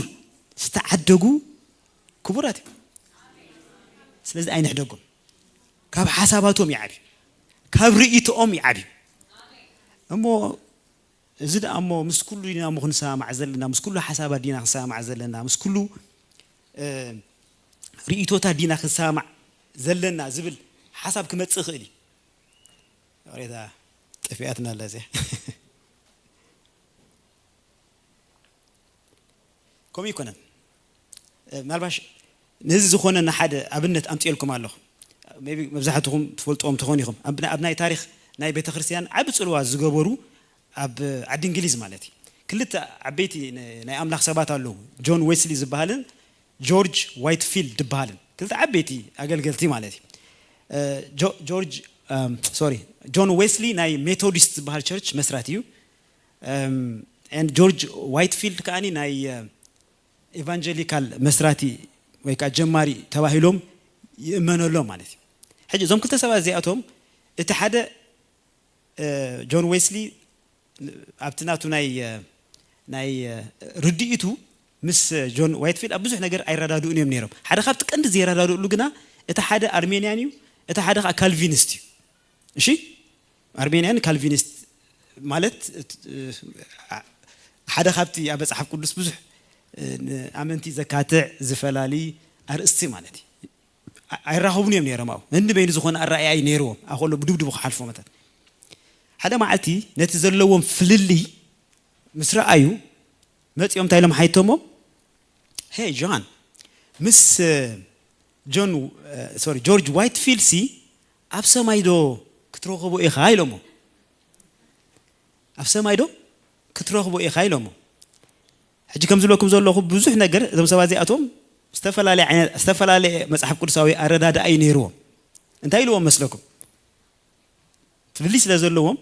ዝተዓደጉ ክቡራት እዮም። ስለዚ ኣይንሕደጎም። ካብ ሓሳባቶም ይዓብዩ፣ ካብ ርእይቶኦም ይዓብዩ። እሞ እዚ ደኣ እሞ ምስ ኩሉ ዲና እሞ ክንሰማማዕ ዘለና፣ ምስ ኩሉ ሓሳባት ዲና ክንሰማማዕ ዘለና፣ ምስ ኩሉ፣ እ፣ ርእይቶታት ዲና ክንሰማማዕ ዘለና ዝብል ሓሳብ ክመጽእ ይኽእል እዩ። ይቕሬታ፣ ጠፊኣትና ኣላ እዚኣ። ከምኡ ኣይኮነን። እ፣ ምናልባሽ ነዚ ዝኾነ ንሓደ ኣብነት ኣምፅኤልኩም ኣለኹ። ሜቢ መብዛሕትኹም ትፈልጥዎም ትኾኑ ኢኹም። ኣብ፣ ኣብ ናይ ታሪኽ ናይ ቤተ ክርስቲያን ዓቢ ጽልዋ ዝገበሩ ኣብ ዓዲ እንግሊዝ ማለት እዩ። ክልተ ዓበይቲ ን-፣ ናይ ኣምላኽ ሰባት ኣለዉ። ጆን ዌስሊ ዝበሃልን ጆርጅ ዋይትፊልድ ዝበሃልን። ክልተ ዓበይቲ ኣገልገልቲ ማለት እዩ። እ፣ ጆ-፣ ጆርጅ፣ እም፣ ሶሪ፣ ጆን ዌስሊ ናይ ሜቶዲስት ዝበሃል ቸርች መስራቲ እዩ። እም፣ ኤንድ ጆርጅ ዋይትፊልድ ከኣኒ ናይ፣ እ፣ ኤቫንጀሊካል መስራቲ ወይ ከዓ ጀማሪ ተባሂሎም ይእመነሎም ማለት እዩ። ሕጂ እዞም ክልተ ሰባት እዚኣቶም እቲ ሓደ፣ እ፣ ጆን ዌስሊ ኣብቲ ናቱ ናይ፣ እ፣ ናይ፣ እ፣ ርድኢቱ ምስ ጆን ዋይትፊልድ ኣብ ብዙሕ ነገር ኣይረዳድኡን እዮም ነይሮም። ሓደ ካብቲ ቀንዲ ዘይረዳድእሉ ግና እቲ ሓደ ኣርሜንያን እዩ፣ እቲ ሓደ ከዓ ካልቪኒስት እዩ። እሺ? ኣርሜንያን ካልቪኒስት ማለት፣ እ፣ ሓደ ካብቲ ኣብ መጽሓፍ ቅዱስ ብዙሕ፣ እ፣ ንኣመንቲ ዘካትዕ ዝፈላሊ ኣርእስቲ ማለት እዩ። ኣ-፣ ኣይራኸቡን እዮም ነይሮም። ኣብኡ ነንበይኑ ዝኾነ ኣረኣእያ እዩ ነይርዎም። ኣብ ከሎ ብድብድቡ ክሓልፎ መታን ሓደ መዓልቲ ነቲ ዘለዎም ፍልልይ ምስ ረኣዩ መጺኦም እንታይ ኢሎም ሓይቶሞ? "ሄይ ጆን፣ ምስ፣ እ፣ ጆን፣ እ፣ ሶሪ፣ ጆርጅ ዋይትፊልድ ሲ ኣብ ሰማይ ዶ ክትረኸቦ ኢኻ?" ኢሎሞ። "ኣብ ሰማይ ዶ ክትረኽቦ ኢኻ?" ኢሎሞ። ሕጂ ከም ዝብለኩም ዘለኹ ብዙሕ ነገር እዞም ሰባት እዚኣቶም ዝተፈላለየ ዓይነት ዝተፈላለየ መጽሓፍ ቅዱሳዊ ኣረዳድኣ እዩ ነይርዎም። እንታይ ኢልዎም መስለኩም? ፍልልይ ስለ ዘለዎም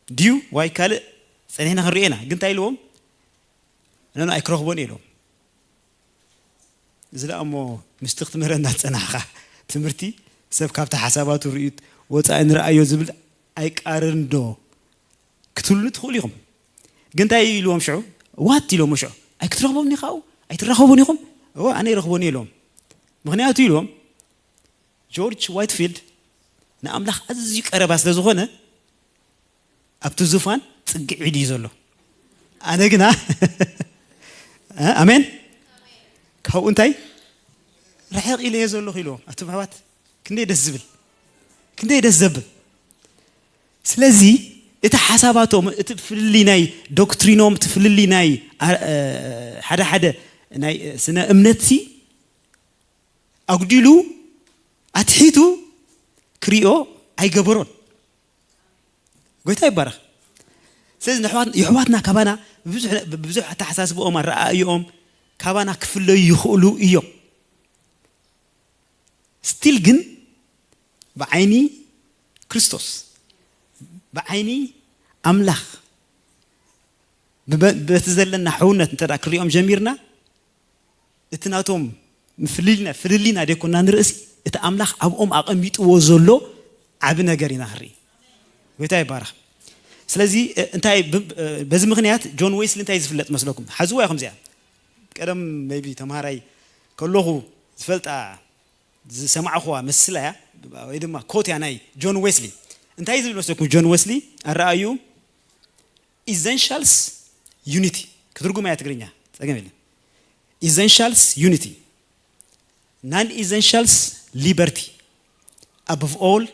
ድዩ ዋይ ካልእ ጸኒሕና ክንሪኦ ኢና። ግን እንታይ ኢልዎም? ነኖ ኣይክረኽቦን ኢልዎም። እዚ ደኣ እሞ ምስቲ ክትምህረና ዝጸናሕካ ትምህርቲ ሰብ ካብቲ ሓሳባቱ ርእዩት ወጻኢ ንረኣዮ ዝብል ኣይቃረን ዶ ክትብሉኒ ትኽእሉ ኢኹም። ግን እንታይ ኢልዎም ሽዑ? ዋት ኢልዎም ሽዑ። ኣይክትረኽቦም ኢኻ ኣብኡ? ኣይትራኸቡን ኢኹም? እወ ኣነ ይረኽቦን ኢልዎም። ምኽንያቱ ኢልዎም ጆርጅ ዋይትፊልድ ንኣምላኽ ኣዝዩ ቀረባ ስለ ዝኾነ ኣብቲ ዙፋን ጽግዒ ድዩ ዘሎ? ኣነ ግና ኣሜን ካብኡ እንታይ ርሕቕ ኢለ እየ ዘለኹ ኢልዎም። ኣቱም ኣሕዋት ክንደይ ደስ ዝብል ክንደይ ደስ ዘብል። ስለዚ እቲ ሓሳባቶም እቲ ፍልልይ ናይ ዶክትሪኖም እቲ ፍልልይ ናይ ሓደ ሓደ ናይ ስነ እምነት ሲ ኣጉዲሉ ኣትሒቱ ክሪኦ ኣይገበሮን። ጎይታ ይባረኽ። ስለዚ ንሕዋት- የሕዋትና ካባና ብብዙሕ ብብዙሕ ኣተሓሳስብኦም ኣረኣእዮኦም ካባና ክፍለዩ ይኽእሉ እዮም። ስቲል ግን ብዓይኒ ክርስቶስ ብዓይኒ ኣምላኽ ብበ- በቲ ዘለና ሕውነት እንተ ደኣ ክሪኦም ጀሚርና እቲ ናቶም ፍልልና ፍልልና ደይኮና ንርእሲ እቲ ኣምላኽ ኣብኦም ኣቐሚጥዎ ዘሎ ዓቢ ነገር ኢና ክንርኢ። ጎይታ ይባረኽ። ስለዚ እንታይ በዚ ምክንያት ጆን ዌስሊ እንታይ ዝፍለጥ መስለኩም? ሓዝዋ ኢኹም እዚኣ ቀደም ቢ ተምሃራይ ከለኹ ዝፈልጣ ዝሰማዕኹዋ መስላ እያ ወይ ድማ ኮት እያ ናይ ጆን ዌስሊ። እንታይ ዝብል መስለኩም? ጆን ዌስሊ ኣረኣዩ ኢዘንሻልስ ዩኒቲ ክትርጉም እያ ትግርኛ ጸገም የለን። ኢዘንሻልስ ዩኒቲ ናን ኢዘንሻልስ ሊበርቲ ኣበቭ ኦል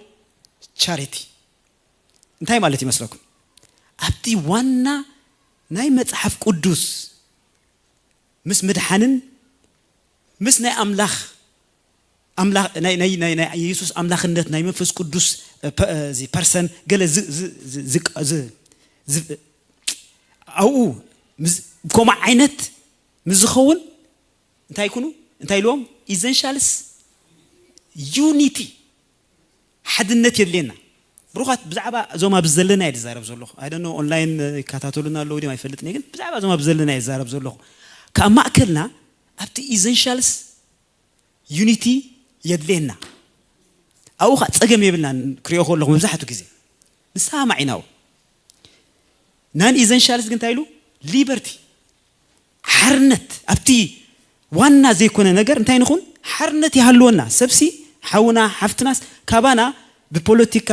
ቻሪቲ እንታይ ማለት ይመስለኩም? ኣብቲ ዋና ናይ መጽሓፍ ቅዱስ ምስ ምድሓንን ምስ ናይ ኣምላኽ ኣምላኽ ናይ ናይ ናይ ናይ ኢየሱስ ኣምላኽነት ናይ መንፈስ ቅዱስ እዚ ፐርሰን ገለ ዝ ዝ ዝ ዝ ዝ ኣብኡ ምስ ከምኡ ዓይነት ምስ ዝኸውን እንታይ ይኩኑ እንታይ ኢልዎም ኢዘንሻልስ ዩኒቲ ሓድነት የድልየና። ብሩኻት ብዛዕባ እዞም ኣብዚ ዘለና እየ ዝዛረብ ዘለኹ። ኣይ ዶንት ኖ ኦንላይን ይከታተሉና ኣለዉ ድዮም ኣይፈልጥን እየ፣ ግን ብዛዕባ እዞም ኣብዚ ዘለና እየ ዝዛረብ ዘለኹ። ካብ ማእከልና ኣብቲ ኢዘንሻልስ ዩኒቲ የድልየና። ኣብኡ ኸዓ ጸገም የብልናን ክሪኦ ከለኹ መብዛሕትኡ ግዜ ንሰማማዕ ኢና። ናን ኢዘንሻልስ ግን እንታይ ኢሉ ሊበርቲ ሓርነት ኣብቲ ዋና ዘይኮነ ነገር እንታይ ንኹን ሓርነት ይሃልወና። ሰብሲ ሓውና ሓፍትናስ ካባና ብፖለቲካ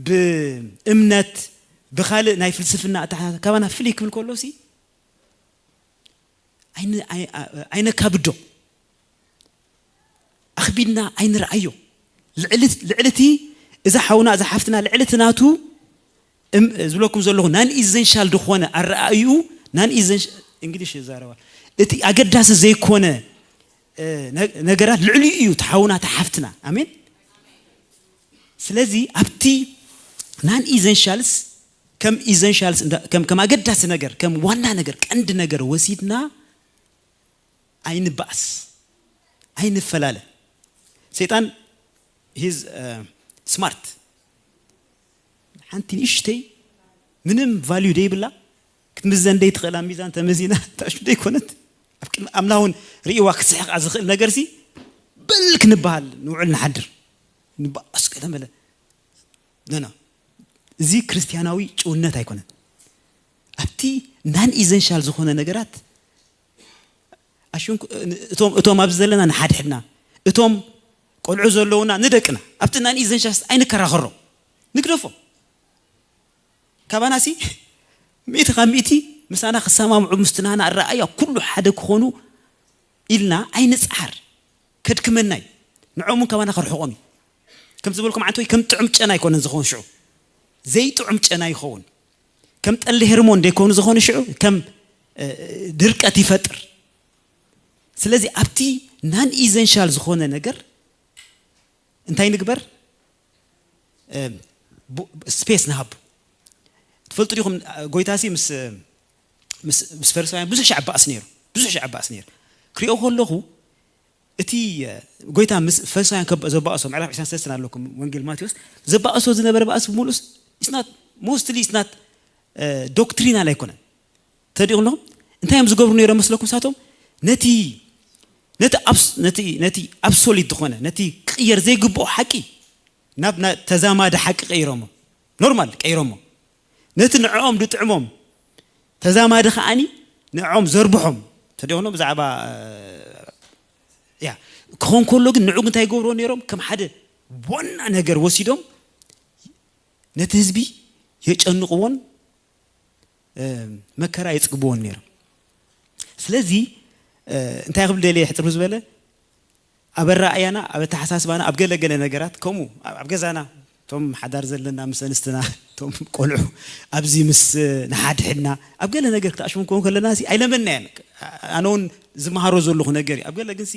ብእምነት ብኻልእ ናይ ፍልስፍና ኣተሓሳስባ ካባና ፍልይ ክብል ከሎ ሲ ኣይነ- ኣይ- ኣ- ኣይነካብዶ ኣኽቢድና ኣይንርኣዮ። ልዕሊ ልዕሊ እቲ እዛ ሓውና እዛ ሓፍትና ልዕሊ እቲ ናቱ እም- ዝብለኩም ዘለኹ ናን ኢዘንሻል ዝኾነ ኣረኣእዩ ናን ኢዘንሽ እንግሊሽ ይዛረባ እቲ ኣገዳሲ ዘይኮነ እ፣ ነ- ነገራት ልዕሊኡ እዩ እቲ ሓውና እቲ ሓፍትና ኣሜን። ስለዚ ኣብቲ ናን ኢዘንሻልስ ከም ኢዘንሻልስ እንዳ- ከም ከም ኣገዳሲ ነገር ከም ዋና ነገር ቀንዲ ነገር ወሲድና ኣይንባኣስ ኣይንፈላለ። ሰይጣን ሂዝ ስማርት ሓንቲ ንእሽተይ ምንም ቫልዩ ደይብላ ክትምዘን ደይትኽእል ኣብ ሚዛን ተመዚና ታሹ ደይኮነት ኣብ ቅድሚ ኣምላኽ እውን ርእይዋ ክስሕቕ ዝኽእል ነገር ሲ በል ክንበሃል ንውዕል ንሓድር ንበኣስ ቀደም በለ ነና እዚ ክርስቲያናዊ ጭውነት ኣይኮነን። ኣብቲ ናን ኢዘንሻል ዝኾነ ነገራት ኣሽንኩ እቶም እቶም ኣብዚ ዘለና ንሓድሕድና እቶም ቆልዑ ዘለውና ንደቅና ኣብቲ ናን ኢዘንሻልስ ኣይንከራኸሮ ንግደፎ። ካባናሲ ሚእቲ ካብ ሚእቲ ምሳና ክሰማምዑ ምስቲ ናና ኣረኣያ ኩሉ ሓደ ክኾኑ ኢልና ኣይንጽዓር። ከድክመና እዩ። ንዕኦም እውን ካባና ከርሕቖም እዩ። ከም ዝበልኩም ዓንተወይ ከም ጥዑም ጨና ኣይኮነን ዝኾን ሽዑ ዘይጥዑም ጨና ይኸውን። ከም ጠሊ ሄርሞን ደይኮኑ ዝኾኑ ሽዑ ከም ድርቀት ይፈጥር። ስለዚ ኣብቲ ናን ኢዘንሻል ዝኾነ ነገር እንታይ ንግበር? ስፔስ ንሃቡ። ትፈልጡ ዲኹም ጎይታሲ ምስ ምስ ምስ ፈሪሳውያን ብዙሕ ሻዕ ባእስ ነይሩ ብዙሕ ሻዕ ባእስ ነይሩ ክሪኦ ከለኹ እቲ ጎይታ ምስ ፈሪሳውያን ዘባእሶ ምዕራፍ ዕስራን ሰለስተን ኣለኩም ወንጌል ማቴዎስ ዘባእሶ ዝነበረ ባእሲ ብምሉስ it's not mostly it's not doctrinal ኣይኮነን። ተዲቑ ኣለኹም እንታይ እዮም ዝገብሩ ነይሮም መስለኩም? ሳቶም ነቲ ነቲ ነቲ absolute ዝኾነ ነቲ ክቕየር ዘይግብኦ ሓቂ ናብ ተዛማዲ ሓቂ ቀይሮሞ። ኖርማል ቀይሮሞ። ነቲ ንዕኦም ዝጥዕሞም ተዛማዲ ከዓኒ ንዕኦም ዘርብሖም ተደሆኖ ብዛዕባ ያ ክኾን ከሎ ግን ንዑ እንታይ ይገብርዎ ነይሮም? ከም ሓደ ዋና ነገር ወሲዶም ነቲ ህዝቢ የጨንቕዎን መከራ የፅግብዎን ነይሮም። ስለዚ እንታይ ክብል ደልየ ሕፅር ዝበለ ኣብ ኣረኣእያና ኣብ ኣተሓሳስባና ኣብ ገለገለ ነገራት ከምኡ ኣብ ገዛና እቶም ሓዳር ዘለና ምስ ኣንስትና እቶም ቆልዑ ኣብዚ ምስ ንሓድሕድና ኣብ ገለ ነገር ክትኣሽሙ ክኸውን ከለና ሲ ኣይለመናየን። ኣነ እውን ዝመሃሮ ዘለኹ ነገር እዩ። ኣብ ገለ ግን ሲ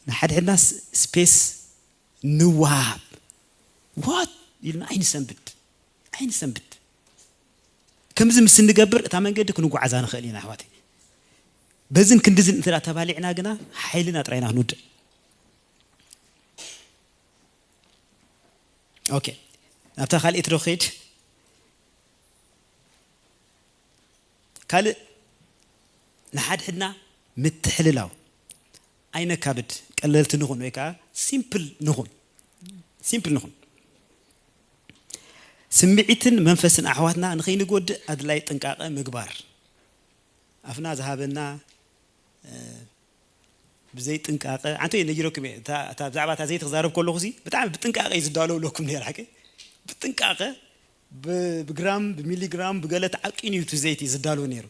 ንሓድሕድና ስፔስ ንወሃብ ዋት ኢልና ኣይንሰንብድ ኣይንሰንብድ። ከምዚ ምስ እንገብር እታ መንገዲ ክንጓዓዛ ንኽእል ኢና ኣሕዋተይ። በዝን ክንድዝን እንተ ተባሊዕና ግና ሓይልና ጥራይና ክንውድእ። ኦኬ ናብታ ካልእ ትዶ ኸይድ ካልእ ንሓድሕድና ምትሕልላው ኣይነካብድ። ቀለልቲ ንኹን ወይ ከዓ ሲምፕል ንኹን ሲምፕል ንኹን ስምዒትን መንፈስን ኣሕዋትና ንኸይንጎድእ ኣድላይ ጥንቃቐ ምግባር። ኣፍና ዝሃበና ብዘይ ጥንቃቐ ኣንተ ነጊረኩም እየ። ብዛዕባ እታ ዘይቲ ክዛረብ ከለኹ ብጣዕሚ ብጥንቃቐ እዩ ዝዳለው ለኩም ነር ሓቂ ብጥንቃቐ ብግራም ብሚሊግራም ብገለ ተዓቂኑ እዩ እቲ ዘይቲ ዝዳለው ነይሩ።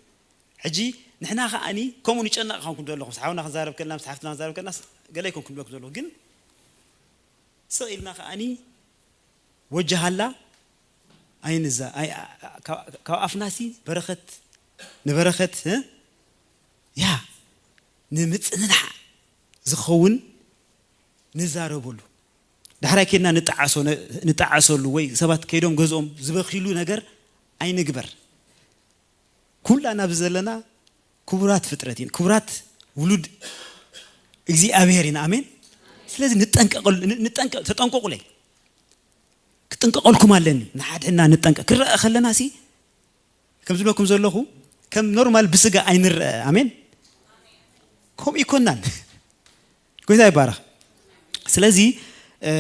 ሕጂ ንሕና ከዓኒ ከምኡ ንጨነቕ ኸንኩም ዘለኹም ሓውና ክዛረብ ከልና ምስ ሓፍትና ክዛረብ ከልና ገለ ይኮንኩም ዘለኹ ግን ስቕ ኢልና ከዓኒ ወጀሃላ ኣይንዛ ካብ ኣፍናሲ በረኸት ንበረኸት ያ ንምፅንናዕ ዝኸውን ንዛረበሉ። ዳሕራይ ኬድና ንጠዓሰሉ ወይ ሰባት ከይዶም ገዝኦም ዝበኪሉ ነገር ኣይንግበር። ኩላና ኣብዚ ዘለና ክቡራት ፍጥረት ኢና፣ ክቡራት ውሉድ እግዚኣብሔር ኢና። ኣሜን። ስለዚ ንጠንቀቀሉ፣ ንጠንቀ-፣ ተጠንቀቁለይ። ክጥንቀቀልኩም ኣለኒ። ንሓድሕድና ንጠንቀቅ። ክረአ ከለና ሲ ከም ዝብለኩም ዘለኹ ከም ኖርማል ብስጋ ኣይንረአ። ኣሜን። ከምኡ ይኮናን። ጎይታ ይባረኽ። ስለዚ እ፣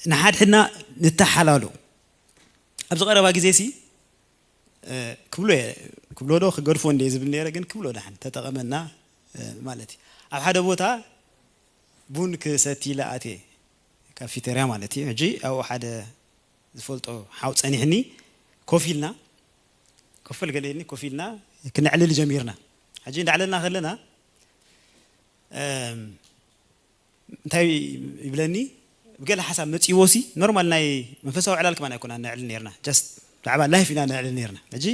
ንሓድሕድና ንተሓላሉ። ኣብዚ ቀረባ ግዜ ሲ ክብሎ እየ፣ ክብሎ ዶ ክገድፎ እንደ ዝብል ነይረ ግን ክብሎ ደሓን ተጠቐመና ማለት እዩ። ኣብ ሓደ ቦታ ቡን ክሰቲ ኢለ ኣትየ፣ ካፊተርያ ማለት እዩ። ሕጂ ኣብኡ ሓደ ዝፈልጦ ሓው ጸኒሕኒ፣ ኮፍ ኢልና፣ ኮፍ በል ገለ ኢልኒ፣ ኮፍ ኢልና ክነዕልል ጀሚርና። ሕጂ እንዳዕለልና ከለና እንታይ ይብለኒ፣ ብገለ ሓሳብ መጺዎ ሲ ኖርማል ናይ መንፈሳዊ ዕላል ከማን ኣይኮና ነዕልል ነርና። ጀስት ብዛዕባ ላይፍ ኢና ነዕልል ነርና። ሕጂ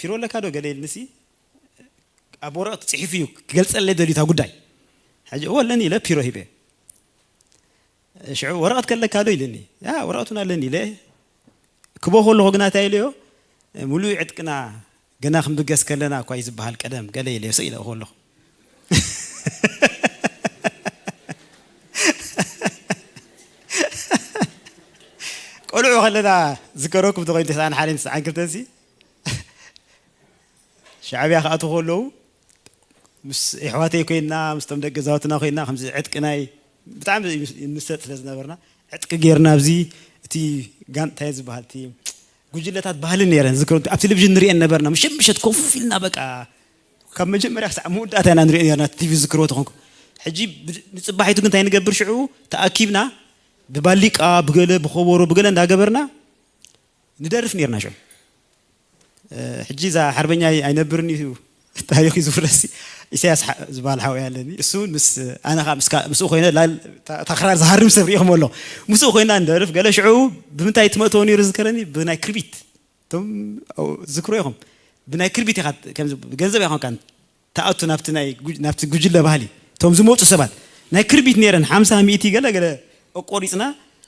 ፒሮ ኣለካ ዶ ገለ ኢልኒ ሲ ኣብ ወረቐት ጽሒፉ እዩ ክገልጸለይ ደልዩ እታ ጉዳይ። ሕጂ እወ ኣለኒ ኢለ ፒሮ ሂበ። ሽዑ ወረቐት ከለካ ዶ ኢልኒ። ያ ወረቐቱን ኣለኒ ኢለ ክቦ ከለኹ ግና እንታይ ኢለዮ፣ ሙሉእ ዕጥቅና ገና ክንብገስ ከለና እኳ እዩ ዝበሃል ቀደም ገለ ኢለዮ ስቕ ኢለ ከለኹ። ቆልዑ ከለና ዝከረኩም ተኮይኑ ተስዓን ሓደን ተስዓን ክልተን ሲ ሻዕብያ ክኣትዉ ከለዉ ምስ ኣሕዋተይ ኮይና ምስቶም ደቂ ገዛውትና ኮይና ከምዚ ዕጥቂ ናይ ብጣዕሚ ንሰጥ ስለ ዝነበርና ዕጥቂ ጌርና ኣብዚ እቲ ጋንታይ ዝበሃል እቲ ጉጅለታት ባህልን ነይረን ዝክሮ ኣብ ቴሌቪዥን ንሪኤን ነበርና ምሸት ምሸት ኮፍ ኢልና በቃ ካብ መጀመርያ ክሳዕ መወዳእታ ኢና ንሪኦ ነርና ቲቪ ዝክርዎ ተኾንኩ ሕጂ ንፅባሒቱ ግን እንታይ ንገብር ሽዑ ተኣኪብና ብባሊቃ ብገለ ብኸበሮ ብገለ እንዳገበርና ንደርፍ ነርና ሽዑ ሕጂ እዛ ሓርበኛ ኣይነብርን እዩ ታሪኽ እዩ ዝፍረስ ኢሳያስ ዝበሃል ሓው ኣለኒ እሱ ምስ ኣነ ከዓ ምስኡ ኮይነ ታክራር ዝሃርም ሰብ ሪኢኹም ኣሎ ምስኡ ኮይና ንደርፍ ገለ ሽዑ ብምንታይ ትመእተዎ ነይሩ ዝከረኒ ብናይ ክርቢት እቶም ዝክሮ ኢኹም ብናይ ክርቢት ኢኻ ገንዘብ ኣይኮንካን ተኣቱ ናብቲ ናይ ናብቲ ጉጅለ ባህሊ እቶም ዝመፁ ሰባት ናይ ክርቢት ነይረን ሓምሳ ሚእቲ ገለ ገለ ኣቆሪፅና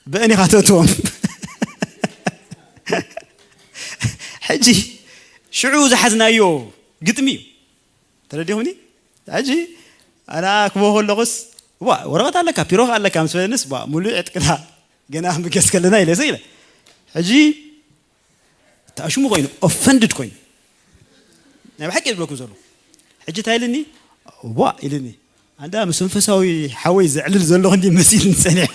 ብእን ኢኻ ተእትዎም ሕጂ ሽዑ ዝሓዝናዮ ግጥሚ እዩ ተረዲኹኒ ሕጂ ኣነ ክቦ ከለኹስ ዋ ወረቐት ኣለካ ፒሮኻ ኣለካ ምስ በለንስ ዋ ሙሉእ ዕጥቅና ገና ምገስ ከለና ኢለ ኢለ ሕጂ ተኣሽሙ ኮይኑ ኦፈንድድ ኮይኑ ናይ ብሓቂ ዝብለኩም ዘሎ ሕጂ እንታይ ኢልኒ ዋ ኢልኒ ኣንዳ ምስ መንፈሳዊ ሓወይ ዘዕልል ዘለኹ እንዲ መሲል ንፀኒሕ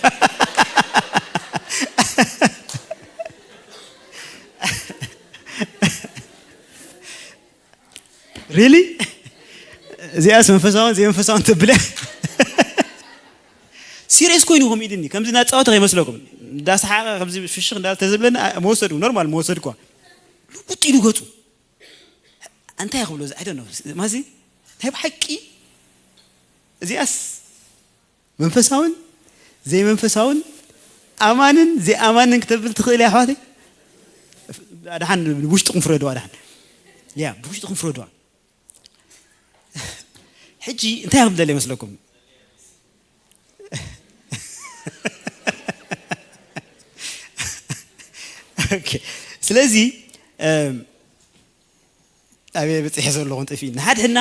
ሪሊ እዚኣስ መንፈሳውን ዘይመንፈሳውን ተብለ ሲሪየስ ኮይኑ ከም ኢድኒ ከምዚ ናፃወተ ከይመስለኩም እንዳሰሓቀ ከምዚ ፍሽኽ እንዳተዘብለኒ መወሰዱ ኖርማል መወሰድ እኳ ልውጥ ኢሉ ገፁ እንታይ ክብሎ ማዚ ናይ ብሓቂ እዚኣስ መንፈሳውን ዘይመንፈሳውን ኣማንን ዘይኣማንን ክተብል ትኽእል እያ ኣሕዋተይ ኣድሓን ብውሽጥኹም ፍረድዋ ኣድሓን ያ ብውሽጥኹም ፍረድዋ ሕጂ እንታይ ክብደል ይመስለኩም ስለዚ ኣበየ በፂሐ ዘለኹ ጥፊ ንሓድሕና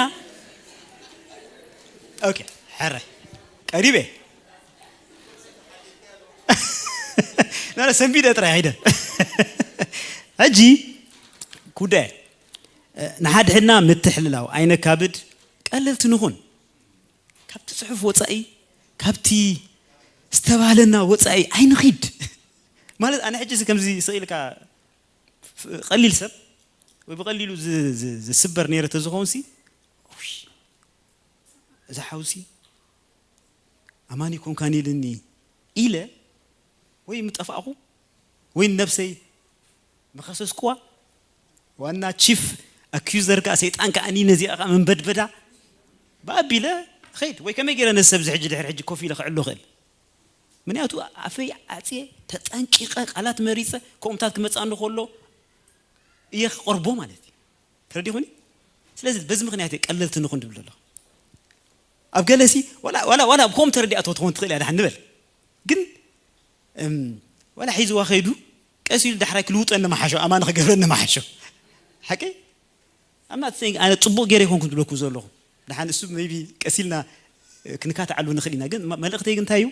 ኦኬ ሕረ ቀሪበ ናረ ሰንቢደ ጥራይ ሄደ ሕጂ ኩደ ንሓድሕድና ምትሕልላው ኣይነካብድ ቀለልቲ ንኹን ካብቲ ፅሑፍ ወፃኢ ካብቲ ዝተባህለና ወፃኢ ኣይንኺድ ማለት ኣነ ሕጂ ከምዚ ስቕ ኢልካ ቀሊል ሰብ ወይ ብቐሊሉ ዝስበር ነይረ ተዝኸውን ሲ እዚ ሓውሲ ኣማኒ ኮንካን ኢልኒ ኢለ ወይ ምጠፋእኹ ወይ ነብሰይ መኸሰስኩዋ ዋና ቺፍ ኣኪዩዘር ከዓ ሰይጣን ከዓ እኒ ነዚኣ ከዓ መንበድበዳ ብኣቢለ ኸይድ ወይ ከመይ ገይረ ነዚ ሰብ ዝሕጂ ድሕሪ ሕጂ ኮፍ ኢለ ክዕሎ ኽእል ምክንያቱ ኣፈይ ዓፅየ ተጠንቂቐ ቃላት መሪፀ ከምኡታት ክመፃኒ ከሎ እየ ክቐርቦ ማለት እዩ ተረዲኹኒ ስለዚ በዚ ምክንያት እየ ቀለልቲ ንኹን ድብል ኣለኹ ኣብ ገለሲ ዋላ ዋላ ዋላ ከምኡ ተረዲኣቶ ትኾን ትኽእል እያ ድሓን ንበል ግን እም፣ ዋላ ሒዝዋ ከይዱ ቀስ ኢሉ ዳሕራይ ክልውጠኒ መሓሾ ኣማኒ ክገብረኒ መሓሾ ሓቂ ኣምና ትሰኝ ኣነ ፅቡቅ ገይረ ይኮንኩ ዝብለኩ ዘለኹ ድሓን እሱ ቢ ቀስ ኢልና ክንካትዓሉ ንኽእል ኢና ግን መ- መልእክተይ ግን እንታይ እዩ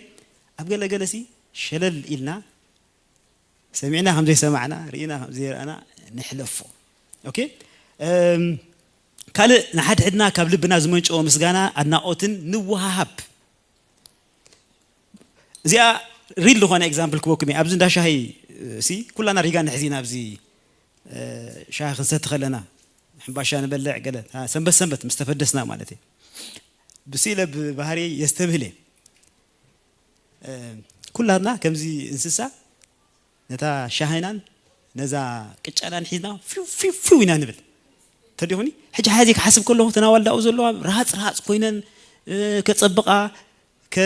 ኣብ ገለገለ ሲ ሸለል ኢልና ሰሚዕና ከም ዘይሰማዕና ርኢና ከም ዘይረኣና ንሕለፎ ኦኬ እም፣ ካልእ ንሓድሕድና ካብ ልብና ዝመንጨዎ ምስጋና ኣድናቆትን ንወሃሃብ እዚኣ ሪል ዝኾነ ኤግዛምፕል ክበኩም ኣብዚ እንዳ ሻሂ ሲ ኩላና ሪጋ ንሕዚና ኣብዚ ሻሂ ክንሰቲ ከለና ሕምባሻ ንበልዕ ገለ ሰንበት ሰንበት ምስ ተፈደስና ማለት እዩ ብስኢለ ብባህሪ የስተብህል እየ ኩላትና ከምዚ እንስሳ ነታ ሻሂናን ነዛ ቅጫናን ሒዝና ፊው ፊው ፊው ኢና ንብል ተዲኹኒ ሕጂ ሓዚ ክሓስብ ከለኹ ተናዋልዳኡ ዘለዋ ራሃፅ ራሃፅ ኮይነን ከፀብቃ ከ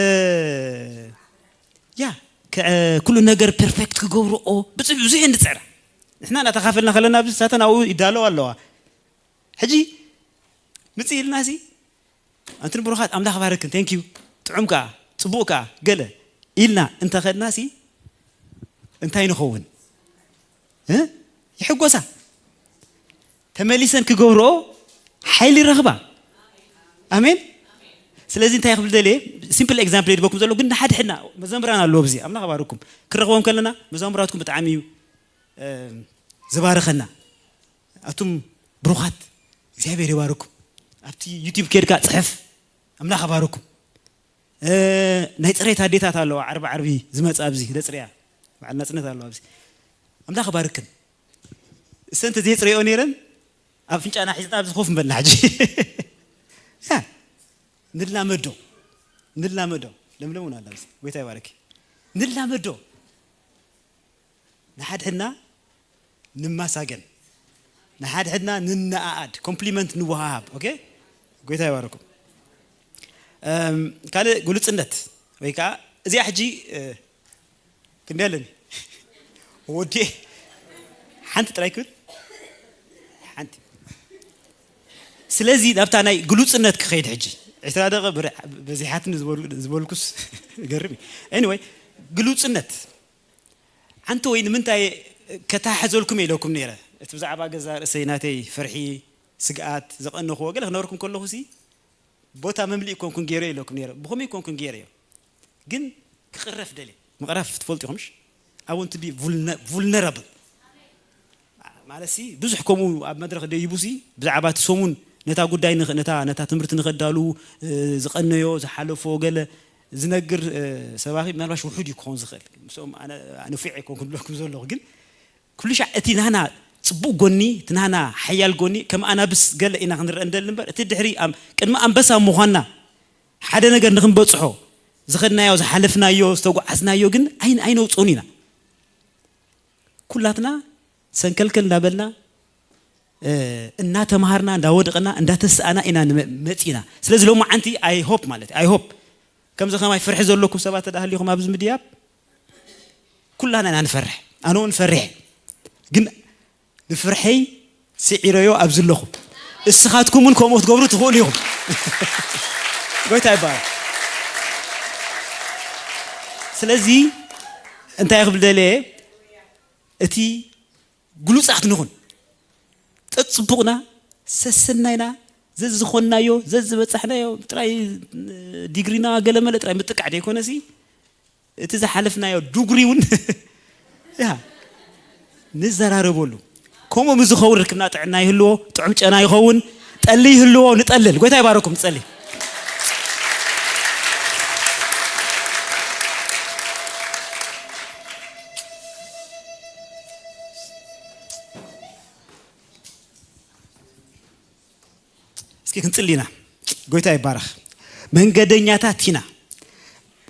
ያ ከ- ኩሉ ነገር ፐርፌክት ክገብርኦ ብፅ- ብዙሕ እየን ዝፅዕራ ንሕና እናተኻፈልና ከለና ኣብዚ ሳተን ኣብኡ ይዳለዋ ኣለዋ ሕጂ ምፅእ ኢልና ሲ ኣንትን ብሩኻት ኣምላኽ ባረክን ቴንክ ዩ ጥዑም ከዓ ፅቡቅ ከዓ ገለ ኢልና እንተኸድና ሲ እንታይ ንኸውን እ? ይሕጎሳ ተመሊሰን ክገብርኦ ሓይሊ ይረኽባ ኣሜን ስለዚ እንታይ ክብል ደልየ ሲምፕል ኤግዛምፕል የድበኩም ዘሎ ግን ንሓድሕድና መዘምራን ኣለዎ ብዚ ኣምላኽ ባርኩም ክረኽቦም ከለና መዛሙራትኩም ብጣዕሚ እዩ ዝባርኸና ኣቱም ብሩኻት እግዚኣብሔር ይባርኩም ኣብቲ ዩቲብ ከድካ ፅሕፍ ኣምላኽ ባርኩም ናይ ፅሬት ኣዴታት ኣለዋ ዓርቢ ዓርቢ ዝመፃ ኣብዚ ለፅርያ በዓል ናፅነት ኣለዋ ኣብዚ ኣምላኽ ባርክን እሰን ተዘይፅርዮ ነይረን ኣብ ፍንጫና ሒዝና ኣብዚ ኮፍ ንበልና ሕጂ ንላመዶ ንላመዶ ለምለም እውን ኣላ ጎይታ ይባረኪ ንላመዶ ንሓድሕድና ንማሳገን ንሓድሕድና ንነኣኣድ ኮምፕሊመንት ንወሃሃብ ኦኬ ጎይታ ይባረኩም ካልእ ግሉፅነት ወይ ከዓ እዚኣ ሕጂ ክንደይ ኣለኒ ወዲ ሓንቲ ጥራይ ክብል ሓንቲ ስለዚ ናብታ ናይ ግሉፅነት ክኸይድ ሕጂ ዕስራ ደቂ በዚሓትኒ ዝበልኩስ ገርም እዩ anyway ግሉፅነት ሓንቲ ወይ ንምንታይ ከታሓዘልኩም ኢለኩም ነይረ እቲ ብዛዕባ ገዛ ርእሰይ ናተይ ፍርሒ ስግኣት ዘቐነኽዎ ገለ ክነብርኩም ከለኹ ሲ ቦታ መምልኢ ኮንኩን ገይረ ኢለኩም ነይረ። ብኸመይ ኮንኩን ገይረዮ? ግን ክቕረፍ ደልየ። ምቕራፍ ትፈልጡ ኢኹም፣ ምሽ? I want to be vulnerable። ማለት ሲ፣ ብዙሕ ከምኡ ኣብ መድረኽ ደይቡ ሲ፣ ብዛዕባ እቲ ሰሙን ነታ ጉዳይ ንኽ-፣ ነታ፣ ነታ ትምህርቲ ንኸዳሉ፣ እ፣ ዝቐነዮ፣ ዝሓለፎ ገለ ዝነግር፣ እ፣ ሰባኺ ምናልባሽ ውሑድ እዩ ክኸውን ዝኽእል። ምስኦም ኣነ፣ ኣነ ፊዕ ኣይኮንኩን ዝብለኩም ዘለኹ፣ ግን ኩሉ ሻዕ እቲ ናህና ጽቡቕ ጎኒ፣ እቲ ናህና ሓያል ጎኒ፣ ከም ኣናብስ ገለ ኢና ክንረአ እንደሊ እምበር፣ እቲ ድሕሪ ኣም-፣ ቅድሚ ኣንበሳ ምዃንና፣ ሓደ ነገር ንኽንበጽሖ ዝኸድናዮ፣ ዝሓለፍናዮ፣ ዝተጓዓዝናዮ ግን ኣይ-፣ ኣይነውጽኦን ኢና። ኩላትና ሰንከልከል እንዳበልና፣ እ፣ እናተምሃርና፣ እንዳወደቕና፣ እንዳተስኣና ኢና ንመ-፣ መጺና። ስለዚ ሎማዓንቲ I hope ማለት፣ I hope ከምዚ ከማይ ፍርሒ ዘለኩም ሰባት ተዳ ሃሊኹም ኣብዚ ምድያብ፣ ኩላና ኢና ንፈርሕ። ኣነ እውን ፈሪሐ። ግን ንፍርሐይ ስዒረዮ ኣብዚ ኣለኹ። እስኻትኩም እውን ከምኡ ክትገብሩ ትኽእሉ ኢኹም። ጎይታ ይባረክ። ስለዚ እንታይ ክብል ደልየ፣ እቲ ግሉጻት ንኹን። ጸጽቡቕና፣ ሰሰናይና፣ ዘዝኾንናዮ፣ ዘዝበጻሕናዮ፣ ጥራይ ዲግሪና ገለመለ ጥራይ ምጥቃዕ ደይኮነሲ፣ እቲ ዝሓለፍናዮ ዱግሪ እውን፣ ያ፣ ንዘራረበሉ። ከምኡ ምስ ዝኸውን ርክብና ጥዕና ይህልዎ፣ ጥዑም ጨና ይኸውን፣ ጠሊ ይህልዎ፣ ንጠልል። ጎይታ ይባረኩም፣ ንጸሊ። እስኪ ክንጽሊ ኢና። ጎይታ ይባረኽ። መንገደኛታት ኢና።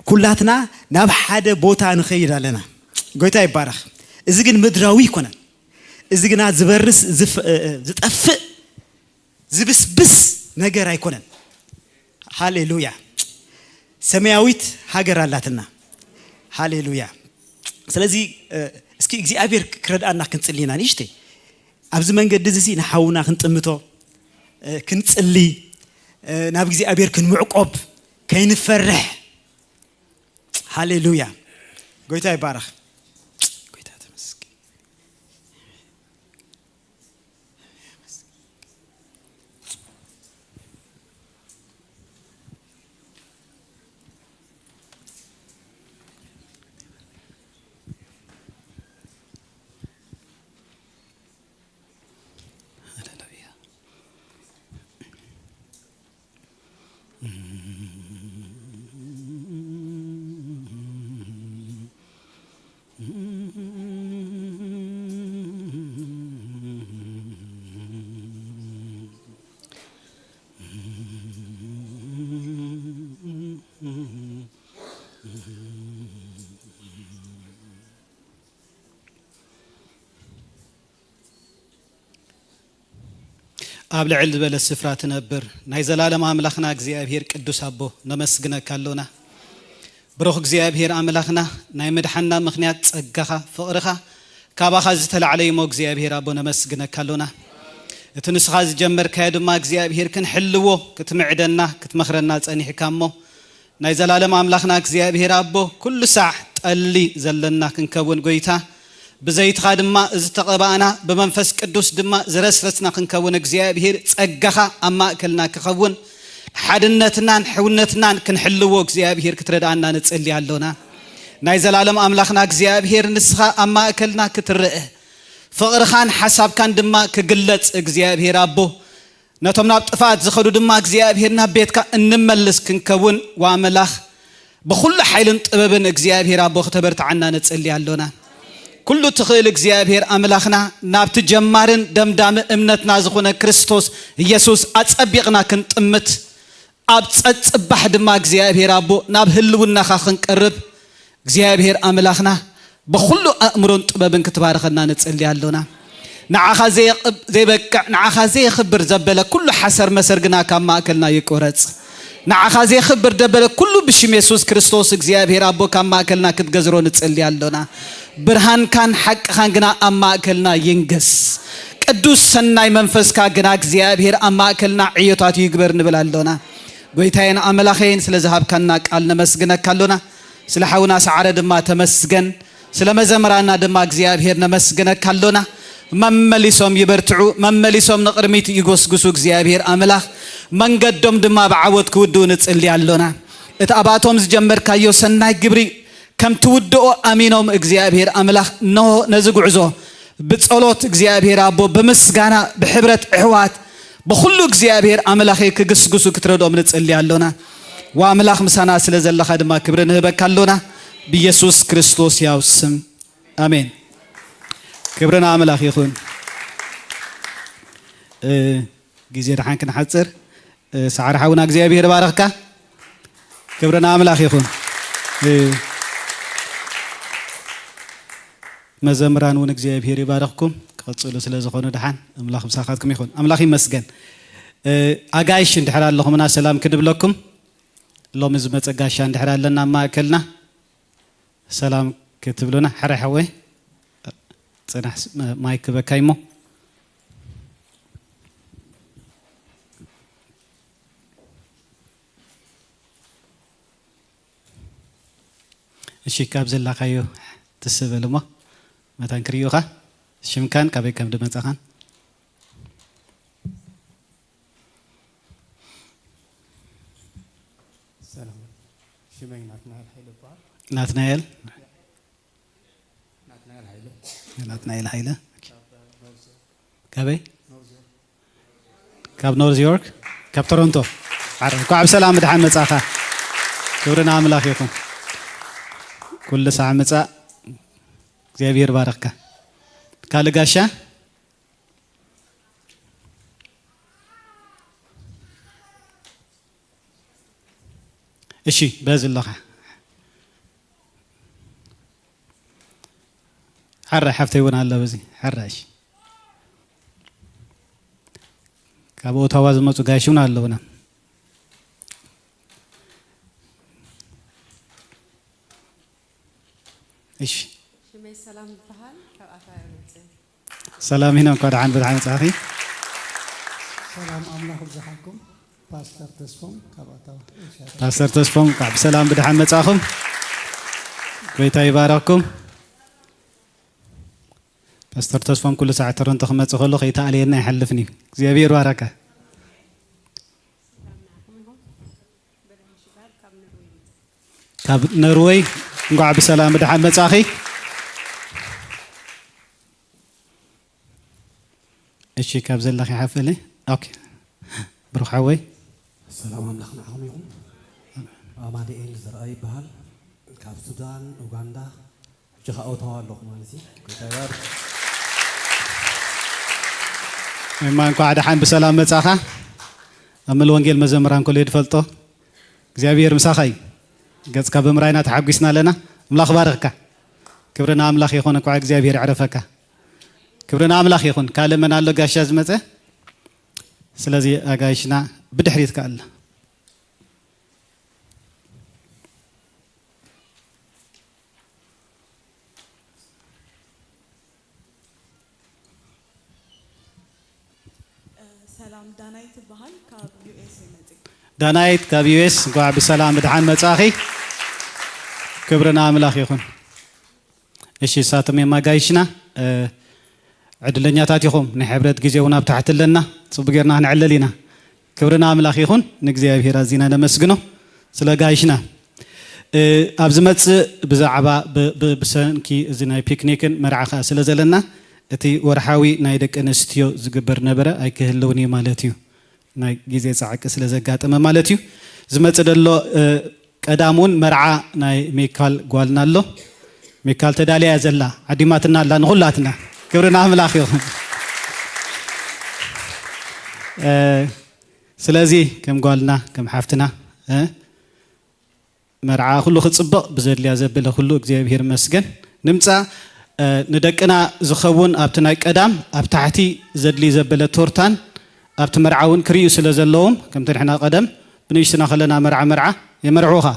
ኩላትና ናብ ሓደ ቦታ ንኸይድ ኣለና። ጎይታ ይባረኽ። እዚ ግን ምድራዊ ኣይኮነን። እዚ ግና ዝበርስ፣ ዝፍ-፣ እ፣ እ፣ ዝጠፍእ፣ ዝብስብስ ነገር ኣይኮነን። ሃሌሉያ። ሰማያዊት ሃገር ኣላትና። ሃሌሉያ። ስለዚ፣ እ፣ እስኪ እግዚኣብሔር ክረድኣና ክንጽሊ ኢና። ንእሽተይ ኣብዚ መንገዲ እዚ ንሓውና ክንጥምቶ፣ እ፣ ክንጽሊ፣ እ፣ ናብ እግዚኣብሔር ክንምዕቆብ፣ ከይንፈርሕ። ሃሌሉያ። ጎይታ ይባረኽ። ጎይታ ተመስገን። ኣብ ልዕል ዝበለ ስፍራ ትነብር ናይ ዘላለም ኣምላኽና እግዚኣብሔር ቅዱስ ኣቦ፣ ነመስግነካ ኣሎና። ብሩኽ እግዚኣብሔር ኣምላኽና፣ ናይ ምድሓንና ምኽንያት ጸጋኻ፣ ፍቕርኻ ካባኻ ዝተላዕለ እዩ እሞ እግዚኣብሔር ኣቦ፣ ነመስግነካ ኣሎና። እቲ ንስኻ ዝጀመርካዮ ድማ እግዚኣብሔር ክንሕልዎ፣ ክትምዕደና፣ ክትመኽረና ጸኒሕካ እሞ፣ ናይ ዘላለም ኣምላኽና እግዚኣብሔር ኣቦ፣ ኩሉ ሳዕ ጠሊ ዘለና ክንከውን፣ ጎይታ፣ ብዘይትኻ ድማ ዝተቐባእና፣ ብመንፈስ ቅዱስ ድማ ዝረስረስና ክንከውን፣ እግዚኣብሔር ጸጋኻ ኣብ ማእከልና ክኸውን፣ ሓድነትናን ሕውነትናን ክንሕልዎ እግዚኣብሔር ክትረድኣና ንጽሊ ኣሎና። ናይ ዘላለም ኣምላኽና እግዚኣብሔር ንስኻ ኣብ ማእከልና ክትረአ፣ ፍቕርኻን ሓሳብካን ድማ ክግለጽ እግዚኣብሔር ኣቦ፣ ነቶም ናብ ጥፍኣት ዝኸዱ ድማ እግዚኣብሔር ናብ ቤትካ እንመልስ ክንከውን፣ ወኣምላኽ ብኹሉ ሓይልን ጥበብን እግዚኣብሔር ኣቦ ክተበርትዓና ንጽሊ ኣሎና። ኩሉ ትኽእል እግዚኣብሔር ኣምላኽና ናብቲ ጀማርን ደምዳሚ እምነትና ዝኾነ ክርስቶስ ኢየሱስ ኣጸቢቕና ክንጥምት፣ ኣብ ጸጽባሕ ድማ እግዚኣብሔር ኣቦ ናብ ህልውናኻ ክንቀርብ እግዚኣብሔር ኣምላኽና ብኹሉ ኣእምሮን ጥበብን ክትባርኸና ንጽሊ ኣሎና። ንዓኻ ዘየቕብ-፣ ዘይበቅዕ፣ ንዓኻ ዘየኽብር ዘበለ ኩሉ ሓሰር መሰር ግና ካብ ማእከልና ይቆረጽ። ንዓኻ ዘየኽብር ደበለ ኩሉ ብሽም የሱስ ክርስቶስ እግዚኣብሔር ኣቦ ካብ ማእከልና ክትገዝሮ ንጽሊ ኣሎና። ብርሃንካን ሓቅኻን ግና ኣብ ማእከልና ይንገስ። ቅዱስ ሰናይ መንፈስካ ግና እግዚኣብሔር ኣብ ማእከልና ዕዮታት ይግበር ንብል ኣሎና። ጎይታዬን ኣምላኸይን ስለ ዝሃብካና ቃል ነመስግነካ ኣሎና። ስለ ሓውና ሰዓረ ድማ ተመስገን። ስለ መዘምራና ድማ እግዚኣብሔር ነመስግነካ ኣሎና። መመሊሶም ይበርትዑ፣ መመሊሶም ንቕድሚት ይጎስጉሱ። እግዚኣብሔር ኣምላኽ መንገዶም ድማ ብዓወት ክውድኡ ንጽሊ ኣሎና። እቲ ኣባቶም ዝጀመርካዮ ሰናይ ግብሪ ከም ትውድኦ ኣሚኖም እግዚኣብሔር ኣምላኽ፣ እነሆ ነዚ ጉዕዞ ብጸሎት እግዚኣብሔር ኣቦ፣ ብምስጋና፣ ብሕብረት ኣሕዋት፣ ብኹሉ እግዚኣብሔር ኣምላኽ ክግስግሱ ክትረድኦም ንጽሊ ኣሎና። ወኣምላኽ ምሳና ስለ ዘለኻ ድማ ክብሪ ንህበካ ኣሎና። ብኢየሱስ ክርስቶስ ያው ስም ኣሜን። ክብሪ ንኣምላኽ ይኹን። እ፣ ግዜ ደሓን ክንሓጽር፣ እ፣ ሰዓር ሓውና እግዚኣብሔር ይባርኽካ። ክብሪ ንኣምላኽ ይኹን። እ፣ መዘምራን እውን እግዚኣብሔር ይባርኽኩም። ክቕጽሉ ስለ ዝኾኑ ደሓን ኣምላኽ ምሳኻትኩም ይኹን። ኣምላኽ ይመስገን። እ፣ ኣጋይሽ እንድሕር ኣለኹምና ሰላም ክንብለኩም። ሎሚ ዝመጸ ጋሻ እንድሕር ኣለና ኣብ ማእከልና ሰላም ክትብሉና። ሕራይ ሓወይ፣ ጽናሕ፣ ማይክ ክበካ እሞ። እሺ፣ ካብ ዘላኻዮ ትስበል እሞ መታን ክርእዩኻ፣ ሽምካን ካበይ ከም ድመጻኻን። ሰላም፣ ሽመይ ናትናኤል ሓይለ ይበሃል። ናትናኤል? ናትናኤል ሓይለ። ናትናኤል ሓይለ። ካበይ? ካብ ኖርዝ ዮርክ፣ ካብ ቶሮንቶ። ዓረ፣ እንኳዕ ብሰላም ብድሓን መጻኻ። ክብሪ ንኣምላኽ ይኹን። ኩሉ ሳዕ ምጻእ እግዚኣብሔር ባረኽካ። ካልእ ጋሻ? እሺ፣ በዚ ኣለኻ። ሓራይ ሓፍተይ እውን ኣሎ በዚ። ሓራይ፣ እሺ። ካብ ኦታዋ ዝመጹ ጋይሽ እውን ኣለውና። እሺ። ሽመይ ሰላም ይበሃል፣ ካብ ኣታዊ መጽእ። ሰላም ኢና፣ እንኳዕ ደሓን ብደሓን መጻእኺ። ሰላም ኣምላኽ ይብዝሓልኩም። ፓስተር ተስፎም ካብ ኣታዋ። ፓስተር ተስፎም፣ እንኳዕ ብሰላም ብደሓን መጻእኹም። ጎይታ ይባረኽኩም። ፓስተር ተስፎም ኩሉ ሳዕ ቶሮንቶ ክመጽእ ከሎ ከይተኣልየና ኣይሓልፍን እዩ። እግዚኣብሔር ባረካ። ካብ ኖርወይ እንኳዕ ብሰላም ብደሓን መጻኺ። እሺ፣ ካብ ዘለኺ ሓፈሊ። ኦኬ። ብሩኽ ሓወይ። ሰላም ኣምላኽ ንዓኹም ይኹን። ኣማኑኤል ዘርኣይ ይበሃል። ካብ ሱዳን፣ ኡጋንዳ፣ ሕጂ ኸኣ ኦታዋ ኣለኹ ማለት እዩ። ጎይታ ይባርክ። እማ እንኳዕ ደሓን ብሰላም መጻኻ። ኣብ መል ወንጌል መዘምራን ኮሌጅ ፈልጦ። እግዚኣብሔር ምሳኻ እዩ። ገጽካ ብምራይና ተሓጒስና ኣለና። ኣምላኽ ባርኽካ። ክብሪ ንኣምላኽ ይኹን። እንኳዕ እግዚኣብሔር ኣዕረፈካ። ክብሪ ንኣምላኽ ይኹን። ካልእ መን ኣሎ ጋሻ ዝመጸ? ስለዚ ኣጋይሽና ብድሕሪት ከኣ ኣላ። ሰላም፣ ዳናይት እበሃል፣ ካብ ዩ ኤስ እየ መጺእ። ዳናይት ካብ ዩ ኤስ፣ እንኳዕ ብሰላም ብደሓን መጻኺ። ክብሪ ንኣምላኽ ይኹን። እሺ፣ እሳቶም እዮም ኣጋይሽና። እ፣ ዕድለኛታት ኢኹም። ናይ ሕብረት ግዜ እውን ኣብ ታሕቲ ኣለና። ጽቡቅ ጌርና ክንዕልል ኢና። ክብሪ ንኣምላኽ ይኹን። ንእግዚኣብሔር ኣዚና ነመስግኖ ስለ ኣጋይሽና። እ፣ ኣብ ዝመጽእ ብዛዕባ ብ-፣ ብ-፣ ብሰንኪ እዚ ናይ ፒክኒክን መርዓ ኸኣ ስለ ዘለና፣ እቲ ወርሓዊ ናይ ደቂ ኣንስትዮ ዝግበር ነበረ ኣይክህልውን እዩ ማለት እዩ። ናይ ግዜ ጻዕቂ ስለ ዘጋጠመ ማለት እዩ። ዝመጽእ ዘሎ፣ እ፣ ቀዳም እውን መርዓ ናይ ሚካል ጓልና ኣሎ። ሚካል ተዳልያ እያ ዘላ፣ ዓዲማትና ኣላ ንኹላትና። ክብሪ ንኣምላኽ ይኹን። እ፣ ስለዚ ከም ጓልና፣ ከም ሓፍትና፣ እ፣ መርዓ ኩሉ ክጽብቕ ብዘድልያ ዘበለ ኩሉ እግዚኣብሔር ይመስገን። ንምጻእ፣ እ፣ ንደቅና ዝኸውን ኣብቲ ናይ ቀዳም ኣብ ታሕቲ ዘድሊ ዘበለ ቶርታን ኣብቲ መርዓ እውን ክርእዩ ስለ ዘለዎም፣ ከምቲ ንሕና ቀደም ብንእሽትና ከለና መርዓ መርዓ የመርሑኻ።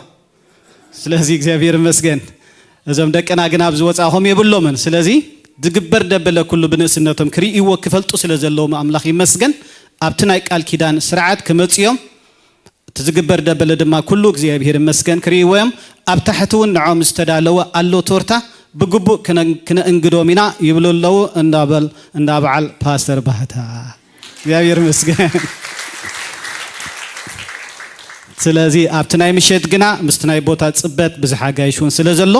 ስለዚ እግዚኣብሔር ይመስገን። እዞም ደቅና ግን ኣብዚ ወጻእኹም የብሎምን። ስለዚ ዝግበር ደበለ ኩሉ ብንእስነቶም ክርእይዎ ክፈልጡ ስለ ዘለዎም ኣምላኽ ይመስገን። ኣብቲ ናይ ቃል ኪዳን ስርዓት ክመጹ እዮም። እቲ ዝግበር ደበለ ድማ ኩሉ እግዚኣብሔር ይመስገን ክርእይዎ እዮም። ኣብ ታሕቲ እውን ንዖም ዝተዳለወ ኣሎ ቶርታ፣ ብግቡእ ክነ-፣ ክነእንግዶም ኢና ይብሉ ኣለዉ፣ እንዳ በል-፣ እንዳ በዓል ፓስተር ባህታ። እግዚኣብሔር ይመስገን። ስለዚ ኣብቲ ናይ ምሸት ግና ምስቲ ናይ ቦታ ጽበት ብዙሕ ኣጋይሽ እውን ስለ ዘሎ፣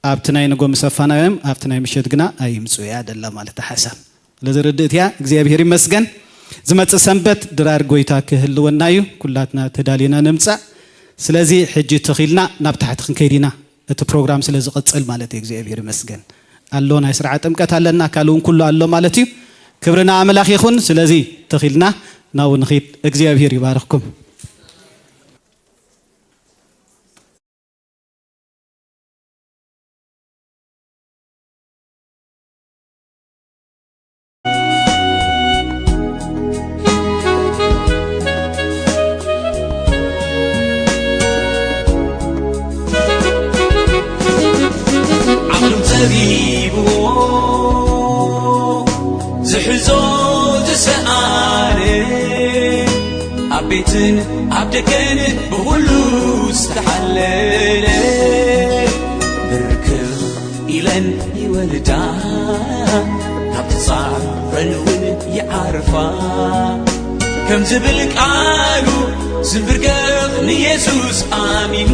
ኣብቲ ናይ ንጎ ምስ ኣፋናዮም ኣብቲ ናይ ምሸት ግና ኣይምጽኡ እያ ደላ ማለት ሓሳብ። ስለዚ ርድእት እያ። እግዚኣብሔር ይመስገን። ዝመጽእ ሰንበት ድራር ጎይታ ክህልወና እዩ። ኩላትና ተዳሊና ንምጻእ። ስለዚ ሕጂ ትኺልና ናብ ታሕቲ ክንከይድ ኢና። እቲ ፕሮግራም ስለ ዝቕጽል ማለት እዩ። እግዚኣብሔር ይመስገን። ኣሎ ናይ ስርዓት ጥምቀት ኣለና፣ ካልእ እውን ኩሉ ኣሎ ማለት እዩ። ክብሪ ንኣምላኽ ይኹን። ስለዚ ትኺልና ናብኡ ንኺድ። እግዚኣብሔር ይባርኽኩም። ዓቕሉ ጸቢብዎ ዝሕዞ ዝሰኣነ፣ ኣብ ቤትን ኣብ ደገን ብኹሉ ዝተሓለለ፣ ብርክኽ ኢለን ይወልዳ፣ ካብ ትጻረን እውን ይዓርፋ። ከም ዝብል ቃሉ ዝንብርከኽ ንየሱስ ኣሚኑ፣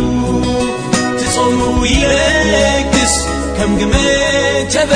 ትጾሙ ይለግስ ከም ግመ ተበ